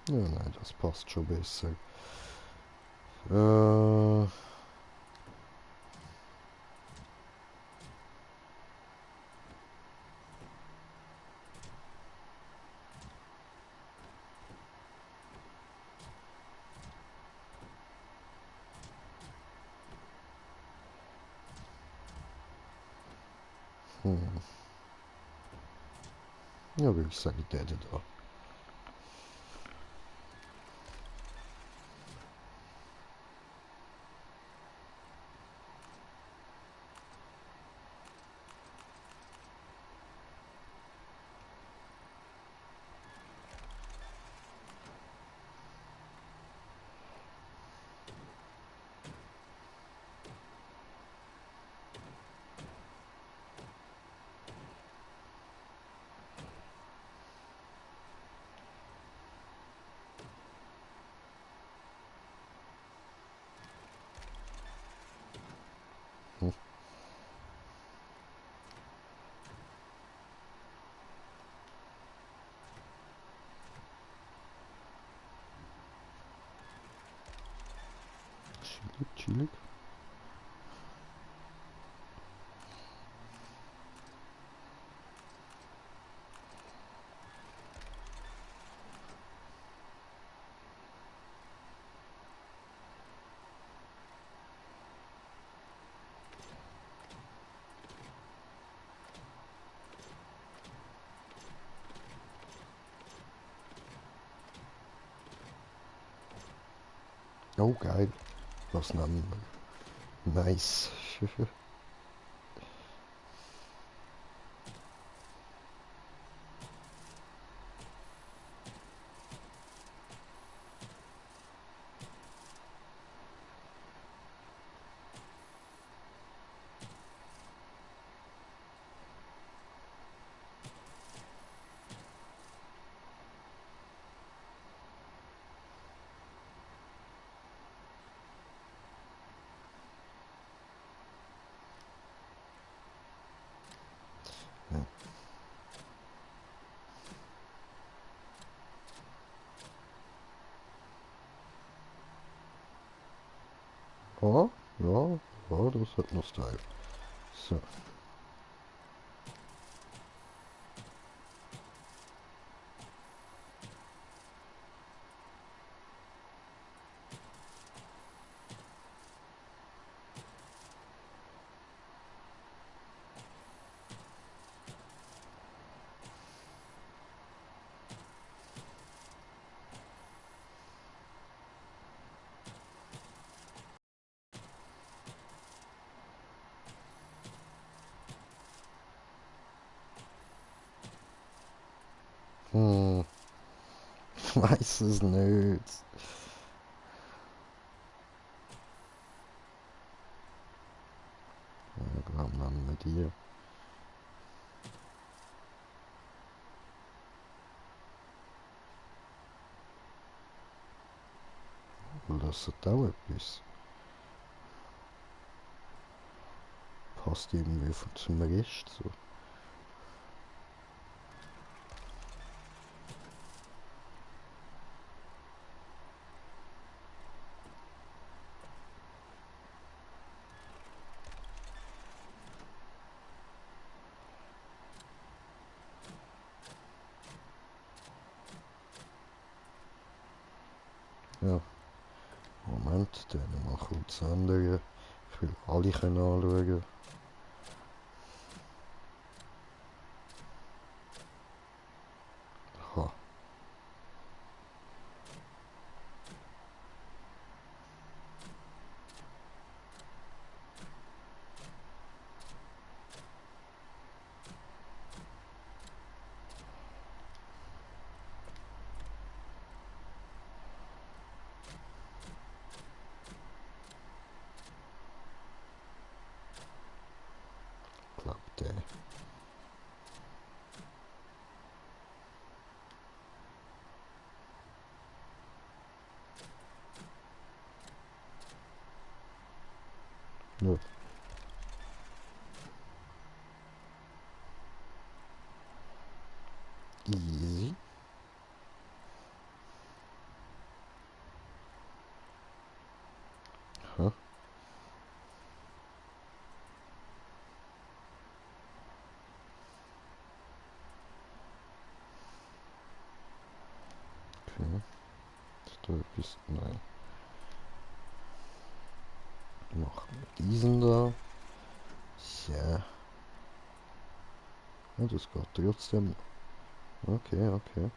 Speaker 1: Ja, nein, das passt schon besser. Äh, hm. Ja, würde ich sagen, der da. Hm. Chillig, chillig. Oh, geil. Was nehmen wir? Nice. Ja. Oh, ja, ja, das hat noch Style. So. Hm, ich weiß es nicht. Ich glaube, nehmen wir die. Und das hat auch etwas. Passt irgendwie zum Rest so. Ja, Moment, dann mal kurz ändern. Ich will alle können anschauen. Ha, glaubt der. Ja, easy. Ha, okay. Ist da etwas? Nein. Machen wir diesen da. Ja. Ja, das geht trotzdem. Okay, okay.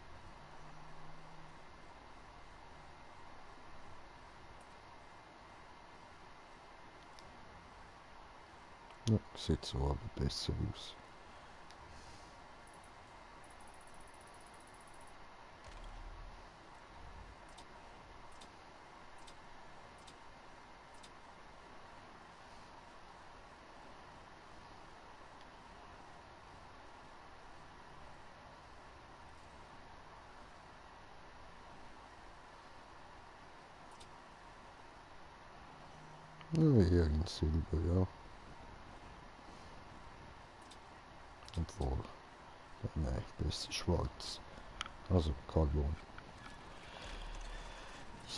Speaker 1: Ja, sieht so aber besser aus. Ja, eher in Silber, ja. Obwohl. Ja, nein, besser schwarz. Also Carbon.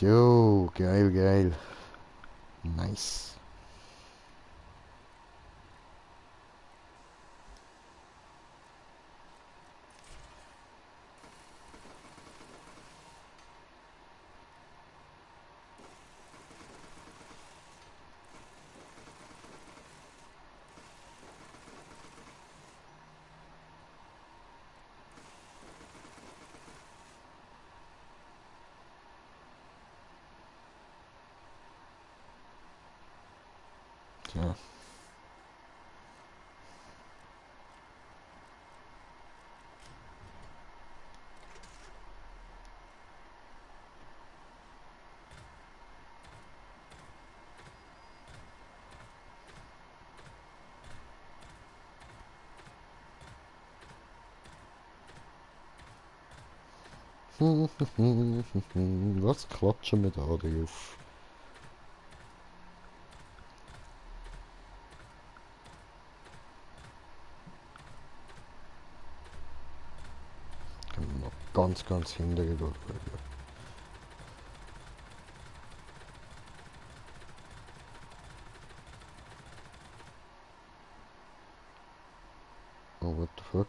Speaker 1: Jo, geil, geil. Nice. Tja. Was klatschen wir da drauf? Können wir noch ganz hinterher schauen. Oh, what the fuck?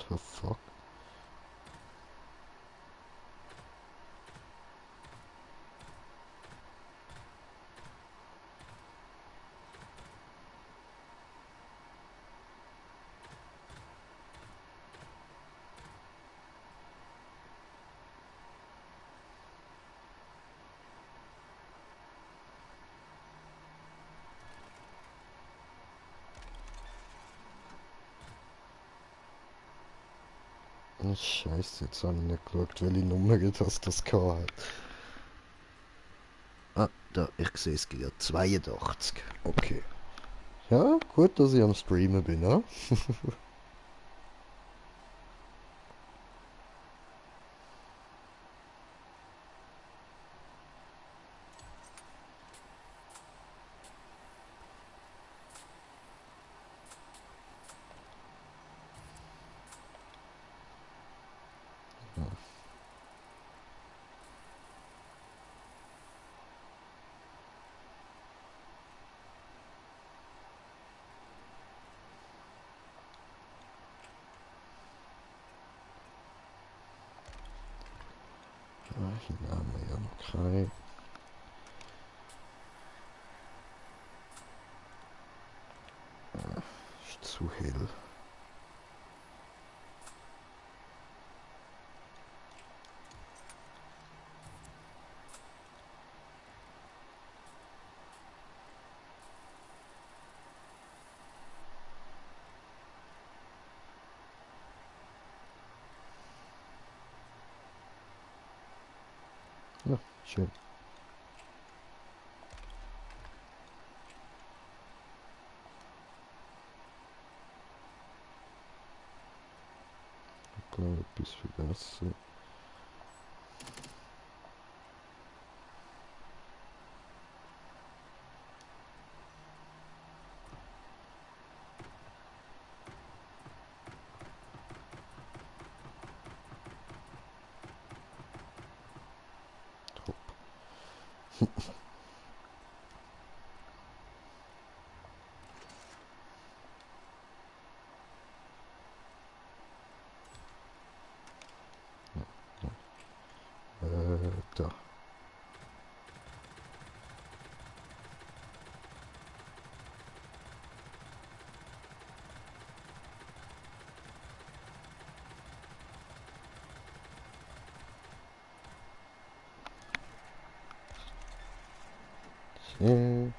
Speaker 1: The fuck? Scheiße, jetzt habe ich nicht geschaut, welche Nummer das hat. Ah, da, ich sehe es gerade. 82. Okay. Ja, gut, dass ich am Streamen bin, ne? Ah, hier haben wir ja noch keine. Ist zu hell. Ja, schön. Ich glaube, etwas vergessen. Top. Da. So.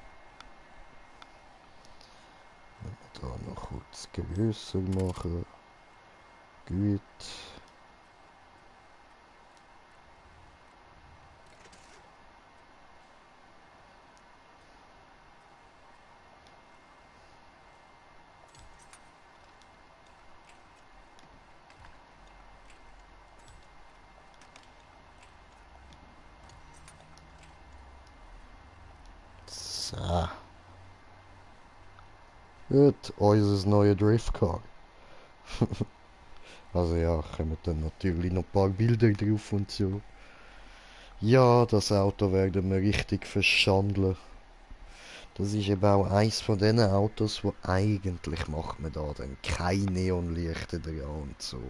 Speaker 1: Da noch kurz größer machen. Gut. So. Gut, unser neues Driftcar. Also ja, kommen dann natürlich noch ein paar Bilder drauf und so. Ja, das Auto werden wir richtig verschandeln. Das ist eben auch eins von diesen Autos, wo eigentlich macht man da dann keine Neonlichter dran und so.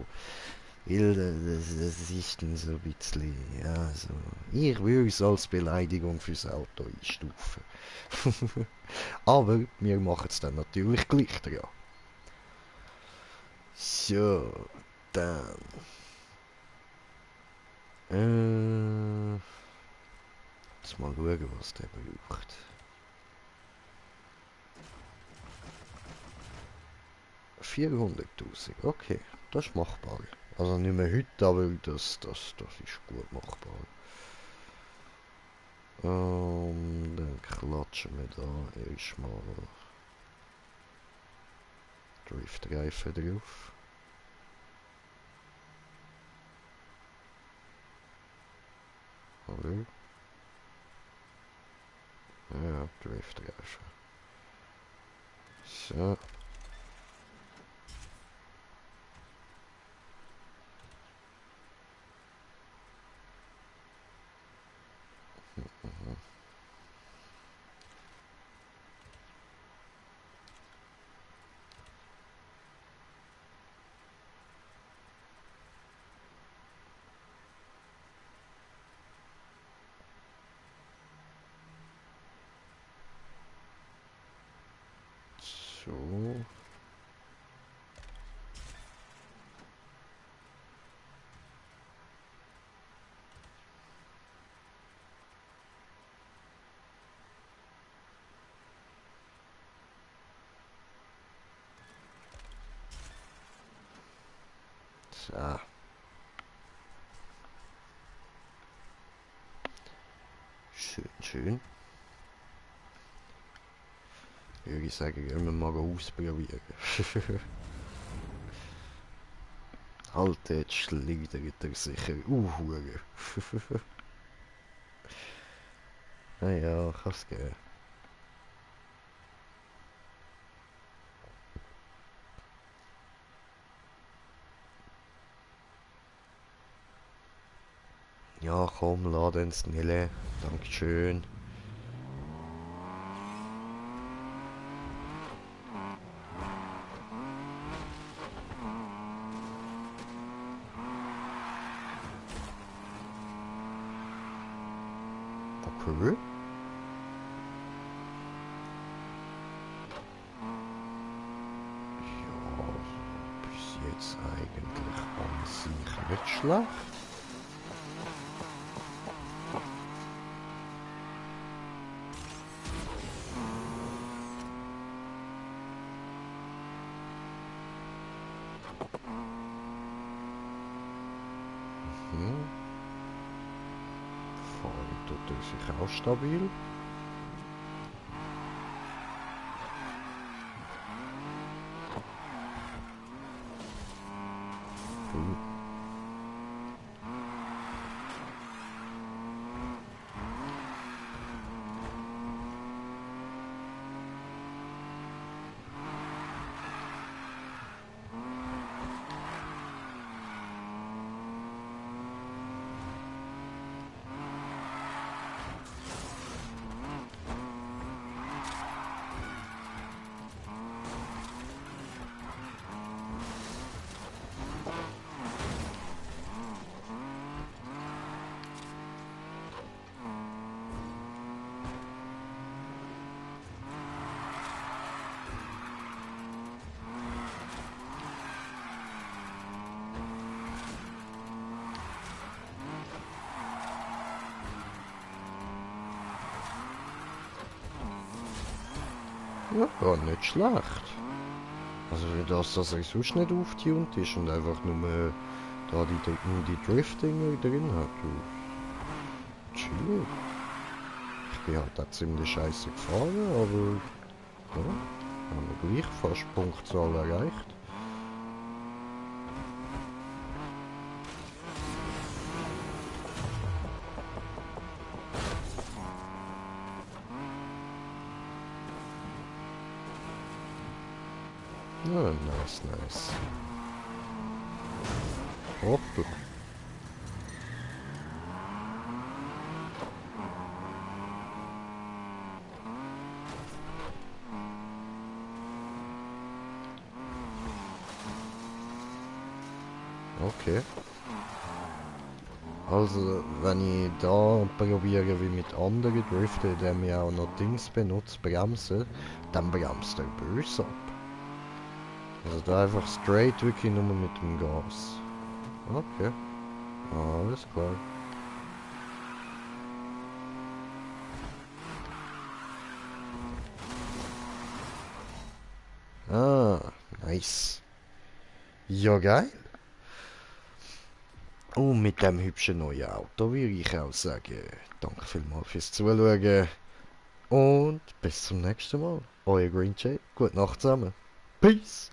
Speaker 1: Weil das ist dann so ein bisschen, ja, so. Ich würde es als Beleidigung fürs Auto einstufen. Aber wir machen es dann natürlich gleich dran. So, dann. Jetzt mal schauen, was der braucht. 400.000, okay, das ist machbar. Also nicht mehr heute, aber das ist gut machbar. Dann klatschen wir da erstmal Driftreifen drauf. Oder? Ja, Driftreifen. So. So. Schön. Würde ich sagen, gehen wir mal ausprobieren. Alter, jetzt schleudert er sicher. Hure. Naja, kann's gehen. Ja, komm, lad ins Nille. Dankeschön. Okay. Ja, bis jetzt eigentlich an sich nicht schlecht. Hm. Fahren tut er sich auch stabil. Cool. Ja, gar nicht schlecht. Also für das, dass er sonst nicht aufgetunt ist und einfach nur da die Drift-Dinger drin hat. Du, chillig. Ich bin halt auch ziemlich scheiße gefahren, aber ja, haben wir gleich fast Punktzahl erreicht. Ja, nice, nice. Hoppla. Okay. Also, wenn ich da probiere wie mit anderen Driften, indem ich auch noch Dings benutze, Bremsen, dann bremst er böse ab. Also da einfach straight wirklich nur mit dem Gas. Okay, alles klar. Ah, nice. Ja, geil. Und mit dem hübschen neuen Auto würde ich auch sagen, danke vielmals fürs Zuschauen und bis zum nächsten Mal. Euer Green Jay. Gute Nacht zusammen. Peace.